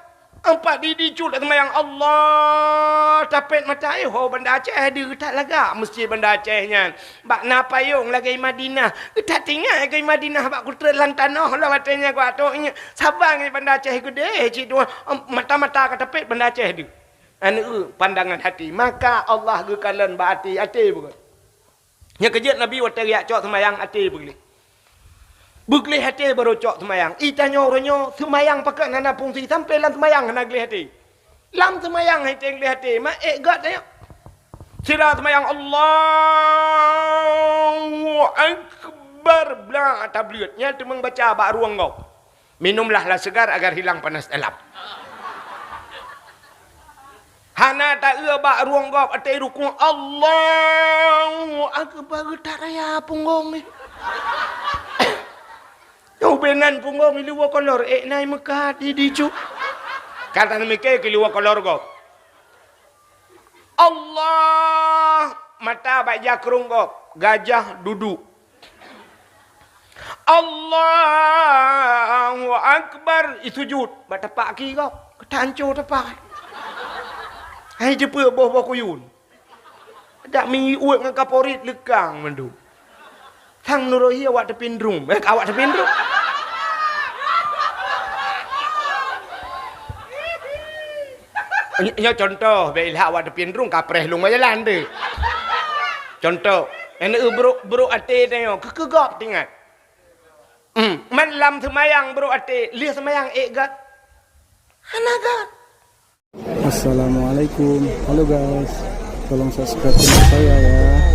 Ampat di, di cut lam seumayang, Allah, tapét mata, eh, ho Banda Aceh deuh, that lagak meuseujid Banda Aceh nyan. Bak na payong lagée Madinah. That tinggai lagée Madinah bak kutreuk lam tanoh lom watée nyan, kuat tok nyan. Saban ngon Banda Aceh geudeh cit dua, em, mata-mata ka tapét Banda Aceh deuh. Aneuk, pandangan hati. Maka Allah geukalon bak até, até bukan. Nyang keujeuet Nabi watée geujak cok seumayang até beugleh. Beugleh até barô cok seumayang. I tanyoe uroe nyoe seumayang pakon hana fungsi, sampoe lam seumayang hana gleh até. Lam seumayang hai teugleh até, ma ék gét tanyoe. Sira seumayang Allahu Akbar, blah tableuet. Nyan teumeung baca bak rueng gob. Minumlah lah segar agar hilang panas dalam. Hana taeu bak rueng gob até rukuk, Allahu Akbar, geutak raya punggong ni. Ubé nan punggong i luwa kolor, ék nai meukat di dicu. Ka tanamiké keu luwa kolor gob. Allah, mata bak jakrong gob, gajah duduk. Allahu Akbar, i sujud, bak tapak ki gob, keutanco tapak. Hai jeupeue boh-boh kuyun. Dak mi uet ngon kaporit leukang mandum. Sang nurohi awak teupindrung. Eh, awak teupindrung. Ny-, nyoe contoh, bèk ilhak awak teupindrung, kapreh lôn bak jalan deh. Contoh, aneuk brok, brok até tanyoe, keu, keu gob teuingat. Hmm, man lam seumayang brok até, lheueh seumayang ék gèt. Hana gèt. Assalamualaikum. Halo guys. Tolong subscribe channel saya ya.